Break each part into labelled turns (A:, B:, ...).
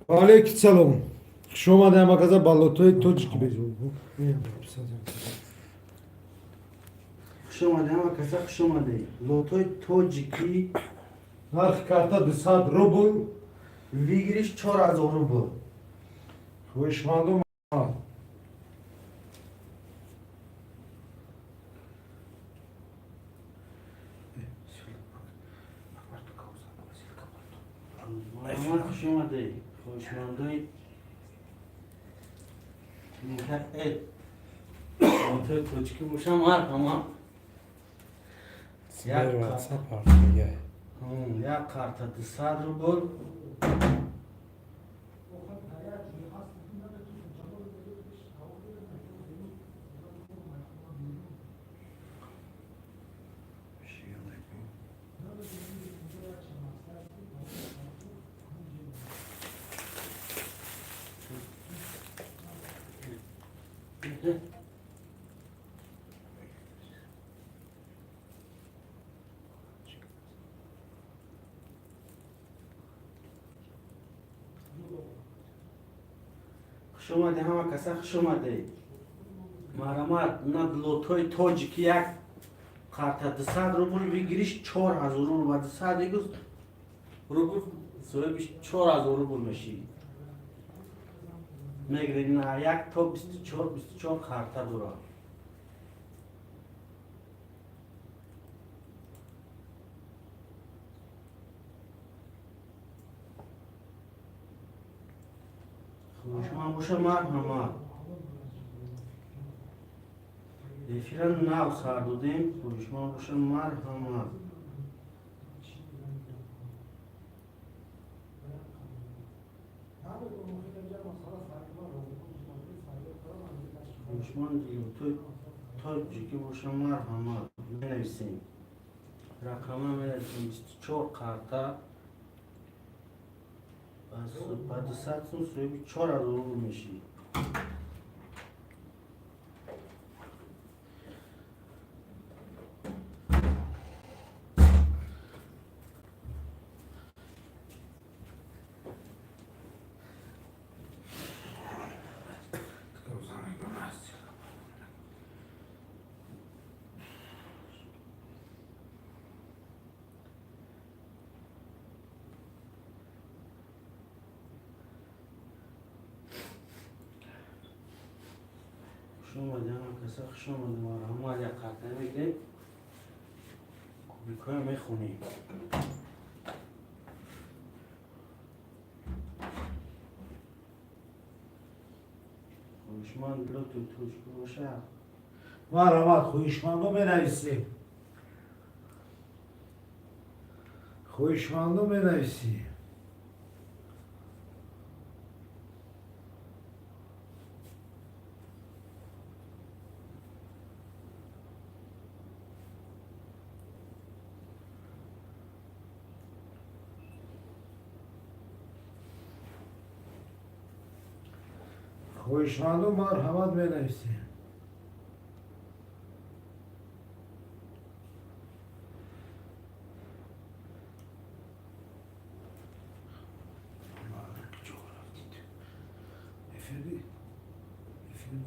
A: Алейкум салом. Хуш омадем, аказа, ба лотои тоҷики.
B: Хуш омадед, ҳама каса хуш омадед. Лотои тоҷикӣ.
A: Нархи карта 200 рубл.
B: Выигрыш 4000 рубл.
A: Хоҳишмандум.
B: Марҳамат, хуш омадед, хоҳишмандои лотои тоҷикӣ бошам, марҳамат. Як як карта 200 рубл. Хуш омадед, ҳама каса хуш омадед. Марҳамат, на лотои тоҷикӣ, як карта 200 рубл, выигрыш 4000 рубл. Ба 200 егуз рубл соҳиби 4000 рубл мешӣ. Мегиред на як то 24, 24 карта дорад. Хушман боша, марҳамат. Эфира нав сар додем. Хушман боша, марҳамат. Хушман тоҷикӣ боша, марҳамат, менависем рақама, менависем 24 карта ба 200 сум соҳиби 4000 рубл мешӣ. Хуш омадед, ҳама каса хуш омадед. Марҳамат, як карта мегирем, кубикҳоя мехонем. Хоҳишманд лотои тоҷикӣ бошад.
A: Марҳамат, хоҳишмандо, менависем. Хоҳишмандо, менависем. Хоҳишмандо, марҳамат, менависем. Эфири, эфири,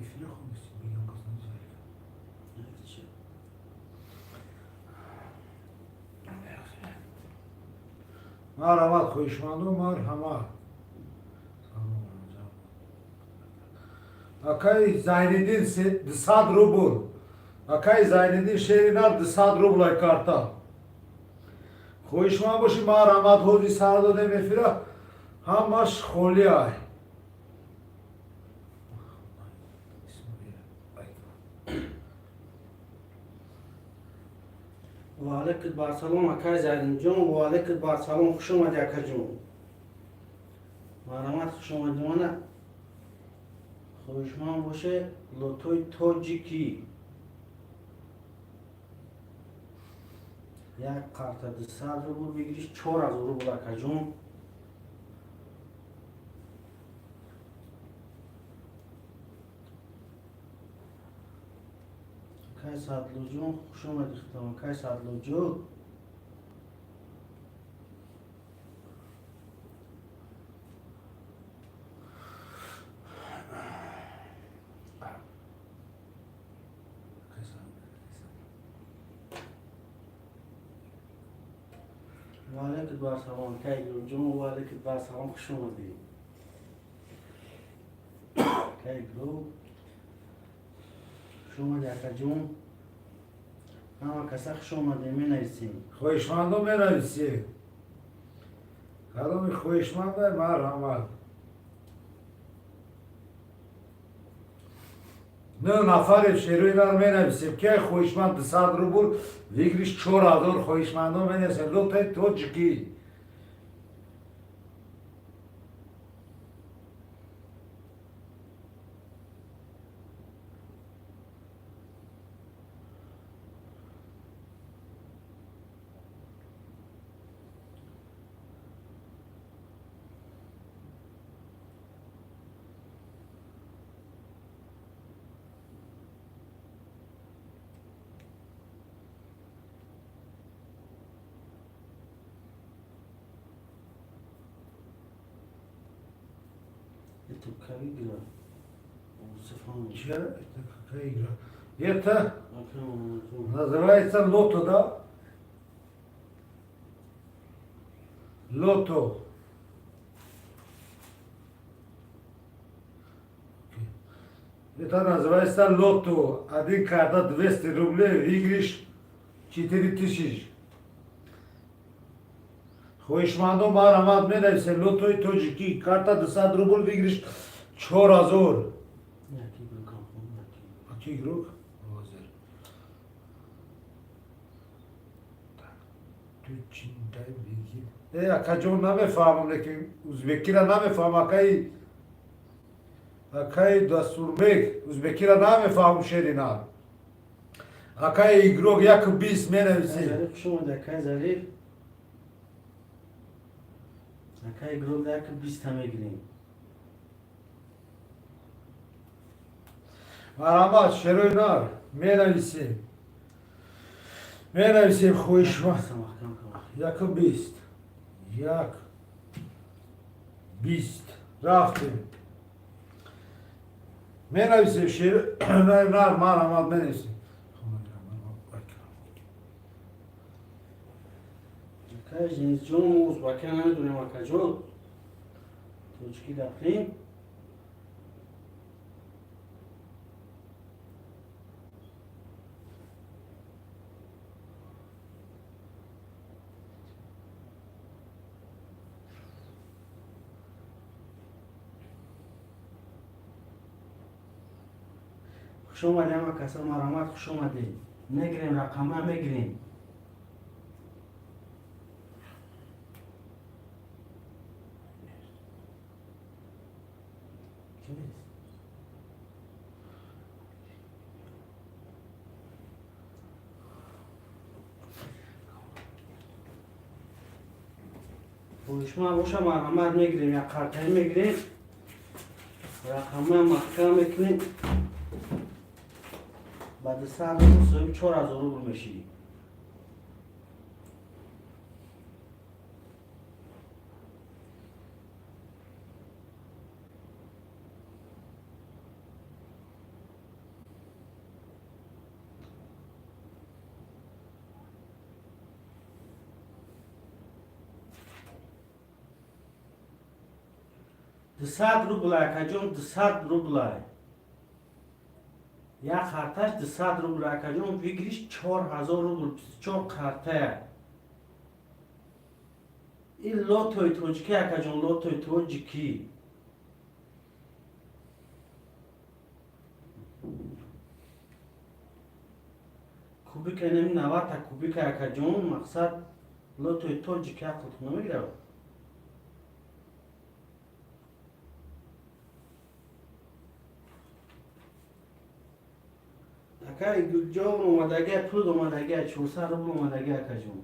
A: эфири хонистед, мегам кас назарика.
B: Чӣ?
A: Марҳамат, хоҳишмандо, марҳамат. Акай Зайниддин, 200 рубл. Акай Зайниддин Шеринар, 200 рублай карта. Хоҳишманд бошӣ, марҳамат. Ҳози сар додем эфира, ҳамаш холӣ ай.
B: Ва алайкум барсалом, акай Заринҷон. Ва алайкум барсалом, хуш омадӣ, акаҷон. Марҳамат, хуш омадӣ. Мана, хоҳишманд боше, лотои тоҷикӣ, як карта 200 рубл, выигрыш 4000 рубл, акаҷон. Акай Садлуҷон, хуш омадӣ хитом, акай Садлуҷон. Ва алайкум ассалом, акай ҷон, ва алайкум ассалом, хуш омадӣ. Акай Гру. Хуш омадӣ, акаҷон. Ҳама каса хуш омадем, менависем.
A: Хоҳишмандо, менависем. Кадоми хоҳишманда, марҳамат. Нӯ нафаре, шерои менависем. Ки хоҳишманд, 200 рубл, выигрыш 4000. Хоҳишмандо, менависем. Лотои тоҷикӣ.
B: Это какая игра? Юсуфон.
A: Чья? Это какая игра? Это называется лото, да? Лото. Это называется лото. Один карта 200 рублей, выигрыш 4000. Хоҳишмандо, марҳамат, менависем. Лотои тоҷикӣ, карта 200 рубл, выигрыш 4000. Аки игрок? Ҳозир. Ту чиндай беги. Э, акаҷон, намефаҳмам, лекин узбекира намефаҳмам, акаи Дастурбек, узбекира намефаҳмам, шерина. Акаи игрок, 1-20 менависем.
B: Зариф, хуш омадӣ, акай Зариф. Акай игрок, 1-20-та мегирем.
A: Марҳамат, шерои нар, менависем. Менависем, хоҳишманд.
B: Маҳкам кун.
A: 1-20. 1-20. Рафтем. Менависем, шерои нар, марҳамат, менависем.
B: Акай Женисҷон, мо узбакия намедонем, акаҷон. Тоҷикӣ гафлем. Хуш омадем, ҳама каса, марҳамат, хуш омадед. Мегирем, рақама мегирем. Кист? Хоҳишманд боша, марҳамат, мегирем, як қартаи мегирем, рақама маҳкам мекунем, ба 200 рубл соҳиби 4000 рубл мешӣ. 200 рубл, акаҷон, 200 рублай. Як қарташ 200 рубл, акаҷон, выигрыш 4000 рубл, 24 қартая. Ин лотои тоҷикӣ, акаҷон, лотои тоҷикӣ. Кубика неми 90-та кубика, акаҷон, мақсад, лотои тоҷикӣ, ақлтон намегирад. Акай Гулҷон омадагия, пул омадагия, 400 рубл омадагия, акаҷон.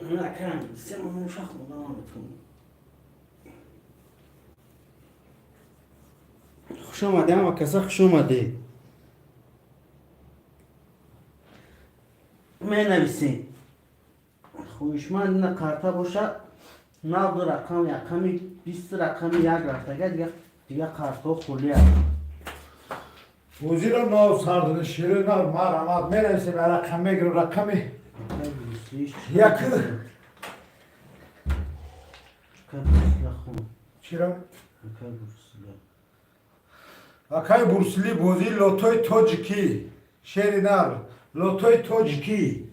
B: Акам 3 моҳ хонда наметавонам. Хуш омадед, ҳама каса, хуш омадед. Менависем. Хоҳишманд ина карта боша, навду рақам, яками 20, рақами як рафтага, дига картҳо холианд.
A: Бозиро нав сар дода, шерои нар, марҳамат, менависем, рақам мегирем, рақами
B: Акай Брюслиш.
A: Як.
B: Акай Брюсла хун.
A: Чира?
B: Акай Брюсла.
A: Акай Бурсли, бозии лотои тоҷикӣ, шери нар, лотои тоҷикӣ,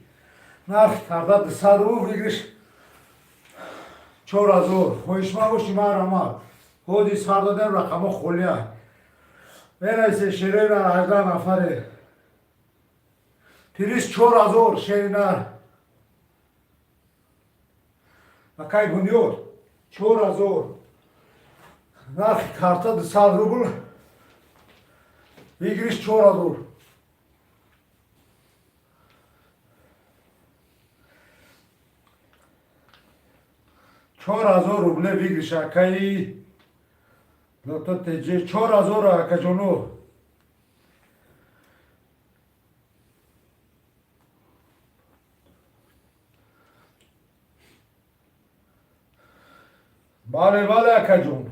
A: нарх карда 200 рубл, выигрыш 4000. Хоҳишманд бошӣ, марҳамат. Ҳоди сар додем, рақамҳо холия. Менависе, шерои нар, 18 нафаре. Приз 4000, шери нар. Акай Бунёд, 4000. Нархи карта 200 рубл, выигрыш 4000. 4000 рубле выигрыш, акаи лото теҷе, 4000, акаҷоно. Бале, бале, акаҷон.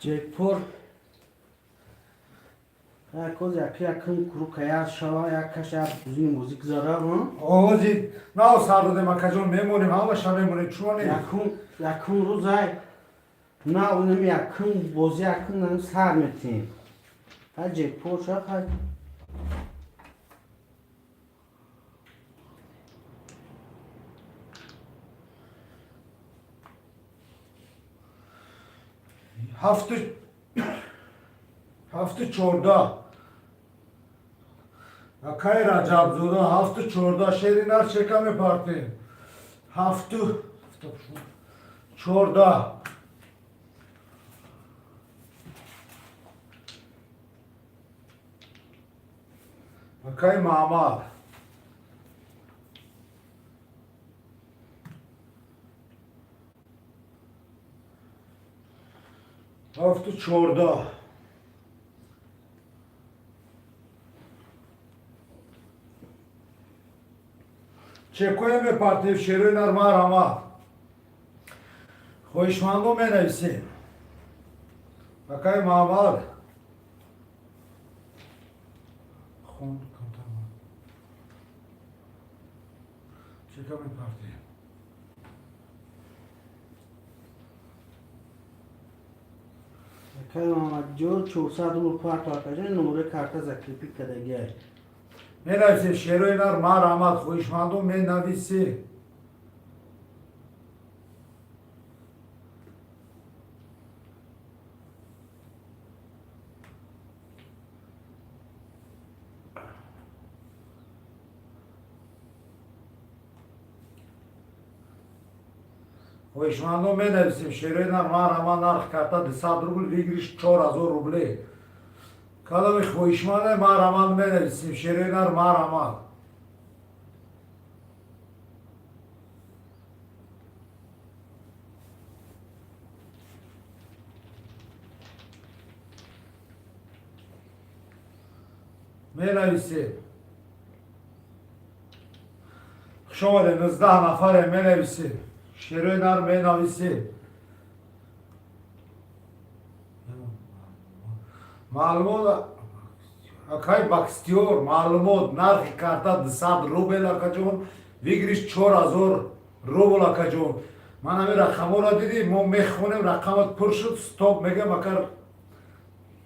B: Ҷекпор. Як оз як якум круг як шава, як каш як бузини музик зара,
A: Ози нав сар додем, акаҷон, мемонем, ҳамаша мемонем, чуоне.
B: Якум рӯзай на унам якум бози якум нам сар метем. Ҳа, ҷекпор ша, ҳа.
A: 7-7-14. Акай Раҷабзода, 7-14, шери нар, чека мепартем. 7-14. Акай Маҳаммад. 7-14. Чекое мепартем, шерои нар, марҳамат. Хоҳишмандо менависем. Акай Маҳаммад. Хон камтар. Чека мепартем.
B: Акай Мамадҷон, 400 рубл парто, акаҷон, номерои карта закрепить кардагиай.
A: Менависем, шерои нар, марҳамат, хоҳишмандо менависем. Хоҳишмандо менависем, шерои нар, марҳамат, нарх карта 200 рубл, выигрыш 4000 рубле. Кадоми хоҳишманде, марҳамат, менависем, шерои нар, марҳамат. Менависем. Хуш омадем, 19 нафаре, менависем. Шерои нар, менависем. Маълумот, акай Бакстиёр, маълумот, нархи карта 200 рубел, акаҷон, выигрыш 4000 рубл, акаҷон. Ман ҳамин рақамҳоро дидӣ, мо мехонем, рақамат пур шуд, стоп мегӯям, акар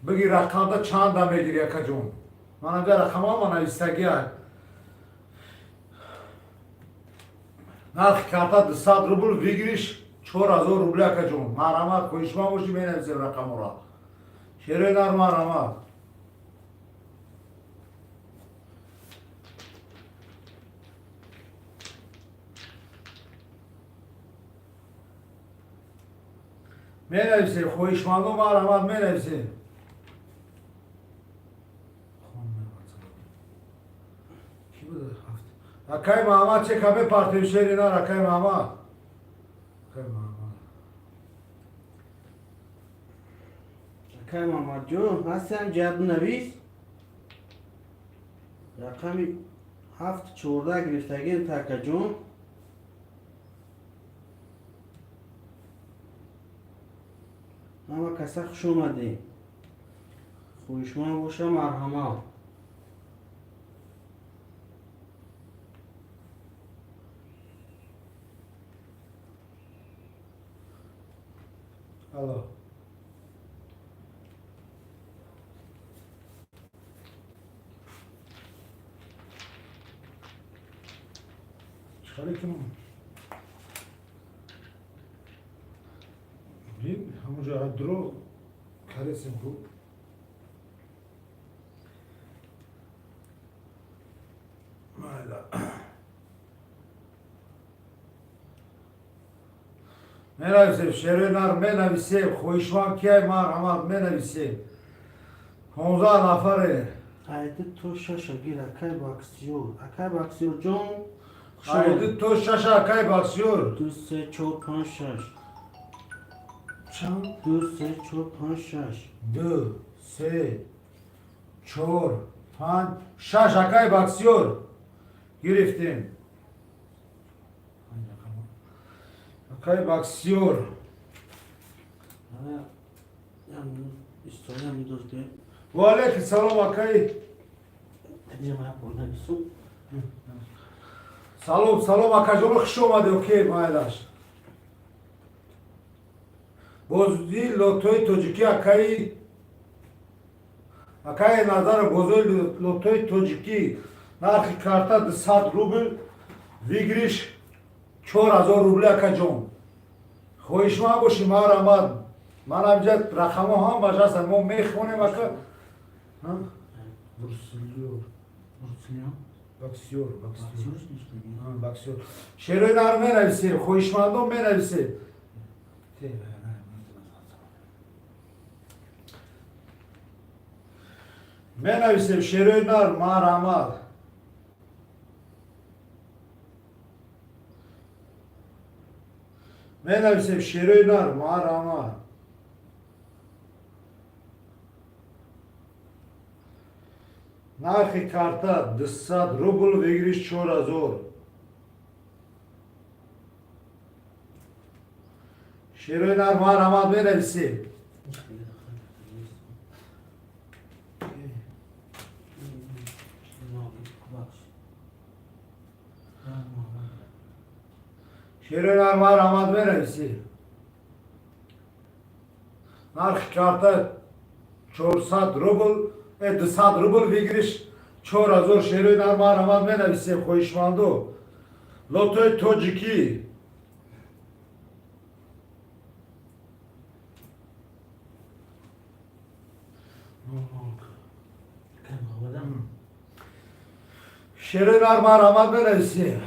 A: биги, рақамда чанда мегирӣ, акаҷон? Ман ҳамҷа рақамҳома навистагия. Нархи карта 200 рубл, выигрыш 4000 рубли, акаҷон. Марҳамат, хоҳишманд бошӣ, менависем рақамҳоро. Шерои нар, марҳамат. Менависем, хоҳишмандо, марҳамат, менависем. Ки буда ҳафт? Акай Маҳаммад, чека мепартем, шери нар, акай Маҳаммад. Акай Маҳаммад.
B: Акай Мамадҷон, ҳастиам, ҷиҳат бинавис. Рақами 7-14 гирифтагием, такаҷон. Ҳама каса хуш омадем. Хоҳишманд боша, марҳамат.
A: Алло. Чӣ кунам? Бин, ҳамонҷо дро каресем ку. Майла. Менависем, шерои нар менависем, хоҳишманд кияй, марҳамат, менависем. 15 нафаре.
B: Айди то шаша гир, акай Баксиёр. Акай Баксиёр ҷон.
A: Айди то шаша, акай Баксиёр.
B: Ду, се, чор, панҷ, шаш.
A: Чанд?
B: Ду, се, чор, панҷ, шаш.
A: Ду, се, чор, панҷ, шаш, акай Баксиёр. Гирифтем. Акай Баксиёр.
B: Истоя медоште.
A: Ва алейкум салом, акай.
B: Навису.
A: Салом, салом, акаҷон, хуш омадӣ, окей, майлаш. Бозии лотои тоҷикӣ, акаи Назар, бозои лотои тоҷикӣ, нархи карта 200 рубл, выигрыш 4000 рубли, акаҷон. Хоҳишманд бошӣ, марҳамат. Ман ҳамҷа рақамҳо ҳамаш ҳастанд, мо мехонем, ака. Бурсилёр. Боксёр, боксёр. Боксёр. Шерои нар менависем, хоҳишмандон менависем. Менависем, шерои нар, марҳамат. Менависем, шерои нар, марҳамат. Нархи карта 200 рубл, выигрыш 4000. Шерои нар, марҳамат, менависем. Шерои нар, марҳамат, менависем. Нархи карта 400 рубл, 200 рубл, выигрыш 4000. Шерои нар, марҳамат, менависем, хоҳишманду. Лотои тоҷикӣ. Шерои нар, марҳамат, менависем.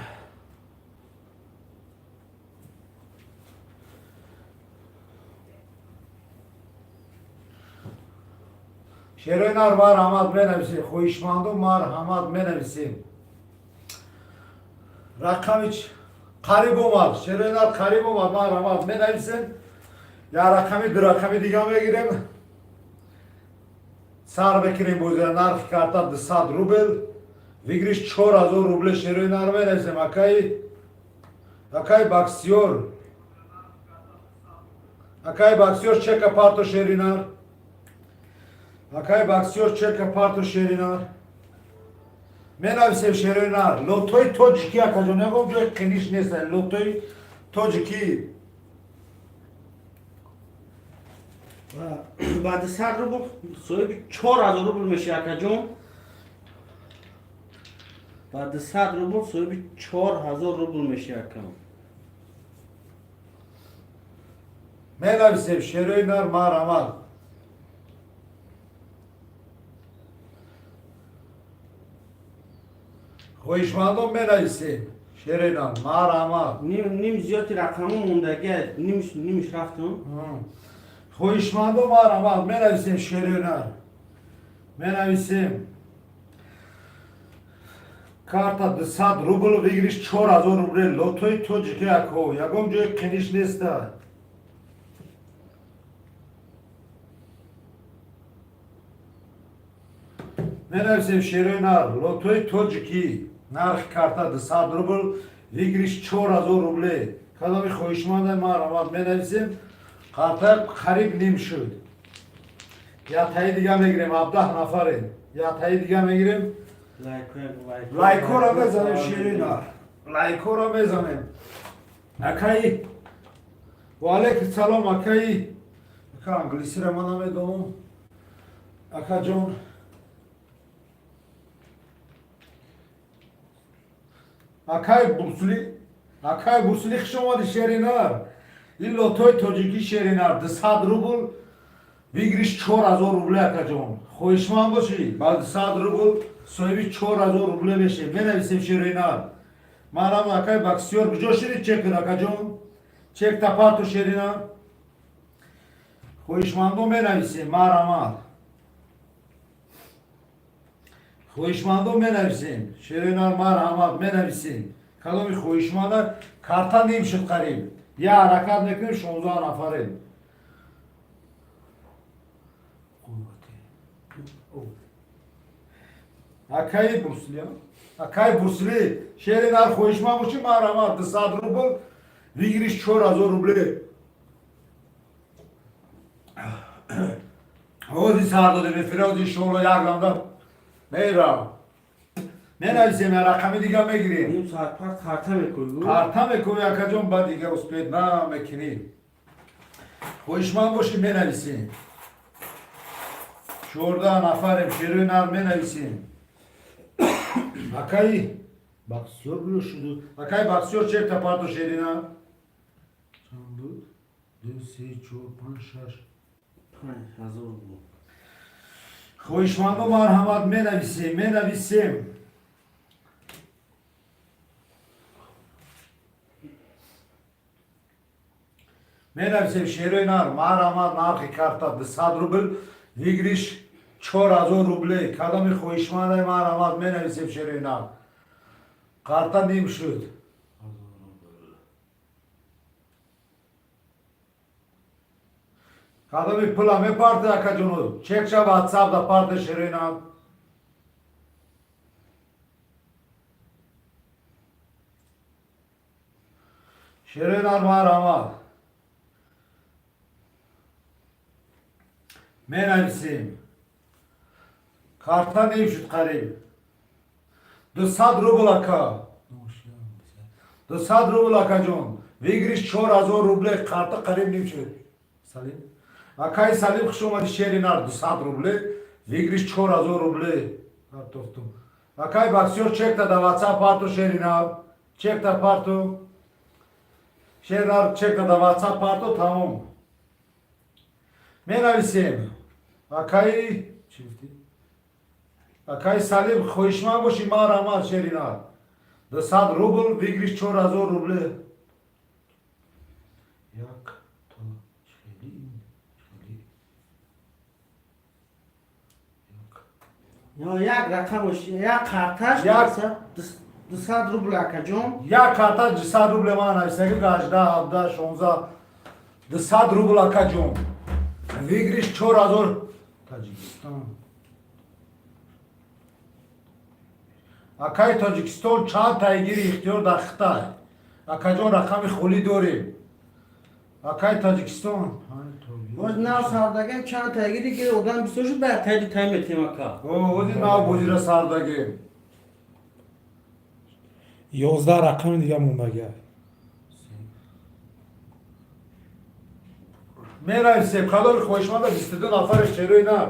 A: Шерои нар, марҳамат, менависем. Хоҳишманду, марҳамат, менависем. Рақами қариб омад. Шерои нар қариб омад, марҳамат, менависем. Я рақами, ду рақами дига мегирем. Сар бекунем бозира. Нархи карта 200 рубл, выигрыш 4000 рубле. Шерои нар менависем. Акай Баксиёр. Акай Баксиёр, чека парто, шери нар. Акай Баксиёр, чека парто, шери нар. Менависем, шерои нар. Лотои тоҷикӣ, акаҷон, ягон ҷои қиниш нест. Лотои тоҷикӣ.
B: Баъди 100 рубл соҳиби 4000 рубл меши, акаҷон. Баъди 100 рубл соҳиби 4000 рубл меши, акам.
A: Менависем, шерои нар, марҳамат. Хоҳишмандон менависем. Шерои нар, марҳамат.
B: Ним зиёди рақаму мондагия, нимиш рафтум.
A: Хоҳишмандон, марҳамат, менависем, шерои нар. Менависем. Карта 200 рубл, выигрыш 4000 рубле. Лотои тоҷикӣ, ако, ягон ҷои қиниш неста. Менависем, шерои нар, лотои тоҷикӣ, нархи карта 200 рубл, выигрыш 4000 рубле. Кадоми хоҳишманда, марҳамат, менависем. Карта қариб ним шуд. Ятаи дига мегирем, 17 нафарем. Ятаи дига мегирем. Лайкора мезанем, шери нар. Лайкора мезанем. Акаи. Ва алейкум салом, акаи. Ака, англисиро ман намедонам. Ака ҷон. Акай Бурсули, акай Бурсули, хуш омадӣ, шери нар. Ин лотои тоҷикӣ, шери нар, 200 рубл, выигрыш 4000 рубле, акаҷон. Хоҳишманд бошӣ, ба 200 рубл соҳиби 4000 рубле мешем. Менависем, шери нар. Манам, акай Боксёр, куҷо шири чек кун, акаҷон? Чек тапарту, шери нар. Хоҳишмандо менависем, марҳамат. Хоҳишмандо менависем. Шери нар, марҳамат, менависем. Кадоми хоҳишманда, карта ним шуд қариб. Я ҳаракат мекунем, 16 нафарем. Акаи Бурсли, акаи Бурсли, шери нар, хоҳишманд бошӣ, марҳамат, 200 рубл, выигрыш 4000 рубле. Ҳози сар додем эфира, ҳози иншоалло як рамда мерам. Менависем, я рақами дига мегирем.
B: Ним соат пас карта мекунӣ.
A: Карта мекунӣ, акаҷон, баъд дига успеть намекунӣ. Хоҳишманд бошӣ, менависем. 14 нафарем, шерои нар, менависем. Акаи Бахтиёр гӯё шуду. Акаи Бахтиёр, чекта парто, шери нар. Чанд буд? Ду, се, чор, панҷ, шаш.
B: 5000 буд.
A: Хоҳишмандо, марҳамат, менависем, менависем. Менависем, шерои нар, марҳамат, нархи карта 200 рубл, выигрыш 4000 рубле. Кадоми хоҳишманда, марҳамат, менависем, шерои нар. Карта ним шуд. Кадоми пула мепарте, акаҷоно, чекша ватсап да парте, шерои нар. Шерои нар, марҳамат. Менависем. Карта ним шуд қариб. 200 рубл, ака. 200 рубл, акаҷон. Выигрыш 4000 рубле, карта қариб ним шуд. Салим. Акаи Салим, хуш омадӣ, шери нар, 200 рубле, выигрыш 4000 рубле. Партофтум. Акаи Боксёр, чекта да WhatsApp парто, шери нар. Чекта парто. Шери нар, чекта да WhatsApp парто, тамом. Менависем. Акаи чӣ гуфтӣ? Акаи Салим, хоҳишманд бошӣ, марҳамат, шери нар. 200 рубл, выигрыш 4000 рубле. Як то хеле хеле як.
B: Ё як рақамаш, як карташ 200 рубл, акаҷон.
A: Як карта 200 рубле, ман нависагим, 18, 17, 16, 200 рубл, акаҷон. Выигрыш 4000. Таҷикистон. Акаи Тоҷикистон, чанд тайгири ихтиёр дар Хитай? Акаҷон, рақами холӣ дорем. Акаи Тоҷикистон.
B: Боз нав сардагем, чанд тайгири ки одам бисёр шуд, ба тайди тай метем, ака.
A: Ози нав бозира сардагем.
C: 11 рақами дига мондагиа.
A: Менависем, кадоми хоҳишманда, 22 нафаре, шерои нар.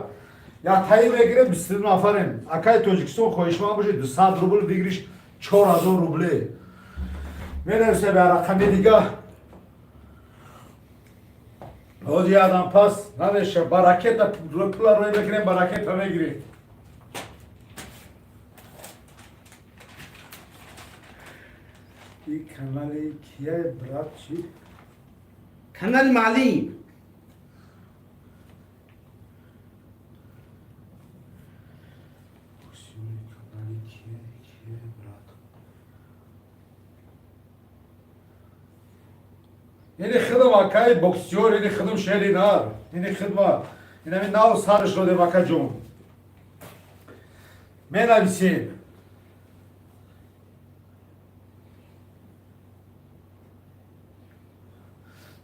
A: Як таи мегирем, 22 нафарем. Акаи Тоҷикистон, хоҳишманд бошед, 200 рубл, выигрыш 4000 рубле. Менависем я рақами дига. Ҳози ядам пас намеша, ба ракета пула рӯй мекунем, ба ракета мегирем. И канали кия, брат, чӣ?
B: Канали маълим.
A: Канали кия, кия, брат? Ини хидм, акаи боксёр, ини хидм, шери нар, ини хидма. Инами нав сарш додем, акаҷон. Менависем.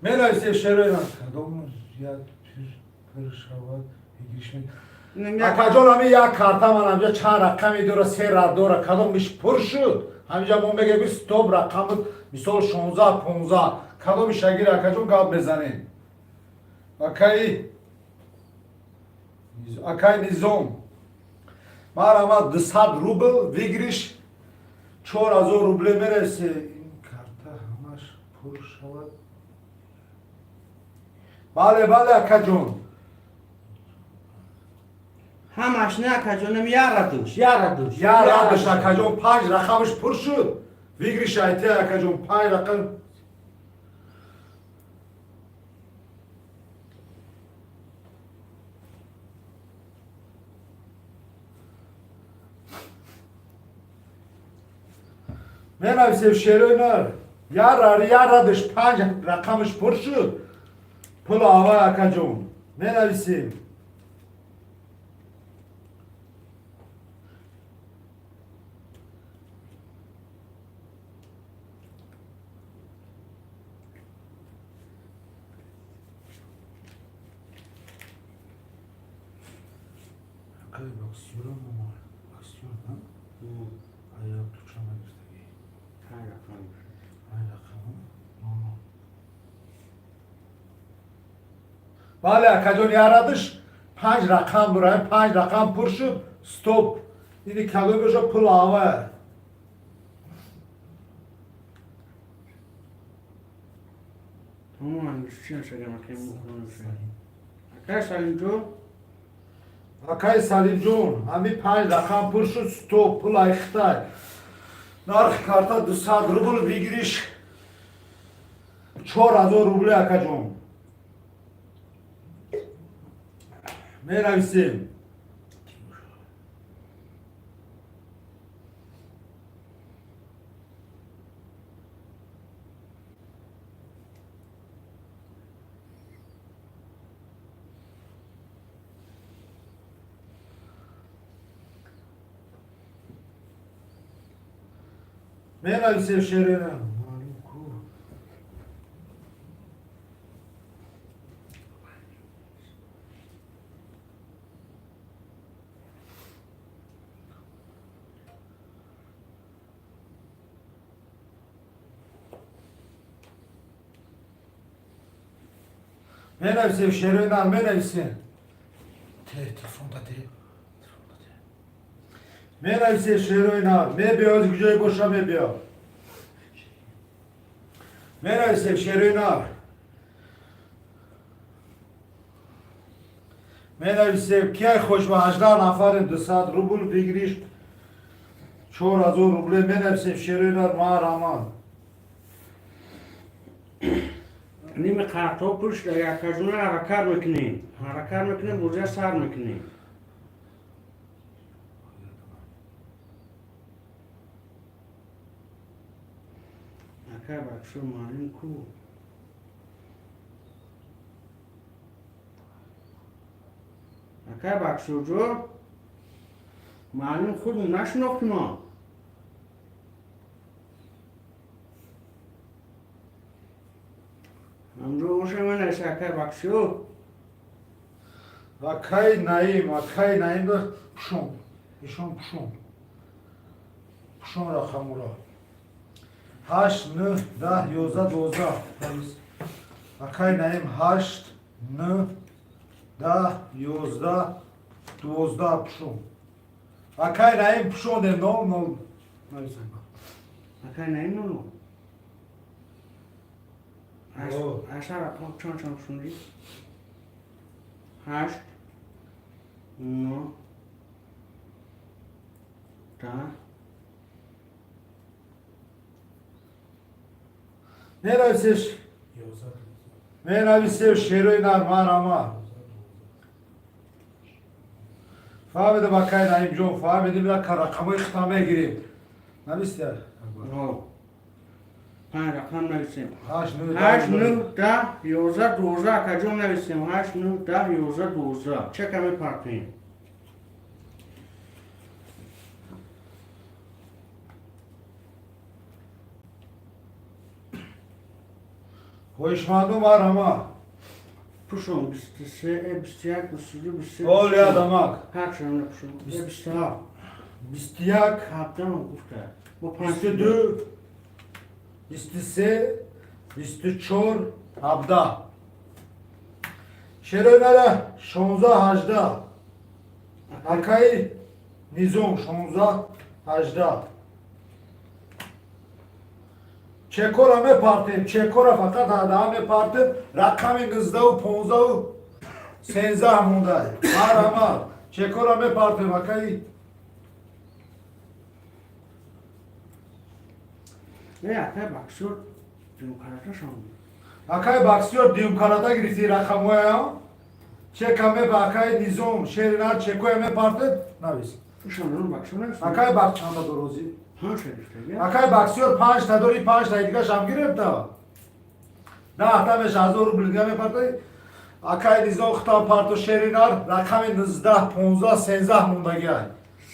A: Менависем, шерои, кадом як пир шавад, акаҷон. Ҳами як карта ман ҳамҷа чанд рақаме дора, се рад дора, кадомиш пур шуд, ҳаминҷа мо мегӯем стоп. Рақам мисол 16, 15, кадоми шагир, акаҷон, гап мезанем. Акай Низом, марама, 200 рубл выигрыш 4000 рубле мересе. Ин карта ҳамаш пур шавад. Бале, бале, акаҷон.
B: Ҳамаш не, акаҷонам, ярадуш, ярадуш.
A: Ярадуш, акаҷон, панҷ рақамаш пур шуд, выигрыш айте, акаҷон, панҷ рақам. Менависем, шерои нар, ярадуш, панҷ рақамаш пур шуд, пул авай, акаҷон, менависем. Акай боксёрам, боксёр, аяк тучама гирифтагӣ.
B: Панҷ рақам.
A: Панҷ рақам. Бале, акаҷон, ярадиш панҷ рақам бура, панҷ рақам пур шуд, стоп. Ини кадом боша, пул ава.
B: Тамом, ангишчиам шагам, акай акай Салимҷон.
A: Акай Салимҷон, ҳами панҷ рақам пур шуд, стоп, пул айхтай. Нархи карта 200 рубл, выигрыш 4000 рубле, акаҷон. Менависем. Менависем, шерина. Маълум ку. Менависем, шерина, менависем. Телефон дате. Телефон дате. Менависем, шероина, мебиёд, куҷое боша, мебиёд. Менависем, шероина. Менависем, кияй хошба, 18 нафарем, 200 рубл выигрыш 4000 рубле. Менависем, шероина, марҳамат.
B: Ними қартҳо пур шуда, акаҷона, ҳаракат мекунем, ҳаракат мекунем, бозия сар мекунем. Акай бакшо, маълум ку. Акай Бакшоҷон, маълум худ нашинохти мо. Ҳамҷо боша, менависа, акай Бакшо.
A: Акай Наим, акай Наим, пушон, ишон пушон. Пушон рақамуро. Ҳашт, нӯҳ, 10, 11, 12. Акай Наим, ҳашт, нӯҳ, 10, 11, 12, пушон. Акай Наим, пушондем, нол, нол. Нависем.
B: Акай Наим, ноло.
A: О.
B: Аша рақам чанд чанд пушондӣ? Ҳашт, нӯҳ, 10.
A: Менависеш, менависем, шерои нар, марҳамат. Фаҳмидам, акай Наимҷон, фаҳмидим, як рақамои хита мегирем. Нависте?
B: Панҷ рақам нависем.
A: Ҳашт, нӯҳ,
B: ҳашт,
A: 10,
B: нӯҳ, 10, 11, 12, акаҷон, нависем. Ҳашт, нӯҳ, 10, 11, 12. Чека мепартоем.
A: Хоҳишманду, марҳамат.
B: Пушон 23, 21, 22, 23.
A: Оли адамак.
B: Ҳарчанд пушон. 27.
A: 21.
B: 17 гуфта. Бо
A: 22, 23, 24, 17. Шерои нара 16, 18. Акаи Низом, 16, 18. Чекора мепартем, чекора фақат ҳадаҳа мепартем. Рақами 19-у 15-у 13 монда. Марҳамат, чекора мепартем, акаи.
B: Не, акай боксёр демократашон.
A: Акаи боксёр диюмкарата гирифти рақамҳоям. Чека мепа, акаи Низом, шеринар, чекоя мепартед, навис.
B: Пушон рун боксёр нест.
A: Акаи бак чанда дорозӣ?
B: Панҷ гирифта.
A: Акаи боксёр панҷта дори, панҷта дигашам гирифта. 10-та меша, 1000 рубл дига мепартед. Акаи Низом, хитам парто, шеринар, рақами 19, 15, 13 мондагиай.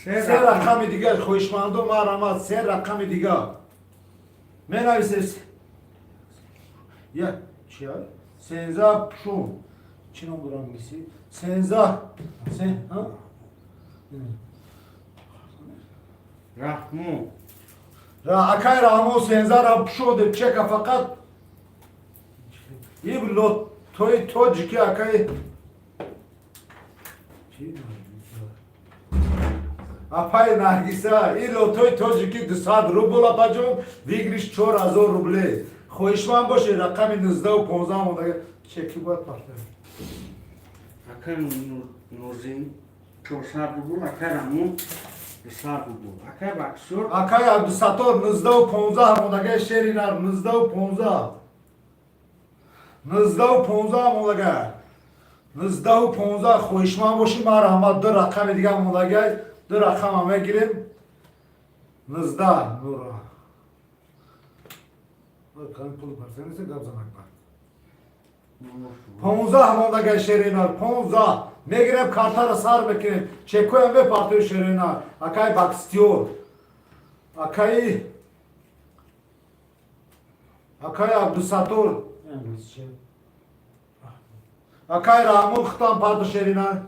A: Се рақами дига, хоҳишмандо, марҳамат, се рақами дига. Менависед. Я, чия? 13 пушун. Чӣ ном дорам англиси? 13. Се, ҳа?
B: Раҳмон.
A: Ра, акай Раҳмон, 13 ра пушоде, чека фақат. Иб лотои тоҷики, акай. Чӣ? Апай Наргиса, ин лотои тоҷики 200 рубл, апаҷон, выигрыш 4000 рубле. Хоҳишманд бошед, рақами 19-у 15 монда. Чеки бояд партоем.
B: Акай Нозим 400 рубл, акай Раҳмон 200 рубл. Акай боксёр.
A: Акай Абдусаттор, 19-у 15 мондага, шери нар, 19-у 15. 19-у 15 мондага. 19-у 15, хоҳишманд бошӣ, марҳамат, ду рақами дига мондагай, ду рақама мегирем. 19 нура. Пул партанест, гап занак бар. 15 мондагай, шеринар, 15. Мегирем, картаро сар мекунем. Чекоям мепартои, шеринар. Акай боксёр. Акай Абдусаттор. Акай Раҳмон, хитам парто, шеринар.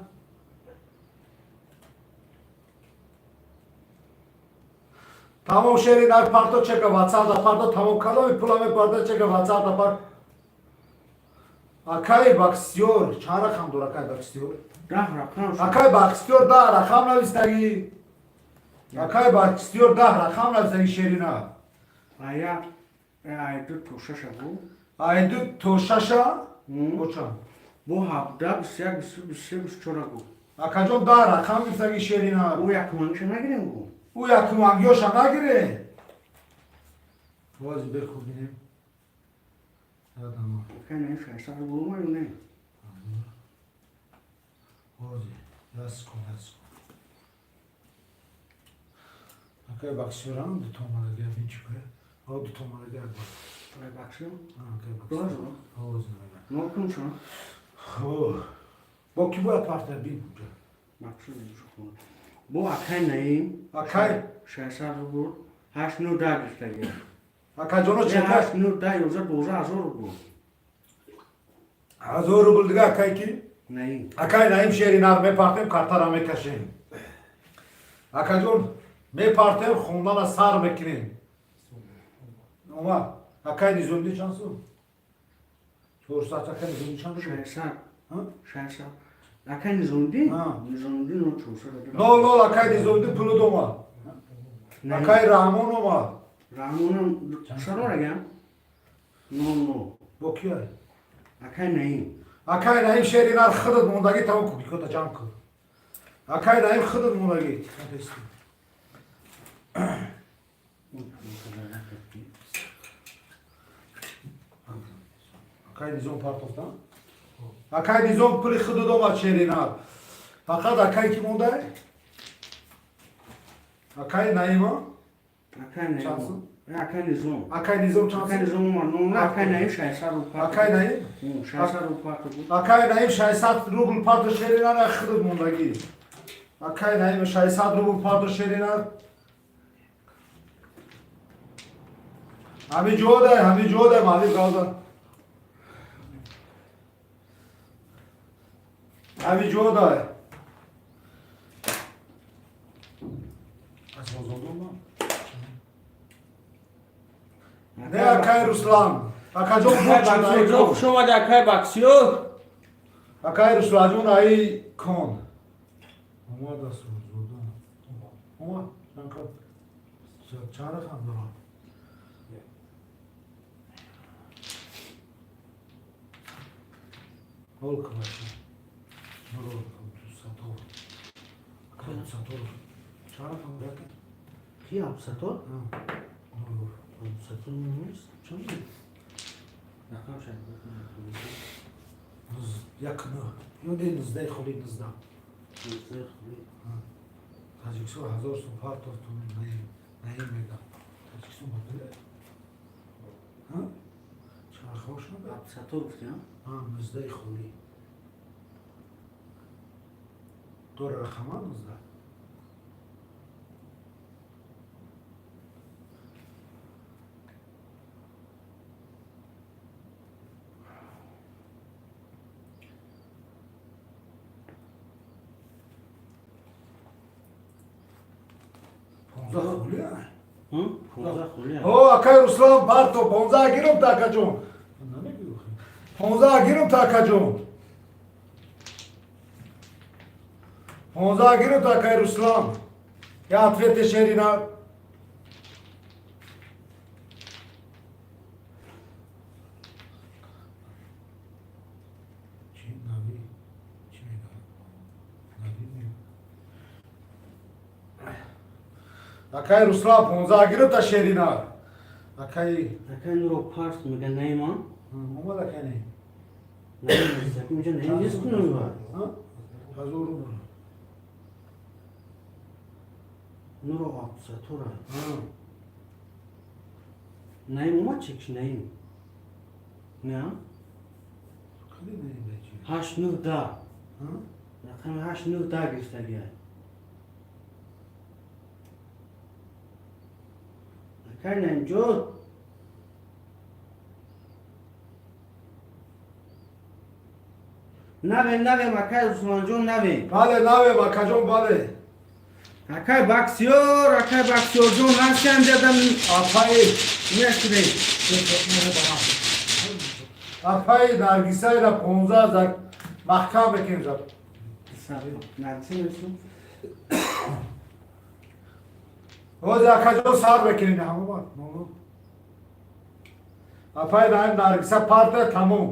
A: Тамом, шеринар, парто чека, ватсапда парто, тамом кадоми пула мепарта, чека ватсапда пар. Акай боксёр, чанд рақам дор акай боксёр?
B: 10 рақам.
A: Акай боксёр 10 рақам навистагӣ. Акай боксёр 10 рақам навистагӣ, шеринар.
B: Ая ай ду то шаша бу.
A: Ай ду то шаша? Бо чанд?
B: Бо 17, 21, 22, 23, 24 гу.
A: Акаҷон, 10 рақам гирифтагӣ, шеринар.
B: Ӯ якумангиша нагирем гу.
A: Ӯ якумангиёша нагире. Бози бехуб бинем. Ядама.
B: Акай не 600 рубл омад ё не?
A: Бози. Яс кун, яс кун. Акай боксёрам ду томадаги бин чӣ куне? О, ду томадаги як бор.
B: Акай боксёр?
A: Акай боксёр.
B: Дозо.
A: Ҳози нага.
B: Нокун шо.
A: Хо. Бо ки бояд парта бин?
B: Боксёр хун. Бо акай Наим.
A: Акай
B: 600 рубл 8 9 10 гирифтагӣ.
A: Акаҷоно, чека.
B: 8 9 10 11 12 ҳазор рубл.
A: 1000 рубл дига акай ки?
B: Наим.
A: Акай Наим, шери нар мепартем, картара мекашем. Акаҷон, мепартем, хондана сар мекунем. Омад. Акай Низомиддин чанд сум? 400. Акай Низомиддин чанд рубл?
B: 600.
A: Ҳа?
B: 600. Акай Низомиддин?
A: А.
B: Низомиддин 400.
A: 00, акай Низомиддин пулу омад. Акай Раҳмон омад.
B: Раҳмонам чаро рагам? 00.
A: Бо кия?
B: Акай Наим.
A: Акай Наим, шери нар, худат мондагӣ, тамом кубикота ҷамъ кун. Акай Наим, худат мондагӣ. Акай Низом партофта? Акай Низом, пули худат омад, шери нар. Фақат акай ки монда? Акай Наима?
B: Акай Наим.
A: Чанд сум?
B: Акай Низом.
A: Акай Низом чанд
B: Акай
A: сум?
B: Низом омад. 00, акай Наим 600 рубл.
A: Акай Наим?
B: 600 рубл парто буд.
A: Акай Наим 600 рубл парто, шери нар, худат мондагӣ. Акай Наим 600 рубл парто, шери нар. Ҳами ҷодай, ҳами ҷодай, маҳлиб галда. Ҳами ҷо дай. Аз Озодома? Не, акай Руслан. Акаҷон
B: Акай Баксиёр, хуш омади, акай Баксиёр.
A: Акай Русланҷон, аи кон. Омад аз Озода. Омад. Чанд рақам дорам? Ҳол кабаша. Сатор. Сатор. Чанд рақам дорад?
B: Ки Абсатор? Абсатор нест. Чанд? Рақам шад.
A: Як нӯ. Ё не, 19 холи 19. Таҷикистон 1000 сум партофтум наим мегам. Таҷикистон бадале. Чанд рақамаш набад?
B: Абсатор гуфти, а?
A: 19 холи. Дора рақама 19. О, акай Руслан, парто, 15 гирум та акаҷон. 15 гирум та акаҷон. 15 гирум та акай Руслан. Я ответе шерина. Чи нави? Чи мега? Нави мега. Акай Руслан, 15 гирум та шерина. Акай
B: Акай Нуро Парс мега Наиман.
A: Омад акай не.
B: Наим нест. Инҷа Наим нест кунун ба.
A: 1000 рубл.
B: Нуро Абсатора. Наим омад чекш Наим. Не?
A: Кади Наим бачи?
B: 8 9 10. Рақами 8 9 10 гирифтагиай. Акай Наимҷон. Навем, навем, акай Русланҷон, навем.
A: Бале, навем, акаҷон, бале.
B: Акай Баксиёр, акай Баксиёрҷон, ҳастиам дедам.
A: Апаи.
B: Мешунед.
A: Апаи Наргисайра 15 зак маҳкам бекем зак.
B: Наргиса мешун.
A: Ҳозир акаҷон сар бекунем ҳамон. Апаи Наргиса парта тамом.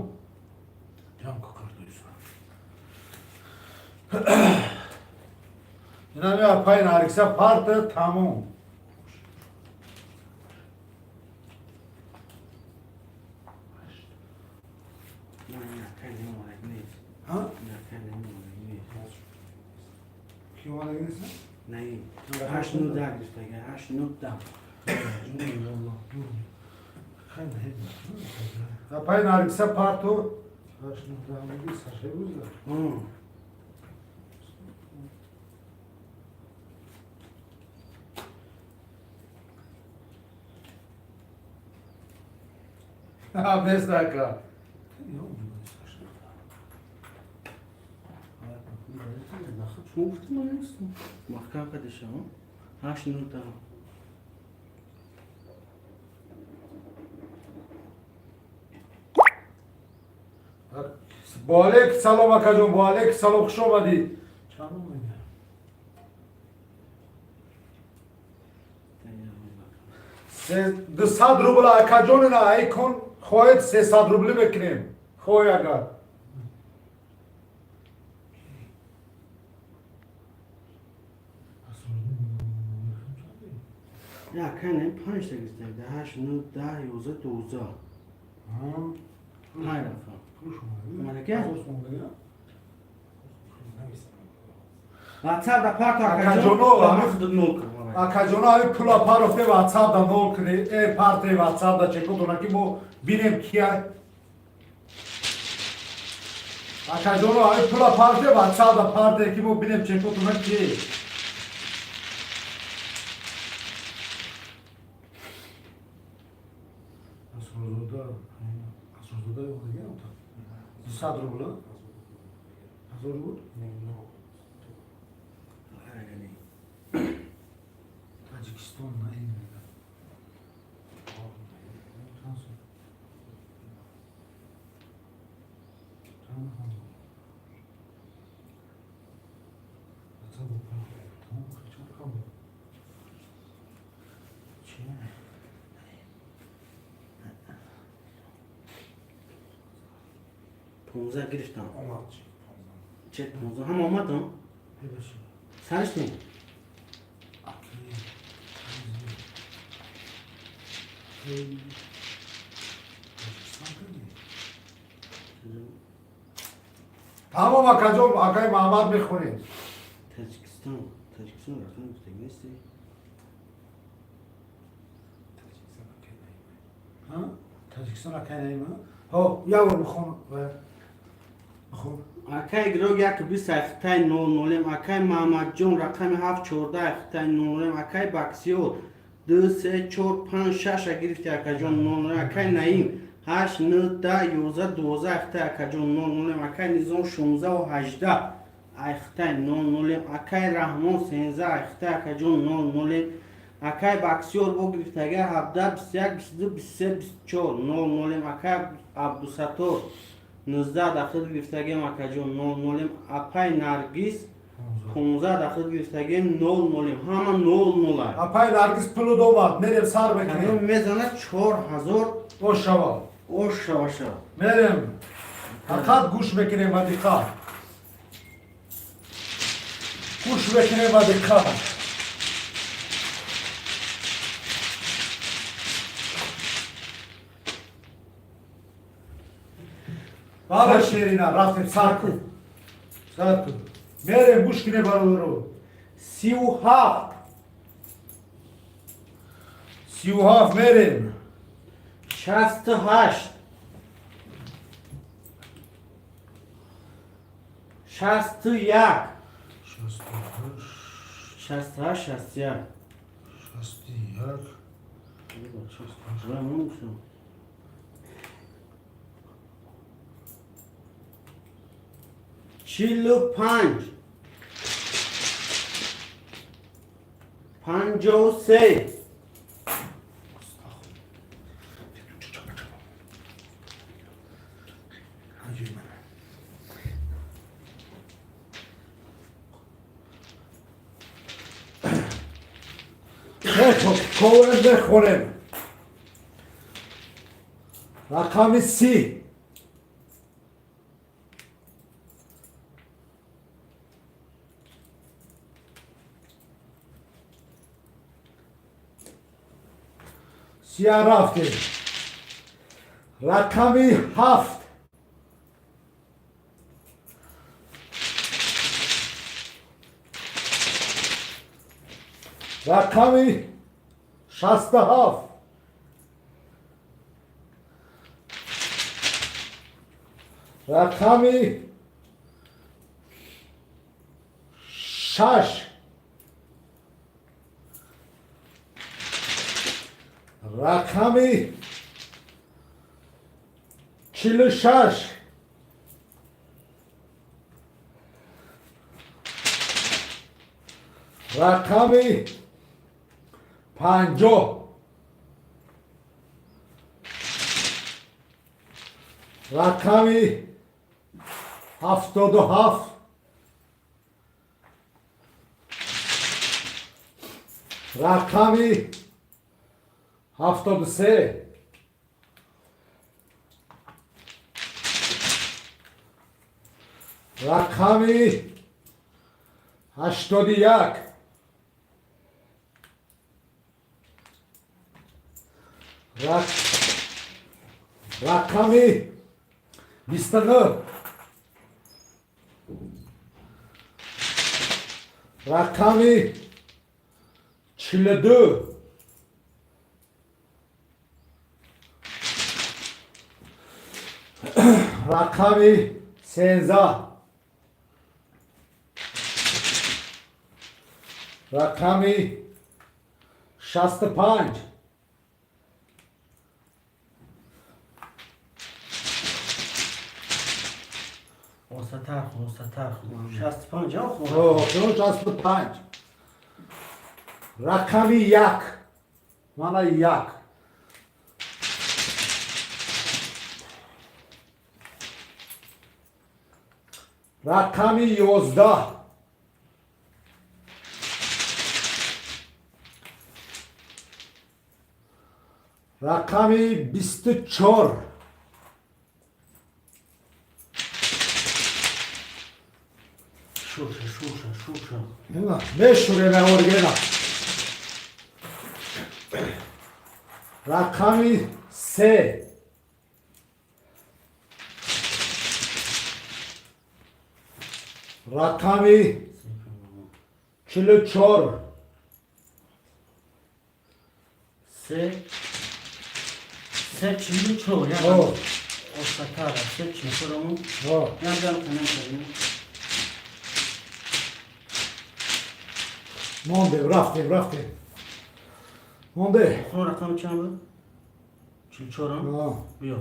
A: Инами апаи Наргиса парта тамом. Ки омадаги нест?
B: Наим. 8 9 10 гирифтага, 8 9 10.
A: Апаи Наргиса парту 8 9 10 меги сашай бузда. Нест ака.
B: Шумо гуфтӣ ман нестам. Маҳкам кардиша, 8 9 10.
A: Бо алейк салом акаҷон, бо алейк салом, хуш омадӣ. Чанд омадӣ? 200 рубл акаҷон, ина айкон хоҳед 300 рубли мекунем. Хоҳӣ агар.
B: Я акай Наим 5 та гирифтага, 8 9 10 11 12. 5 рақам. Омадаки? WhatsApp да парто
A: Акаҷоно,
B: акаҷон.
A: Акаҷоно, ҳами пула парофте WhatsApp да нол кунед, парте WhatsApp да чекотона ки мо бинем кия. Акаҷоно, ҳами пула парте WhatsApp да парте ки мо бинем чекотона ки. Асрозода, Асрозода омадаги? 200 рубл? Ҳазор рубл?
B: Не, но. Ҳарагани.
A: Таҷикистон на ин мега. Чанд сум? Чанд ҳазор? Тамом, чанд рақам буд?
B: Чи? 15 гирифтам.
A: Омад чи?
B: Че, 15 ҳам омадам?
A: Бебаши.
B: Сариш не?
A: Акли. Таҷикистон кунӣ? Тамом, акаҷон, акаи Маҳмад мехонем.
B: Таҷикистон. Таҷикистон рақам гуфтаг нести?
A: Таҷикистон акаи Наима. Таҷикистон акаи Наима? Ҳо, як бор бихон ва бихон.
B: Акай Грог як бист айхитай нол нолем, акай Маҳмадҷон рақами ҳафт чорда айхитай нол нолем, акай Баксиёр ду се чор панҷ шаша гирифти, акаҷон, нол нолем, акай Наим ҳашт н да 11 12 айхитай, акаҷон, нол нолем, акай Низом 16 18 айхитай нол нолем, акай Раҳмон 13 айхитай, акаҷон, нол нолем, акай Баксиёр бо гирифтага 17 21 22 23 24 нол нолем, акай Абдусаттор 19 дахил гирифтагем, акаҷон, нол нолем, апай Наргиз 15 дахил гирифтагем, нол нолем, ҳама нол нола.
A: Апай Наргиз пулу домад, мерем сар мекунем.
B: Мезанад 4000.
A: Ошава.
B: Ошаваша.
A: Мерем. Фақат гӯш мекунем ва диққат. Гӯш мекунем ва диққат. Бале, Ширина, рафтем, сар кун. Сар кун. Мерем, гӯш кунем, бародаро.
B: 37.
A: 37 мерем.
B: 68, 61.
A: 68.
B: 68, 61.
A: 61.
B: Рамон. 45, 53.
A: Хоб, бихонем. Рақами 30. Сия рафтем. Рақами 7. Рақами 67. Рақами 6. Рақами 46. Рақами 50. Рақами 77. Рақами 73. Рақами 81. Рақами 29. Рақами 42. Рақами 13. Рақами 65.
B: Остатар хун, остатар хун. 65 хун.
A: Охирон 65. Рақами 1. Мана 1. Рақами 11. Рақами 24.
B: Шурша, шурша, шурша.
A: Ина, мешурем оргена. Рақами 3. Рақами 44.
B: Се. Се 44. Я.
A: О.
B: Остатара, се 44 ому.
A: О.
B: Я дам канам кардем.
A: Мондем, рафтем, рафтем. Монде.
B: Хун рақам чанд буд? 44 ам?
A: О.
B: Биё.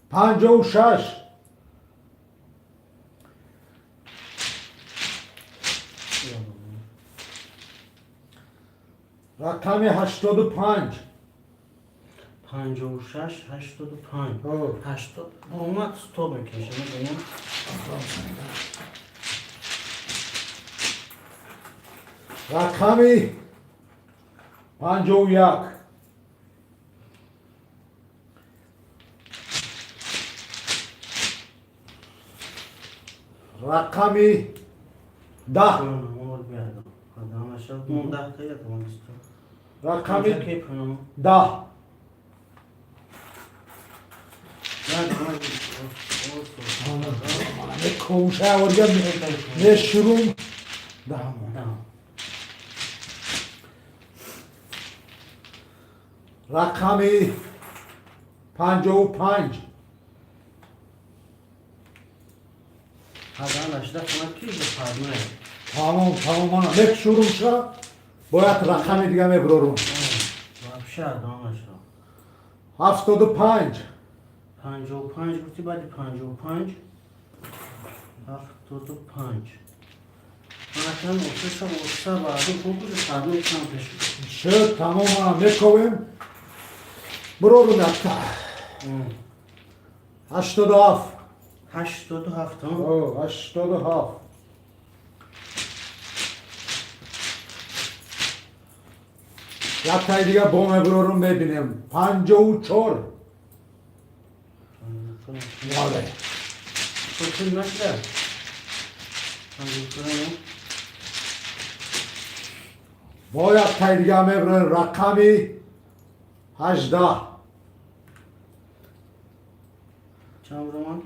A: 56.
B: Биё.
A: Рақами 85.
B: 56, 85.
A: О.
B: 80 омад, стоп мекашам, медонам.
A: Рақами 51. Рақами 10. Рақами 10. Мекӯша орга мешурум даҳ. Рақами 55. Тамом, тамом, мана мекшурумша, бояд рақами дига мебурорум. 75.
B: 55 гуфти, баъди 55 75. Манакан охирша оса баъди кукузи сарно кам пеш.
A: Шуд, тамом, мана мековем. Бурорум якта. 87.
B: 87.
A: О, 87. Яктаи дига бо мебурорум, мебинем. 54. Бале.
B: Чил нашуда? 54.
A: Бо яктаи дига мебурорем, рақами 18.
B: Чанд роман?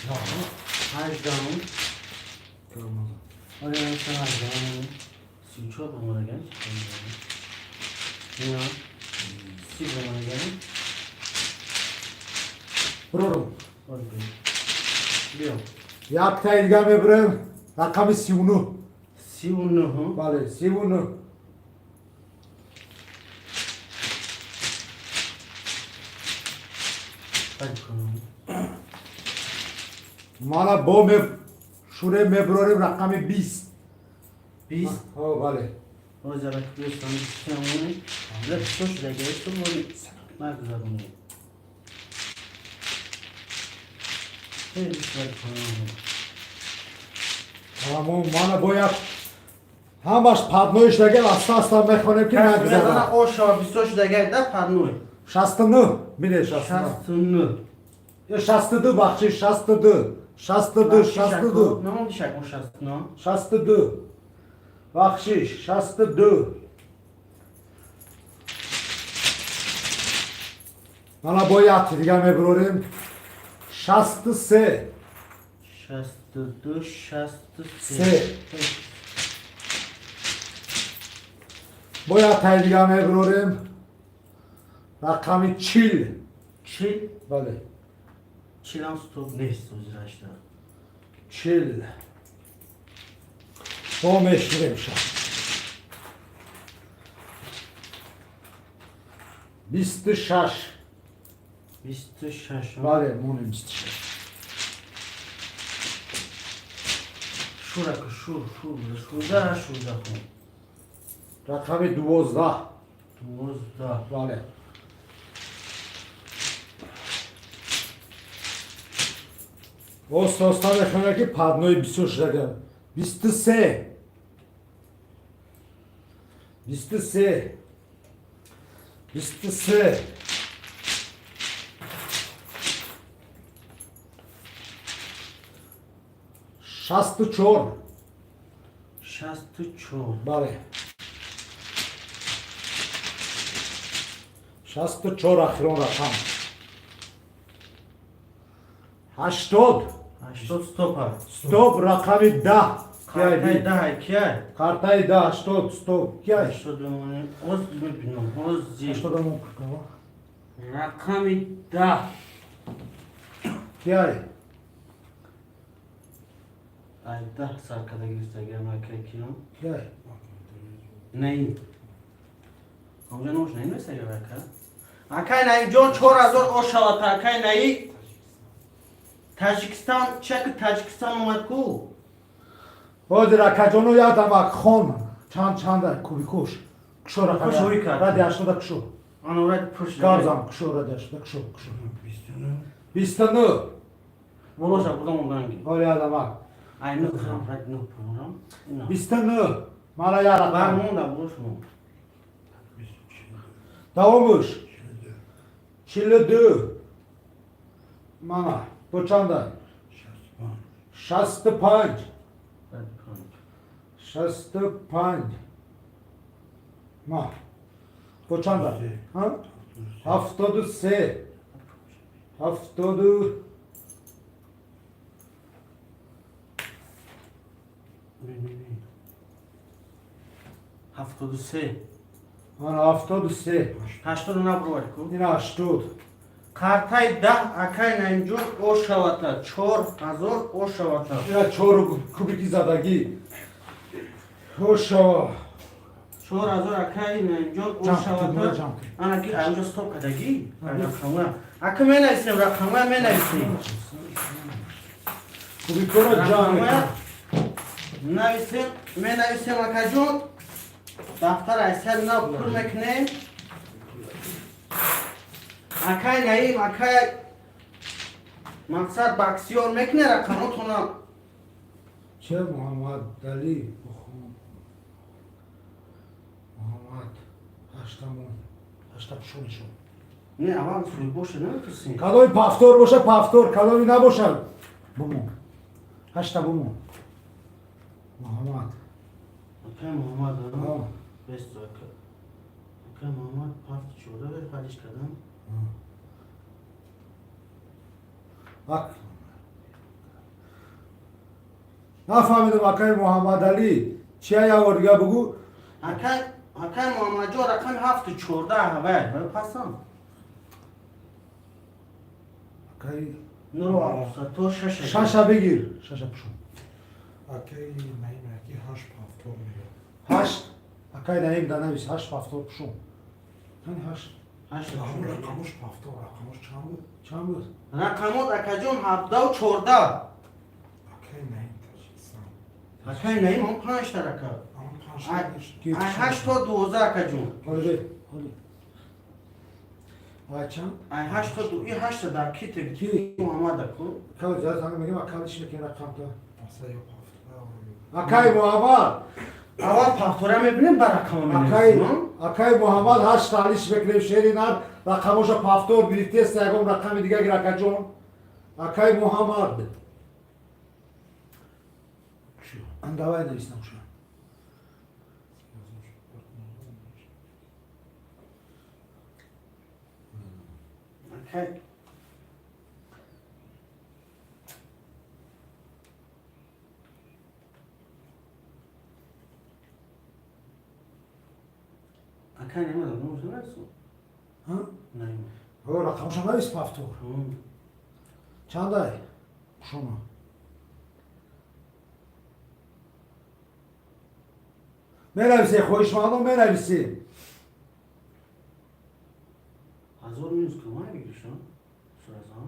B: 18. Оре, 18. 34 бомадаган. Ина. 30 бомадаган.
A: Бурорум.
B: Биё.
A: Яктаи дига мебурем, рақами 39.
B: 39.
A: Бале, 39. Мана бо шуре мебурорем, рақами 20.
B: 20.
A: О, бале.
B: Озара бистам бистамони. Лек шуш дага ту мори нагузарони. Хеле бисёр.
A: Тамом, мана бояд ҳамаш паднои шудага, аста аста мехонем, ки нагузарад.
B: Оша бисёр шудага да падной.
A: 69 мине, 69.
B: 69.
A: Ё 62, бахшиш, 62. 62, 62.
B: Намон дишак 69.
A: 62. Бахшиш, 62. Мана бояд дига мебурорем. 63.
B: 62, 63.
A: Се. Бояд тай дига мебурорем. Рақами 40.
B: 40.
A: Бале.
B: 40 ам стоп нест озирашда.
A: 40. Бо мешурем ша. 26.
B: 26.
A: Бале, монем 26.
B: Шурака шур шур шурда шурда хун.
A: Рақами 12.
B: 12.
A: Бале. Оста оста мехонам, ки паднои бисёр шудага. 23. 23. 23. 64.
B: 64.
A: Бале. 64 охирон рақам. 80.
B: 80 стопа.
A: Стоп, рақами 10.
B: Картаи 10 кияй?
A: Картаи 10, 80, стоп. Кияй?
B: 80 бимонем. Оз мебинам. Ози.
A: 80 мон кава.
B: Рақами 10.
A: Кияй?
B: Ай 10 сар када гирифтагиам акай киям.
A: Кияй?
B: Наим. Онҷа номаш Наим нест агар ака? Акай Наимҷон, 4000 ошавата акай Наим. Таҷикистон чаки Таҷикистон омад ку?
A: Ҳозир акаҷоно ядамак хон. Чанд чанда кубикош. Кушо
B: Кушо
A: рақами.
B: ҳои кард.
A: Ради 80 кушо.
B: Анорад пуш.
A: Гарзам кушо, ради 80 кушо, кушо. 29.
B: Болоша будам онданги.
A: Ҳоли ядамак.
B: Ай нух хам рад нух пурам. Ина.
A: 29. Мана я рақам.
B: Бармонда болошмо.
A: Давомуш. 42. Мана. Бо чанда? 65.
B: Рад панҷ.
A: 65. Ма. Бо чанда? Ҳа? 73. Ҳафтоду
B: Не, не, не. 73.
A: Мана 73.
B: 80 набровад ку?
A: Ина 80.
B: Картаи 10 акай Наимҷон ошавата 4000 ошавата.
A: Ина чору кубики задагӣ. Хошава.
B: 4000 акай Наимҷон
A: Ҷамъ кун,
B: ошавата.
A: ҷамъ кун.
B: Ана ки анҷо стоп кардагӣ рақама. Ака менависем, рақама менависем.
A: Кубикоро ҷамъ
B: Рақама
A: мекунем.
B: нависем, менависем акаҷон. Дафтар айсар нав пур мекунем. Акай Наим, акай мақсад баксиёр мекуне рақамотона.
A: Че Муҳаммад Али Муҳаммад ҳаштамон ҳашта пушонишон.
B: Не, аввал соҳибоша намепурсем.
A: Кадоми повтор боша, повтор, кадоми набошад бумон. Ҳашта бумон. Муҳаммад.
B: Акай Муҳаммад,
A: А.
B: бест ака. Акай Муҳаммад пафт чорда бер ҳалиш кардам.
A: Ак. Нафаҳмидам, акаи Муҳаммадалӣ. Чия явор дига бугӯ?
B: Акай Муҳаммадҷон, рақами ҳафту чорда ҳавай, ҳавай пасам.
A: Акаи
B: Нуру Абдусаттор шаша.
A: Шаша бигир. Шаша пушон.
C: Акаи Наим аки ҳашт повтор мегӯяд.
A: Ҳашт. Акаи Наим да навис ҳашт повтор пушон. Ҳани ҳашт.
B: Ҳашт.
C: Ҳамон рақамош повтор, рақамош чанд буд?
A: Чанд буд?
B: Рақамот акаҷон ҳабдаву чорда.
C: Акаи Наим Таҷикистон.
B: Акай Наим ҳам панҷта рака.
C: Ҳамон панҷ нешт.
B: Ай ҳашт то 12 акаҷон.
A: Ҳоли бе. Ҳоли. Ай чанд?
B: Ай ҳашт то ду, и ҳашта дар ките
A: Ки?
B: Муҳаммад аку.
A: Кал зад ҳами мегем акал иш мекунем рақамта.
C: Маса ё повтора.
A: Акаи Муҳаммад.
B: Аввал повтора мебинем, ба рақама
A: Акаи
B: менависем.
A: Акаи Муҳаммад, ҳашт талиш мекунем шери нар рақамоша повтор гирифтеста, ягон рақами дига гир, акаҷон. Акаи Муҳаммад. Давай нависам ша.
B: Акай Наим номаш навису.
A: Ҳа?
B: Наим.
A: Ҳо, рақамоша навис повтор. Чандай? Шумо. Менависе, хоҳишмандон менависе.
B: 1000 минус кама бигиришон? Суразан.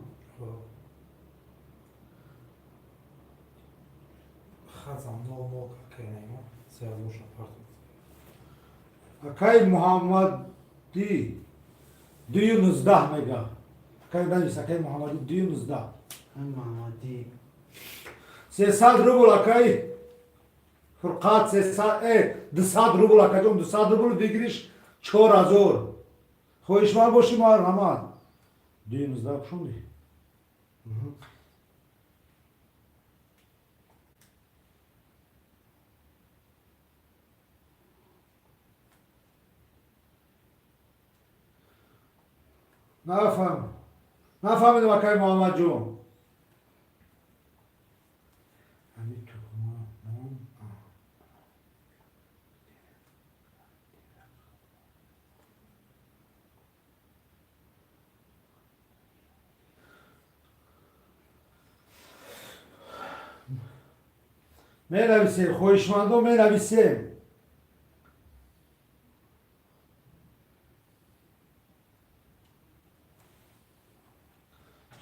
C: Фақат за 00 акай Наима 3000 ша партофт.
A: Акай Муҳаммадӣ 2:19 мега. Акай, навис, акай Муҳаммадӣ 2:19.
B: Муҳаммадӣ.
A: 300 рубл, акай Фурқат, 300, 200 рубл, акаҷон, 200 рубл, выигрыш 4000. Хоҳишманд бошӣ, марҳамат. 2:19 пушонди. Нафаҳм, нафаҳмидам, акай Муҳаммадҷон. Ҳами тухма нон. Менависем, хоҳишмандо, менависем.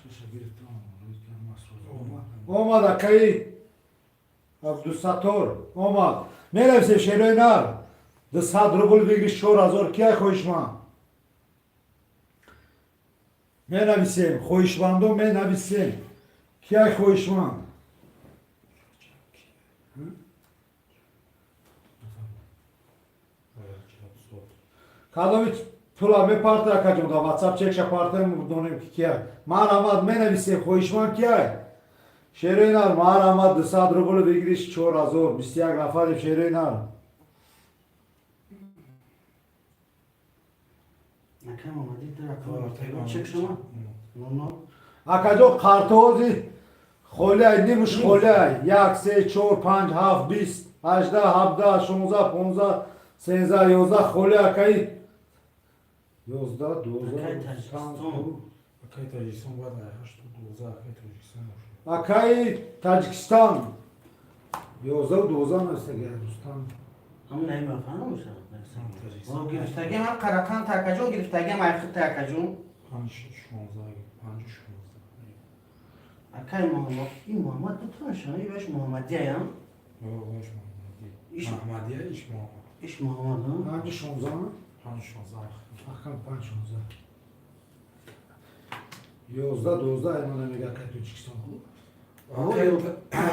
A: Шаша гирифтам, омад акаи Абдусаттор, омад. Менависем, шерои нар, 200 рубл, выигрыш 4000. Кия хоҳишманд? Менависем, хоҳишмандо, менависем. Кия хоҳишманд? Кадоми пула мепарта, акаҷон, дар Ватсап чекша партем, донем, ки кия. Марҳамат, менависем, хоҳишманд кия? Шерои нар, марҳамат, 200 рубл, выигрыш 4000. 21 нафарем, шерои нар.
B: Акай Муҳаммадӣ ду рақам чек шума 00.
A: Акаҷон, қартози холиай, нимуш холиай. Як, се, чор, панҷ, ҳафт, 20, 18, 17, 16, 15, 13, 11 холи, акаи, 11, 12.
B: Акаи Таҷикистон.
C: Акай Таҷикистон бояд ҳашту дувоздаҳ, акай Тоҷикистон бошад.
A: Акаи Таҷикистон 11, 12 навистаги, Рустам.
B: Ҳам наимафаҳмам.
C: Таҷикистон.
B: Гирифтагӣ ҳам қарақам такаҷон, гирифтагиам айхи такаҷон.
C: Панҷ шонздаҳ, панҷу шонздаҳ.
B: Акай Муҳаммад, ин Муҳаммад дуташа, иваш Муҳаммадияям.
C: Иш Муҳаммадӣ.
B: Иш-
C: Маҳмадия, иш Муҳаммад.
B: Иш Муҳаммад, а?
A: 5 16.
C: 5 16.
A: Акам 5 16, 11, 12 аймона мега, акаи Тоҷикистон.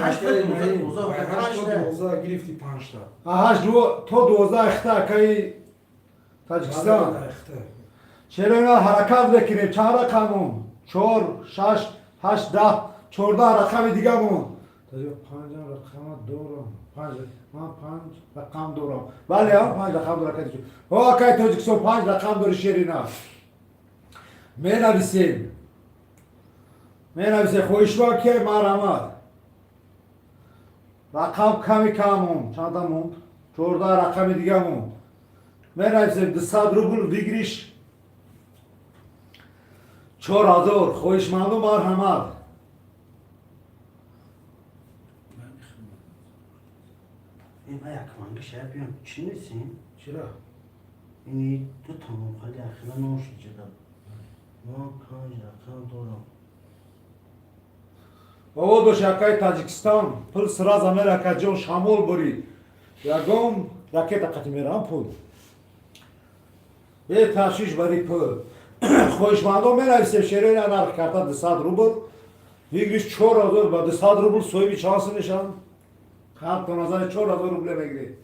B: Ҳашта, дувоздаҳ,
C: ҳашто
B: ҳашта.
C: 12 гирифти, панҷта.
A: Ҳашт то 12 ихта, акаи Таҷикистон. Чаро ина ҳаракат мекунем? Чанд рақамон? Чор, шаш, ҳашт, 10, 14 рақами дигамон. Панҷам рақама дорам. Панҷ, ман панҷ рақам дорам. Бале, ҳам панҷ рақам дорам, акаи Тоҷикистон. О, акаи Тоҷикистон, панҷ рақам дори, шерина. Менависем, менависем, хоҳишманд ки, марҳамат. Рақам ками кам монд. Чанда монд? 14 рақами дига монд. Менависем, 200 рубл, выигрыш 4000. Хоҳишманду, марҳамат.
B: Э, ба якманги шая биём, чӣ несем?
A: Чира?
B: Ини ду тамом хали ахира ношид ҷада. Ман панҷ рақам дорам.
A: Бобо дош, акаи Таҷикистон, пул сразу мера, акаҷон, шамол бурид. Ягон ракета қати мерам пул. Беташвиш бари пул. Хоҳишмандон, менависем, шерои нарх карта 200 рубл, выигрыш 4000. Ба 200 рубл соҳиби шанс мешаванд. Ҳар назари 4000 рубле мегиред.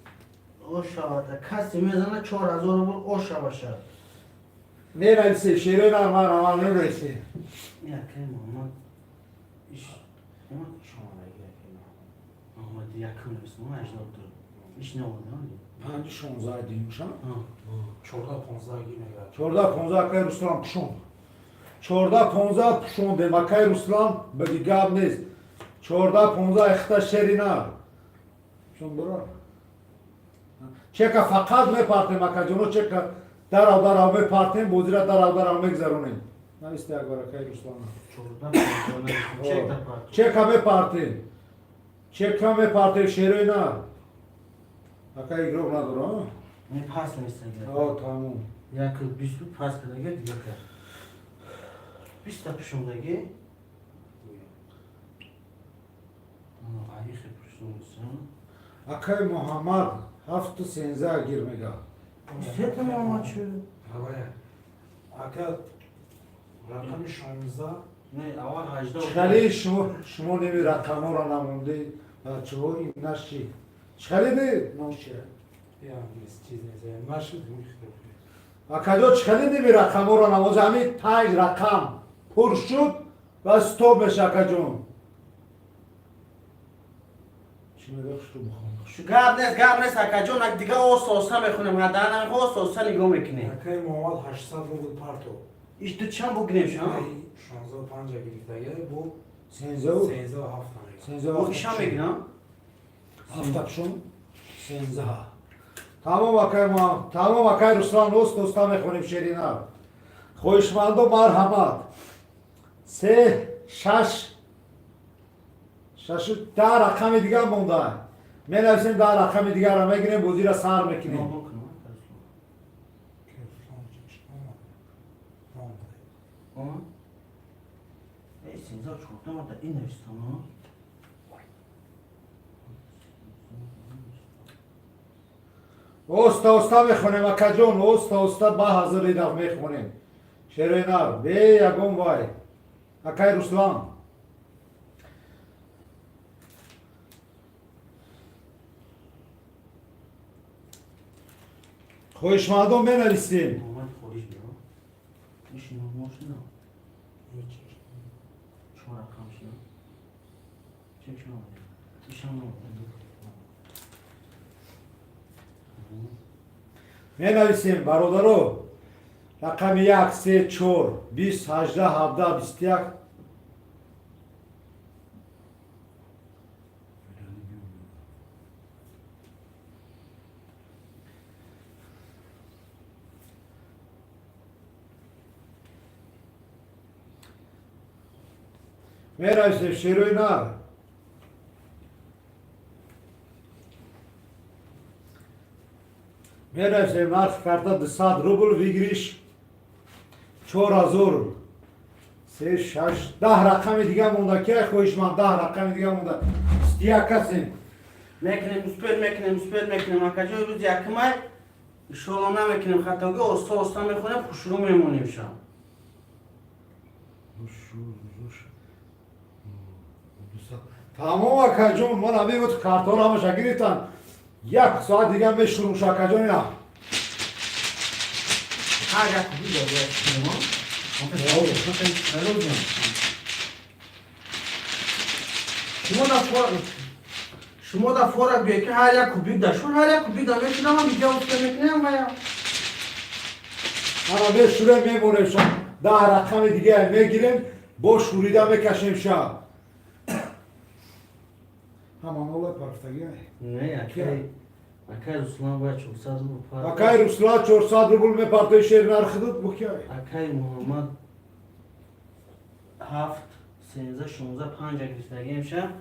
B: О шавада, касе мезана 4000 рубл, о шаваша.
A: Менависем, шерои нар, марҳамат, менависем.
B: Акай Муҳаммад, иш Муҳаммад иш омадаги, акай Муҳаммад якум нависам, 82. Иш наоварда?
A: 5 16 димша.
C: 14 15 гир мега.
A: 14 15, акай Руслан, пушон. 14 15 пушондем, акай Руслан, баги гап нест. 14 15 ихта, шерина. Пушон бара. Чека фақат мепартем, акаҷоно, чека дарав дарав мепартем, бозира дарав дарав мегзаронем. Нависте як бор, акай Руслан.
B: 14 15 чекта парт.
A: Чека мепартем. Чека мепартем, шерои нар. Акай, игрок надора, а?
B: Не, пас навистаги.
A: О, тамом.
B: Як бисту пас кардаги, дига кард. 20-та пушондаги. Айхе пушондаги.
A: Акай Муҳаммад 7-13 гир мега.
B: Сета Муҳаммад шуд.
C: Ҳавая. Ака рақами 16.
B: Не, аввал 18.
A: Чхали шумо неми рақамҳоро намонде, бачаҳо, ин наши. Чхали не номчи?
C: Я нест, чиз нест. Нашуд михтаб.
A: Акаҷо, чхали неми рақамҳоро намоз, ҳамин панҷ рақам пур шуд ва стоп меша, акаҷон. Чӣ мега, хушрӯ бихонам?
B: Гап нест, гап нест, акаҷон, ак дига оста оста мехонем, ҳадан намехо, оста оста нигоҳ мекунем.
C: Акаи Муҳаммад 800 рубл парто.
B: Иш ду чанд бугирем шам?
C: 16 5 гирифтага бу.
A: Сензау.
C: 13 7 мега.
A: Сензау.
B: Бо ишам мегирам?
A: Ҳафтапшон 13. Тамом, акай Муҳаммад, тамом, акай Руслан, оста оста мехонем, шерина. Хоҳишмандо, марҳамат. Се, шаш, шашу 10 рақами дигар монда. Менависем, 10 рақами дигарро мегирем, бозиро сар мекунем.
B: Нигоҳ кунам. Омад? Эй, 13 14 мада ин навистам, а?
A: Оста оста мехонем, акаҷон, оста оста ба ҳазир идаф мехонем. Шеринар, бе ягон вай. Акай Руслан. Хоҳишмандон, менависем.
B: Муҳаммад хориҷ биё. Иш нормал шуда. Чор рақам шуда. Чек шуд. Ишам намад.
A: Менависем, бародаро. Рақами як, се, чор, 20, 18, 17, 21. Менависем, шерои нар. Менависем, нархи карта 200 рубл, выигрыш 4000. Се, шаш, 10 рақами дига монда. Ки хоҳишманд, 10 рақами дига монда. 21 касем.
B: Мекунем, успеть мекунем, успеть мекунем. Акаҷон, рӯзи якумай иншоалло намекунем хатоги, оста оста мехонем, хушрӯ мемонем шам.
A: Тамом, акаҷон, ман ҳамин буд, картҳоро ҳамаша гирифтам. Як соат дига мешурӯш, акаҷон, ина.
B: Ҳар як видео бояд кунем. Шумо да фора, шумо да фора гӯе ки ҳар як кубик да шур, ҳар як кубик да мешунам, видео уста мекунем ва
A: Ана мешурем, мемонем ша. 10 рақами дига мегирем, бо шурида мекашем ша. Ҳаманола парафтагӣ.
B: Не, акай Руслан бояд 400 рубл пар.
A: Акай Руслан 400 рубл мепартои, шер нархидут бу кия?
B: Акай Муҳаммад 7 13 16 5 гирифтагием ша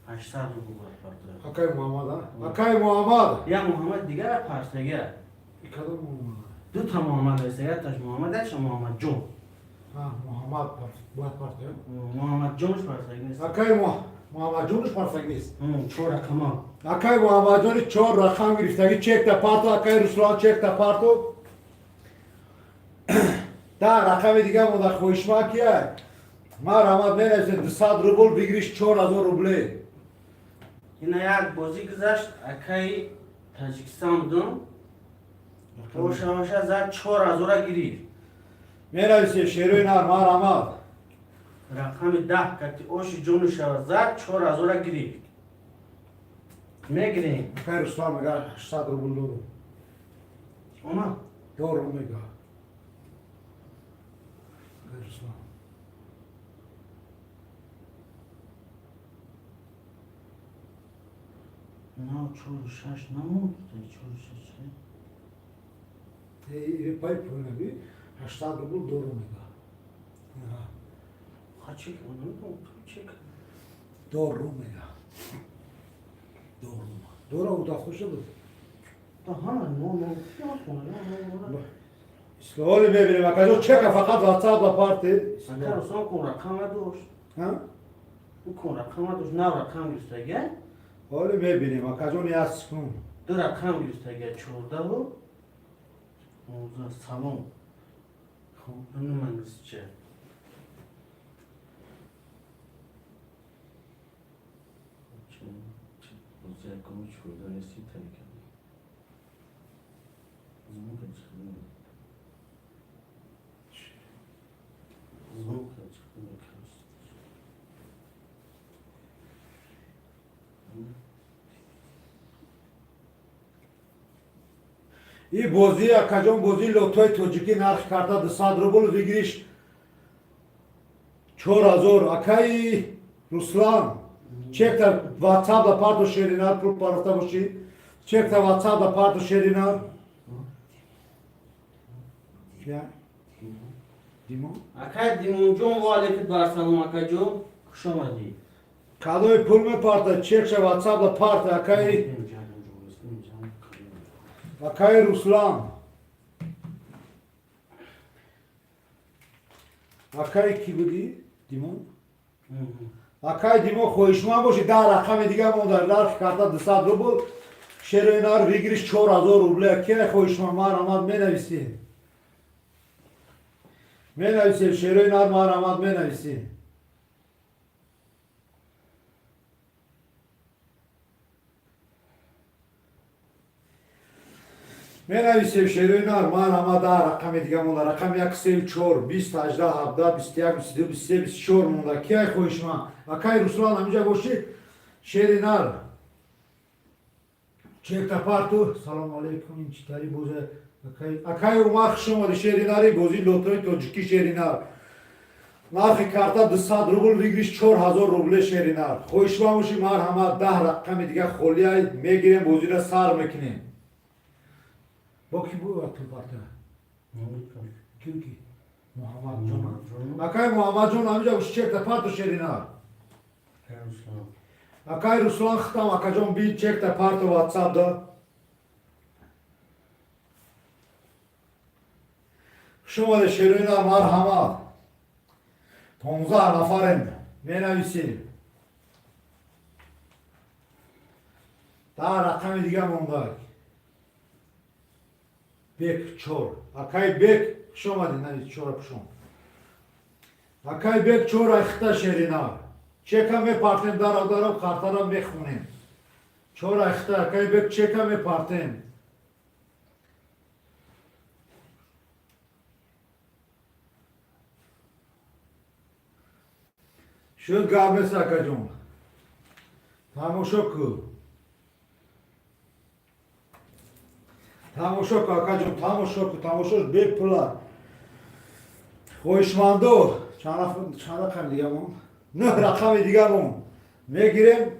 B: 800 рубл бояд партояд.
A: Акай Муҳаммад, а? Акай Муҳаммад.
B: Я Муҳаммад дигара партага.
A: Кадом Муҳаммад?
B: Ду та Муҳаммад аст, якташ Муҳаммад, якташ Муҳаммадҷон.
A: Муҳаммад бояд партояд.
B: Муҳаммадҷонш партага нест.
A: Акай Муҳаммадҷонш партаг нест.
B: Чор рақама.
A: Акай Муҳаммадҷони чор рақам гирифтагӣ, чекта парто, акай Руслан, чекта парто. 10 рақами дига монда, хоҳишманд кия? Марҳамат, менависем, 200 рубл, выигрыш 4000 рублей.
B: Ина як бозӣ гузашт, акаи Таҷикистон будум. Оша оша зад, 4000-а гирифт.
A: Менависем, шерои нар, марҳамат.
B: Рақами 10 кати оши ҷону шава зад, 4000-а гирифт. Мегирем.
A: Акай Руслан мега 800 рубл дорум.
B: Омад.
A: Дорум мега. Акай Руслан.
B: На чору шаш намуд, чору шаш.
A: Пай пулнаби 800 рубл дорум мега.
B: Ха, чек, чек.
A: Дорум мега. Дорум. Дора удафта буд.
B: Аҳа, но но.
A: Ислоҳоли мебинем, акаҷон, чека фақат WhatsApp ба парти.
B: Ака Руслан кун рақама дошт.
A: Ҳа?
B: Ӯ кун рақама дошт, нав рақам гирифтага.
A: Ҳоле мебинем, акаҷон, як секунд.
B: Ду рақам гирифтага, 14-ву 19. Салом.
A: Хуб.
B: Инум англисча. Звук.
A: И бозӣ, акаҷон, бозии лотои тоҷикӣ, нархи карта 200 рубл, выигрыш 4000. Акаи Руслан, чекта ватсап да парто, шеринар, пул парофта бошӣ, чекта ватсап да парто, шеринар. Я? Димон?
B: Акай Димонҷон, ва алейкум барсалом, акаҷон, хуш омадӣ.
A: Кадои пул мепарта, чекша ватсап да парта, акаи Руслан. Акаи кӣ будӣ? Димон? Акаи Димон, хоҳишманд бошӣ, 10 рақами дига монда, нархи карта 200 рубл, шероинар, выигрыш 4000 рубле. Ке хоҳишманд, марҳамат, менависем. Менависем, шероинар, марҳамат, менависем. Менависем, шероинар, марҳамат, 10 рақами дига монда. Рақами як, се, чор, 20, 18, 17, 21, 22, 23, 24 монда. Кияй хоҳишманд? Акаи Руслан, ҳаминҷа бошӣ, шеринар. Чекта парту. Салому алейкум, ин читари бозе. Акаи Умар, хуш омадӣ, шеринари, бозии лотои тоҷикӣ, шеринар. Нархи карта 200 рубл, выигрыш 4000 рубле, шеринар. Хоҳишманд бошӣ, марҳамат, 10 рақами дига холиай, мегирем, бозиро сар мекунем. Бо ки буд пул парта? Ки ки? Муҳаммадҷон. Акаи Муҳаммадҷон, ҳаминҷа бошӣ, чекта парту, шеринар. Акаи Руслан, хитам, акаҷон, би чекта парту ватсап да. Хуш омадед, шероинар, марҳамат. 15 нафарем, менависем. 10 рақами дига монда. Бек чор. Акаи Бек, хуш омадед, навис чора пушон. Акаи Бек, чор айхта, шеринар. Чека мепартем, дарав дарав картара мехонем. Чор айхта, акаи Бек, чека мепартем. Шуд, гап нест, акаҷон. Тамошо кун. Тамошо кун, акаҷон, тамошо кун, тамошош бепула. Хоҳишмандо, чанд рақами дига мон? Нӯҳ рақами дига мон. Мегирем.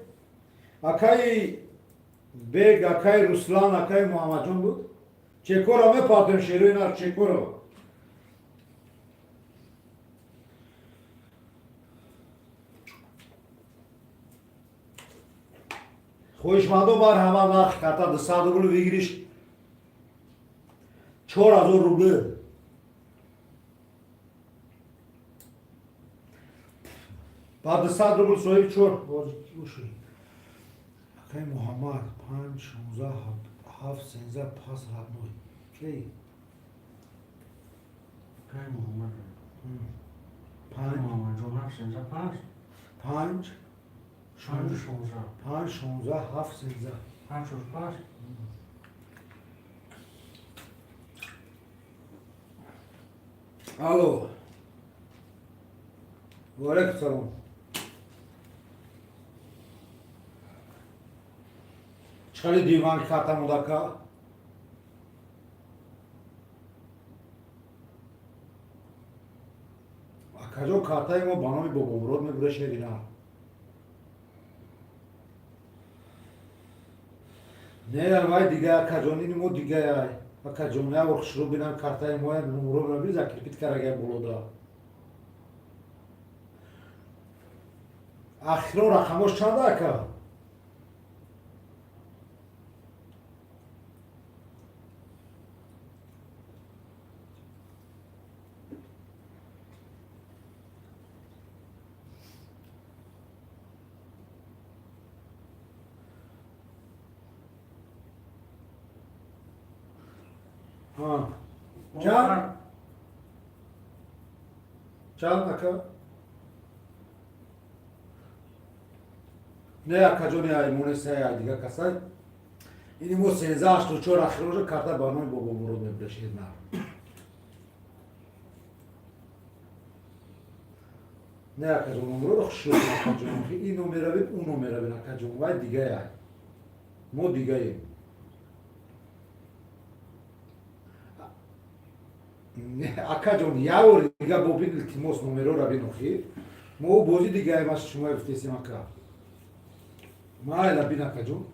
A: Акаи Бег, акаи Руслан, акаи Муҳаммадҷон буд. Чекора мепартем, шерои нар, чекора. Хоҳишмандо, марҳамат, нархи карта 200 рубл, выигрыш 4000 рубл. Ба 200 рубл соҳиби чор. Акаи Муҳаммад, панҷ, 16, ҳафт, 13, пас родной. Кей?
B: Акай Муҳаммад.
A: Панҷ.
B: Муҳаммадҷон, ҳафт, 13, панҷ.
A: Панҷ.
B: Панҷ, 16.
A: Панҷ, 16, ҳафт, 13.
B: Панҷ, шош, панҷ.
A: Алло. Ва алейкум салом. Чӣ диван карта мудака? Акаҷо, картаи мо ба номи Бобомурод мебура, шерина. Не, вай дига, акаҷон, ини мо дигаяй. Акаҷон, як бор хушрӯ бинам картаи моя, нумро бинам, би закрепить карагай болода. Ахиро рақамош чанда, ака? Чанд? Чанд, ака? Не, акаҷони, ай монесай, ай дига касай. Ини мо 1384 ахирожа карта ба номи Бобомурод мебудашед нар. Не, акаҷон, номероро хушрӯ, акаҷон. Ин номера бин, ун номера бин, акаҷон. Вай дигае. Мо дигаем. Акаҷон, як бори дига бобин, илтимос, номерора бин охир. Мо ӯ бозӣ дигаем, аз шумо гуфтесем, ака. Майла, бин, акаҷон.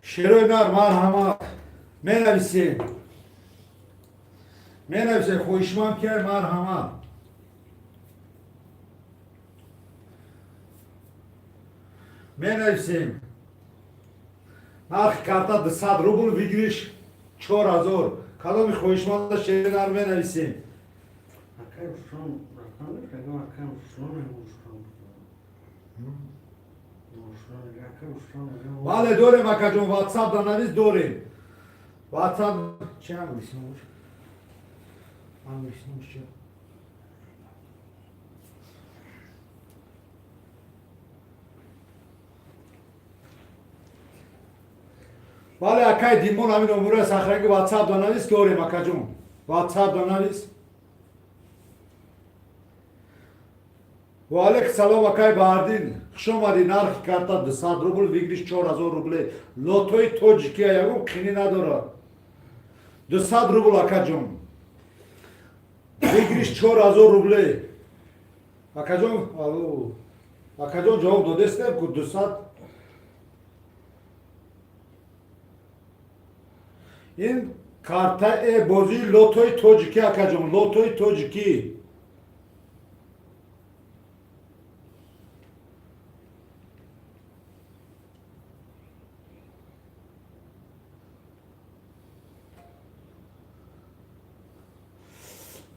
A: Шерои нар, марҳамат. Менависем. Менависем, хоҳишманд ки, марҳамат. Менависем. Нархи карта 200 рубл, выигрыш 4000. Кадоми хоҳишманда, шери нар, менависем.
B: Акай Рустам рақам мегам, акай Рустам Рустам. Рустам, акай Рустам мегам.
A: Бале, дорем, акаҷон, WhatsApp да навис, дорем. WhatsApp чи англиси номуш? Англиси номуш чи? Бале, акай Димон, ҳамин номерои сахраги WhatsApp да навис, дорем, акаҷон. WhatsApp да навис. Ва алейк салом, акай Баҳардин. Хуш омадӣ. Нархи карта 200 рубл, выигрыш 4000 рубле. Лотои тоҷикия, ягон қинӣ надорад. 200 рубл, акаҷон. Выигрыш 4000 рубле. Акаҷон, алло. Акаҷон, ҷавоб додестем ку 200. Ин карта э бозии лотои тоҷикӣ, акаҷон, лотои тоҷикӣ.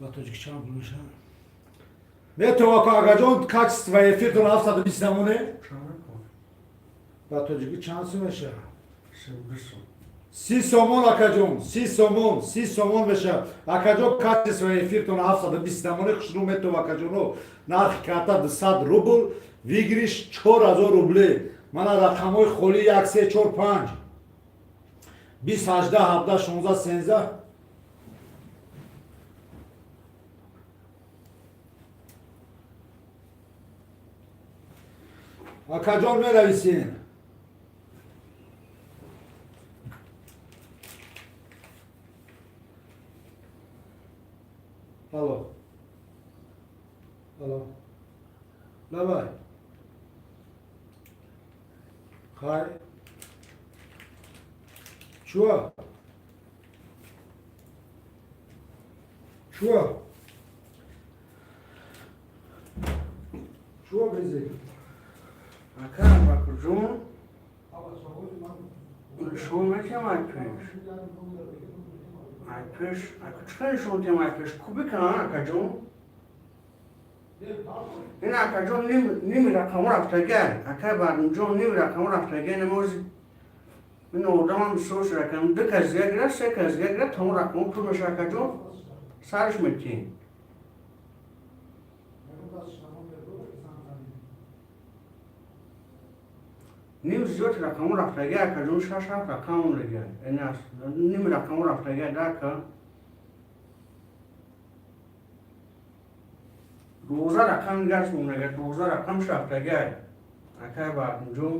A: Ба тоҷикӣ чанд пул мешавад? Метова ку, акаҷон, качество эфиртон 720 намоне?
B: Чанд кун?
A: Ба тоҷикӣ чанд сум мешавад?
B: 32 сом.
A: 30 сомон, акаҷон, 30 сомон, 30 сомон мешавад, акаҷон. Качество эфиртон 720 намоне, хушрӯ метова, акаҷоно. Нархи карта 200 рубл, выигрыш 4000 рубле. Мана рақамҳои холӣ: як, се, чор, панҷ, 20, 18, 17, 16, 13. Акаҷон, менависем. Алло, алло, давай. Хай, чуа, чуа, чуа, безе.
B: Ака Бакурҷон, шумо мекем ай пеш. Ай пеш, ака чӣ шумо тем ай пеш? Куби кана, акаҷон? Ин акаҷон ним ним рақамро рафтага. Ака Барнҷон, ним рақамро рафтага, намози. Ин одамам бисёр рақам, ду кас дига гирад, се кас дига гирад, тамом рақамҳо пур мешавад, акаҷон. Сарш метиҳем. Ним зиёд рақамҳо рафтага, акаҷон, шаш ҳафт рақам мондага. Ин аст. Ним рақамҳо рафтага, да, ака. 12 рақам дигарш мондага, 12 рақамш рафтага. Акай Барнҷон.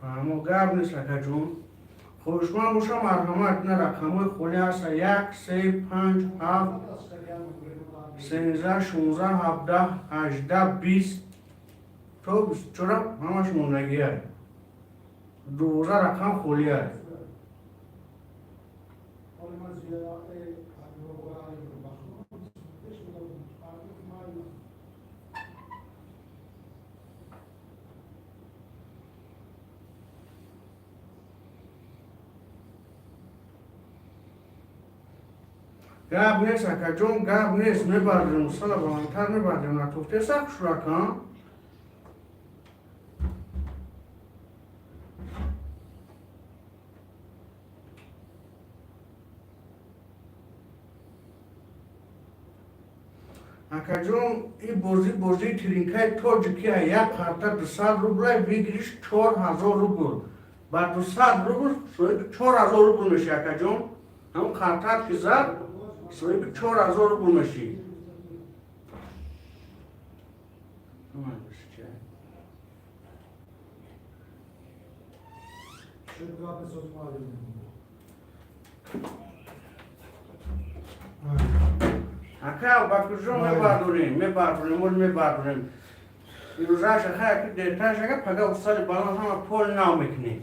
B: Аммо гап нест, акаҷон. Хоҳишманд бошам, марҳамат, на рақамҳои холӣ ҳаста: як, се, панҷ, ҳафт, 13, 16, 17, 18, 20 то 24 ҳамаш мондагиай. 12 рақам холиай. Гап нест, акаҷон, гап нест, мебардем, сала баландтар мебардем, натуфтеса хушрака. Акаҷон, и бозӣ бозии тринкаи тоҷикия, як карта 200 рублай, выигрыш 4000 рубл. Ба 200 рубл соҳиби 4000 рубл мешӣ, акаҷон. Ҳамн картаат ки зад, соҳиби 4000 рубл мешӣ. Ака Бакирҷон, мебардорем, мебардорем, оли мебардорем. Ирӯзаша хая ки дертар шага, пага усали баланд ҳама пол нав мекунем.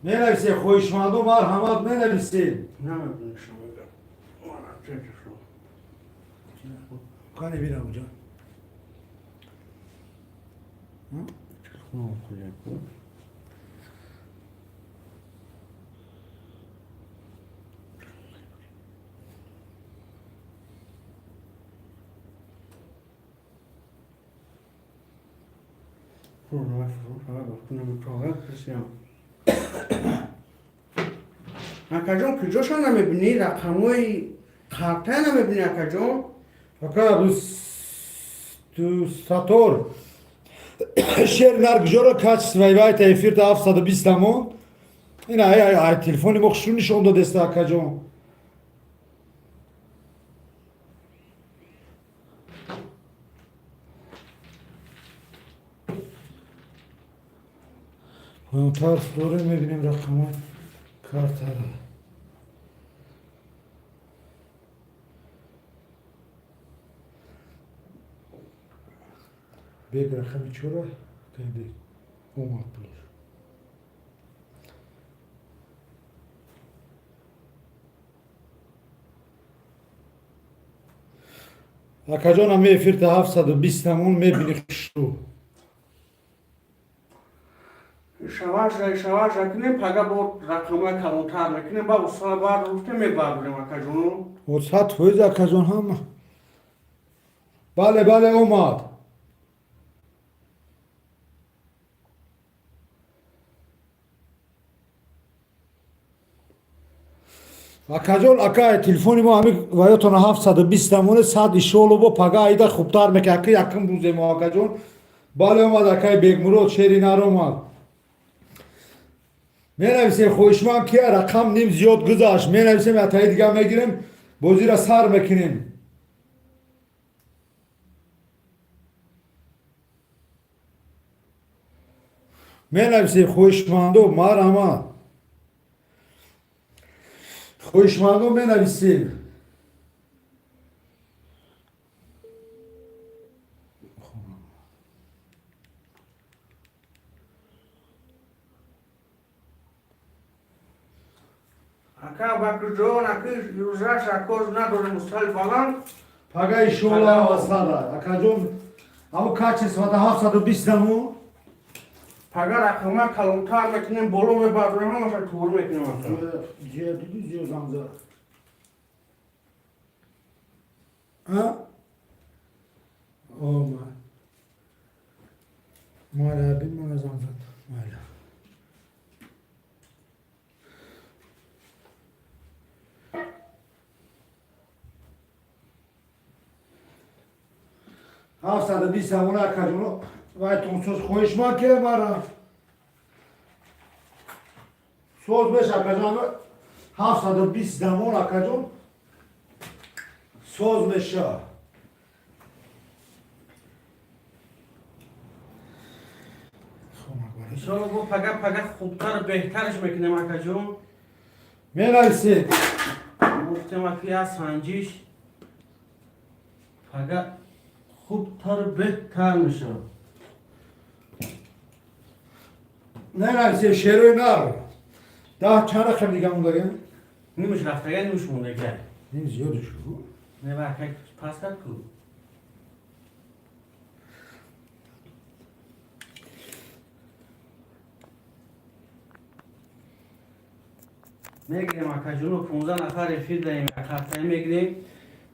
A: Менависе, хоҳишманду, марҳамат, менависед.
B: Намебинишам.
A: Қане бинам уҷа.
B: Телефон хуяку. Акаҷон, куҷошон намебинӣ? Рақамҳои картая намебинӣ, акаҷон?
A: Ака Сатор, шер наргжора качество вайта эфирта 720 тамон. Ина ай ай ай телефони мо хушрӯ нишон додеста, акаҷон. Поёнтар дорем, мебинем рақамҳои картара. Бег рақами чора бег омад пулаш. Акаҷон, ами эфирта 720 тамон мебини хушрӯ.
B: Шаважа, шаважа кунем, пага бо рақамҳои калонтар мекунем, ба усала баъд гуфтем, мебардорем, акаҷону.
A: 100%, акаҷон, ҳама. Бале, бале, омад. Акаҷон, ака, телефони мо ҳами ваётона 720 тамоне, сад ишолу бо пага айда хубтар мека, ака, якум рӯзе мо, акаҷон. Бале, омад, акаи Бегмурод, шери нар омад. Менависем, хоҳишманд кия, рақам ним зиёд гузашт. Менависем, ятаи дига мегирем, бозира сар мекунем. Менависем, хоҳишмандо, марҳамат. Хоҳишмандо, менависем.
B: Ака Бакирҷон, аки ирӯзаш акоз надорем усали баланд.
A: Пага ишола асара. Акаҷон, ҳамо качествода 720 дамон.
B: Пага рақамҳои калонтар мекунем, боло мебардорем, ҳамаша тур мекунем, ака.
A: Диди зиё замза. А? Ома. Майла, бин мана замзад. Майла. 720 амона, акаҷоно, вай тонсоз хоҳишманд ке мара. Соз беш, акаҷон, 720 дамон, акаҷон, соз меша.
B: Иншолло, бо пага пага хубтару беҳтарш мекунем, акаҷон.
A: Менависед.
B: Гуфтем, аки, я санҷиш пага хубтару беҳтар мешавад.
A: Менависед, шерои нар. Даҳ чанд рақам дига мондага?
B: Нимаш рафтага, нимаш мондага.
A: Ним зиёд шу.
B: Не, ва акай пас кард ку. Мегирем, акаҷоно, 15 нафар эфир даем, картаи мегирем,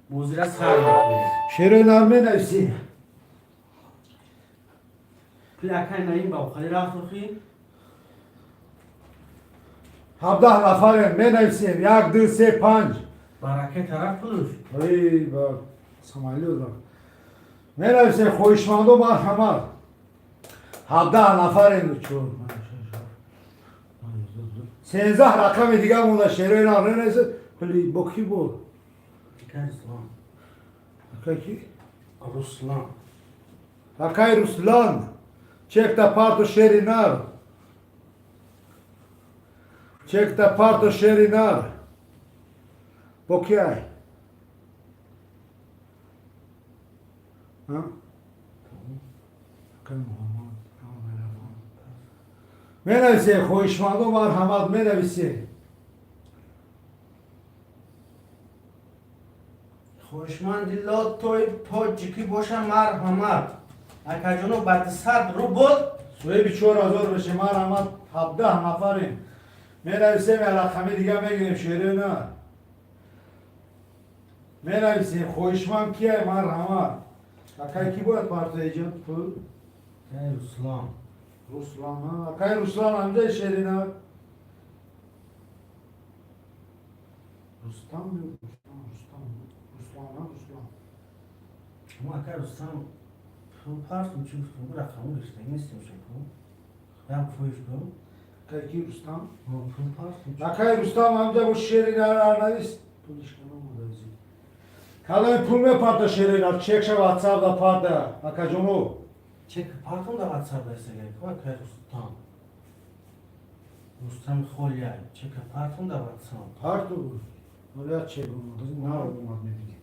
B: бозира сар мекунем.
A: Шерои нар менависӣ.
B: Пули акай Наим ба охари рафт охи.
A: 17 нафарем, менависем. Як, ду, се, панҷ.
B: Барака тараф пулуш.
A: Ай, ба самолёт рафт. Менависем, хоҳишмандо, марҳамат. 17 нафарем. Чор, панҷ, шаш, ҳафт, 13 рақами дига монда, шерои нар менависед. Пули бо ки буд?
B: Акай Руслан.
A: Акай ки?
B: Руслан.
A: Акай Руслан. Чекта парто, шери нар. Чекта парто, шери нар. Бо ки ай? А? Акай Муҳаммад. Менависем, хоҳишмандо, марҳамат, менависем.
B: Хоҳишманди лотои тоҷикӣ боша, марҳамат. Акаҷоно, ба 200 рубл.
A: Соҳиби 4000 мешем, марҳамат, 17 нафарем. Менависем, я рақами дига мегирем, шерои нар. Менависем, хоҳишманд кияй, марҳамат. Акай ки бояд партоеҷон пул?
B: Акай Руслан.
A: Руслан, акай Руслан, ҳамҷаи шери нар. Рустам, Рустам, Рустам, Руслан, Руслан.
B: Мо акай Рустам пул партум, чӣ гуфтум, рақаму гирифтагӣ нестем шаку. Ям фоиш бу.
A: Акай ки, Рустам?
B: Мо пул партум.
A: Акай Рустам, ҳамҷа бо шери нар навис. Пулиш канам. Калами пул мепарта, шери нар, чекша WhatsApp да парта, акаҷоно.
B: Чек партум да WhatsApp да ку акай Рустам. Рустам Холияй. Чек партум да WhatsApp.
A: Парту. Оля чек омад, нар омад мебини.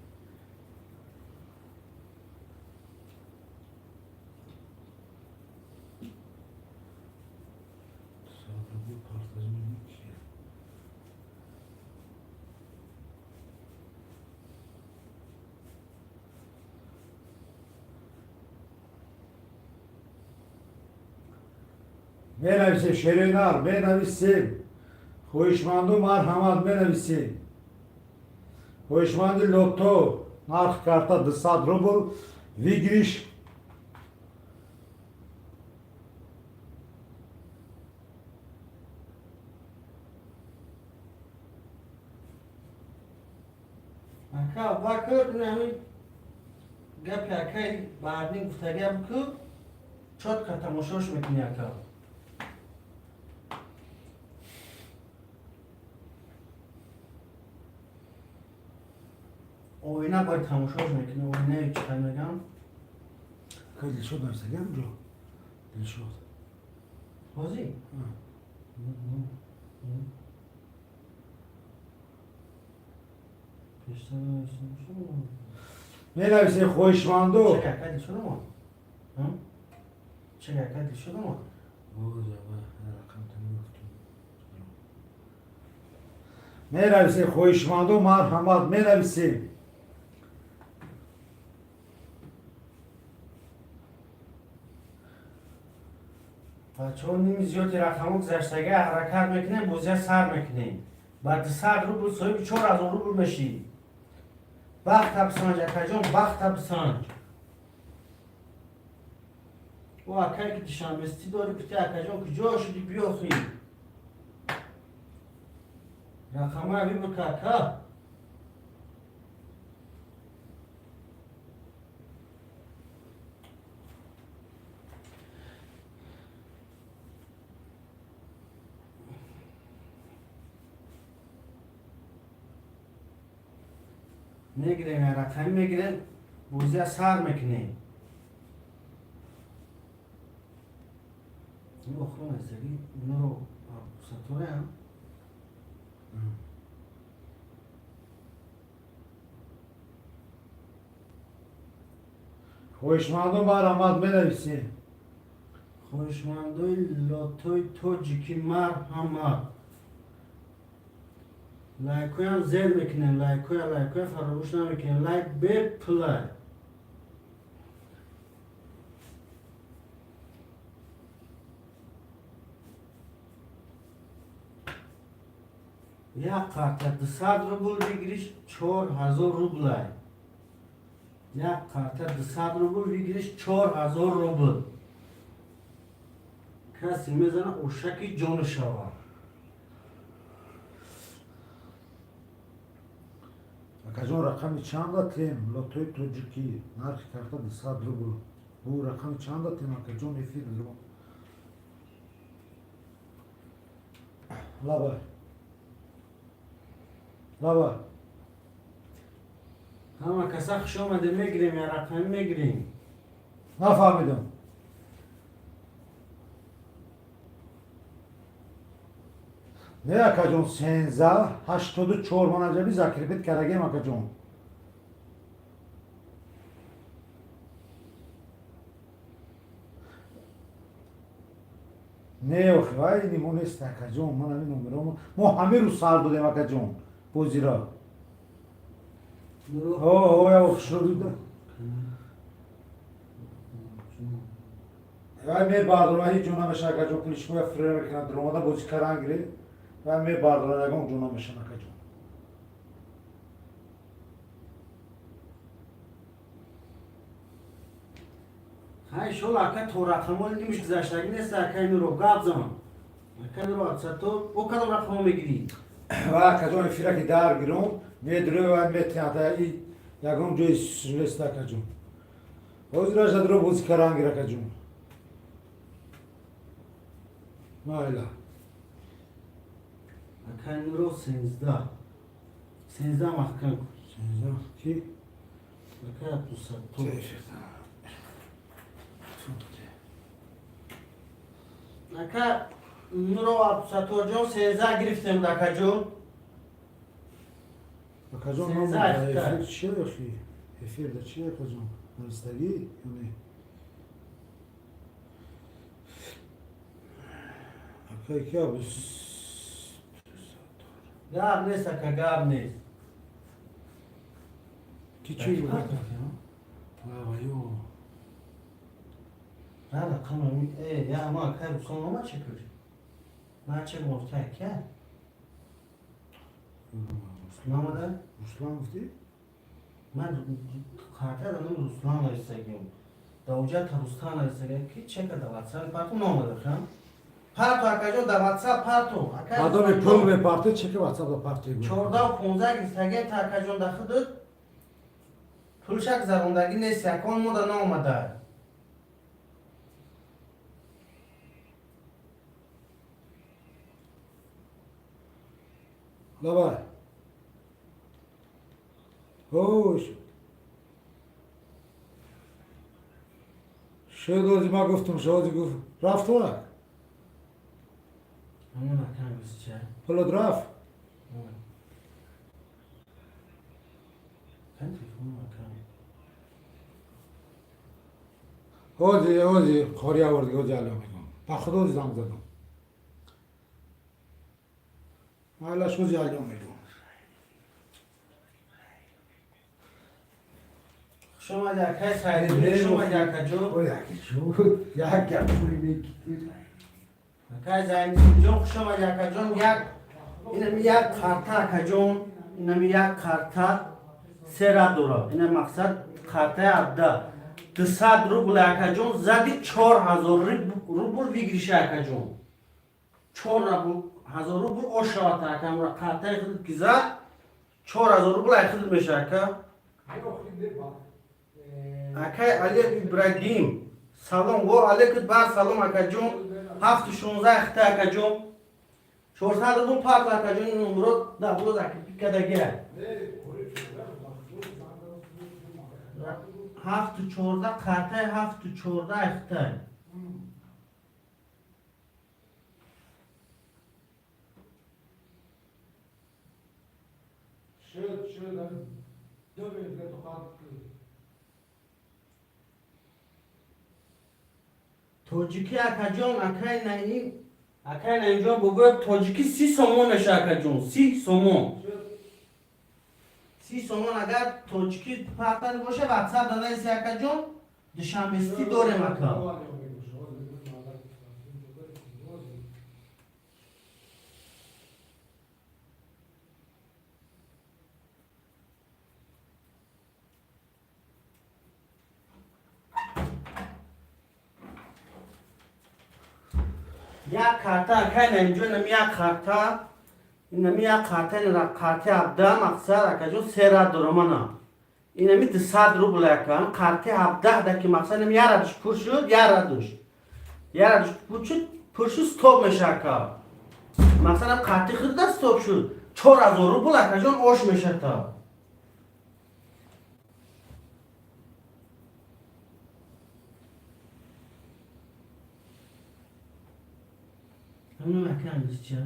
A: 100 рубл партаз мебини ки. Менависем, шерои нар, менависем. Хоҳишманду, марҳамат, менависем. Хоҳишманди лото, нарх карта 200 рубл, выигрыш.
B: Ака Абубакр, ҳамин гапи акай баъдин гуфтагиам ку чётко тамошош мекунӣ, ака. Оина бояд тамошош мекунӣ, оинаи чӣ мегам?
A: Акай Дилшод нависагиам ҷо. Дилшод.
B: Бозӣ?
A: А.
B: Пештар нависта бошам.
A: Менависем, хоҳишманду.
B: Чек ака Дилшод омад? Чек ака Дилшод омад?
A: Рақам гуфтум. Менависем, хоҳишманду, марҳамат, менависем.
B: Бачаҳо, ними зиёди рақамҳо гузаштага, ҳаракат мекунем, бозия сар мекунем. Ба 200 рубл соҳиби 4000 рубл мешӣ. Бахта бисанҷ, акаҷон, бахта бисанҷ. О акай ки душанбестӣ дорӣ, гуфти, акаҷон, куҷо шудӣ, биёхӣ. Рақамҳоя выбор ка, ака. Мегирем, рақамӣ мегирем, бозия сар мекунем. Охирон эстаги иноро сатораям.
A: Хоҳишманду, марҳамат, менависем.
B: Хоҳишмандои лотои тоҷикӣ, марҳамат. Лайкоям зер мекунем, лайкоя, лайкоя фаромӯш намекунем. Лайк бепулай. Як карта 200 рубл, выигрыш 4000 рублай. Як карта 200 рубл, выигрыш 4000 рубл. Касе мезана, ошаки ҷону шава.
A: Акаҷон, рақами чанда тем? Лотои тоҷикӣ, нархи карта 200 рубл. Бу рақами чанда тем, акаҷон, эфир? Лабай, лабай.
B: Ҳама каса хуш омаде. Мегирем, я рақами мегирем.
A: Нафаҳмидам. Не, акаҷон, 1384 ман аҷаби закрепить карагем, акаҷон. Не, охи, вай нимо нест, акаҷон. Ман ҳамин номеромо мо ҳамин рӯз сар додем, акаҷон, бозира. О, я хушрӯ дида. Вай мебардора, ҳеҷ ҷо намеша, акаҷон. Пули шумо фиреб мекунад, даромада бозӣ кардан гиред. Вай мебардора, ягон ҷо намешан, акаҷон.
B: Хай, шол, ака, то рақамҳои нимиш гузаштагӣ нест, акай Нуро, гап зан. Ака Нуро, то бо кадом рақамҳо мегирӣ?
A: Ва, акаҷон, эфира ки дар гиром, медурӯ, вай метиҳад, ягон ҷои нест, акаҷон. Ҳозираша дуро бозӣ кардан гир, акаҷон. Майла.
B: Акай Нуро, 13 13 маҳкам кун.
A: 13 ки?
B: Акай Абдусаттор. Ака Нуро, Абдусатторҷон, 13 гирифтем, акаҷон.
A: Акаҷон.
B: 13.
A: Эфир чия, охи? Эфир да чия, акаҷон? Навистагӣ ё не? Акай, ки абус?
B: Гап нест, ака, гап нест.
A: Ки чӣ? Ё.
B: Рақам я ма, акай Руслан омад, чӣ кӯр? Ман чӣ гуфта, ка? Руслан омада?
A: Руслан гуфтӣ?
B: Ман карта дадам, Руслан навистагим. Даоҷа та Рустам навистагим, ки чека да WhatsApp парту наомада хам. Парту, акаҷон, да WhatsApp парту.
A: Мадоми пул мепарте, чеки WhatsApp да парти.
B: 14 15 гирифтагим та, акаҷон, да худут пулшак зарондагӣ нест, якон мода наомада.
A: Давай. Ош. Шуд, ма гуфтум, шоди гуфт. Рафт вак.
B: Ҳамон акам бисча.
A: Пулот рафт.
B: Кан телефон, акам.
A: Ҳози, ҳози, қори авард, ҳози алло мекунам. Ба худо занг задам. Майлаш, ҳози алло мегӯм.
B: Хуш омади, акай Сайиддин, хуш омади, акаҷон.
A: Ой, акаҷон, як гап пули мекитир.
B: Акай Зайниддинҷон, хуш омади, акаҷон. Як инами як карта, акаҷон, инами як карта се рад дорад. Ина мақсад картаи 17. 200 рубл, акаҷон, зади 4000 рубл выигрыш а, акаҷон. 4000 рубл ошавад, ака, картаи худ ки зад, 4000 рубл ай худ меша, ака. Акай Али Ибрагим, салом, во алейкум бар салом, акаҷон. 7:16 хита, акаҷон. 400 рубл парт, акаҷон, номро да боз акадагия. 7:14, картаи 7:14 хитай.
A: Шуд, шуд, ду минут тоқат.
B: Тоҷикӣ, акаҷон, акай Наим, акай Наимҷон богӯяд, тоҷикӣ 30 сомон меша, акаҷон, 30 сомон. 30 сомон. Агар тоҷикӣ партани боша, ватсап данаиси, акаҷон. Душанбести дорем, ака. Як карта, акай Наимҷон, инами як карта, инами як карта, ин карти 17, мақсад, акаҷон, се рад дорам. Ана инами 200 рубл, ака. Карти 17 да ки, мақсад, инами як радуш пур шуд, як радуш пур шуд, стоп меша, ака. Мақсадам, карти хурда стоп шуд, 4000 рубл, акаҷон, ош мешата. Ҳамин, ака, англисча.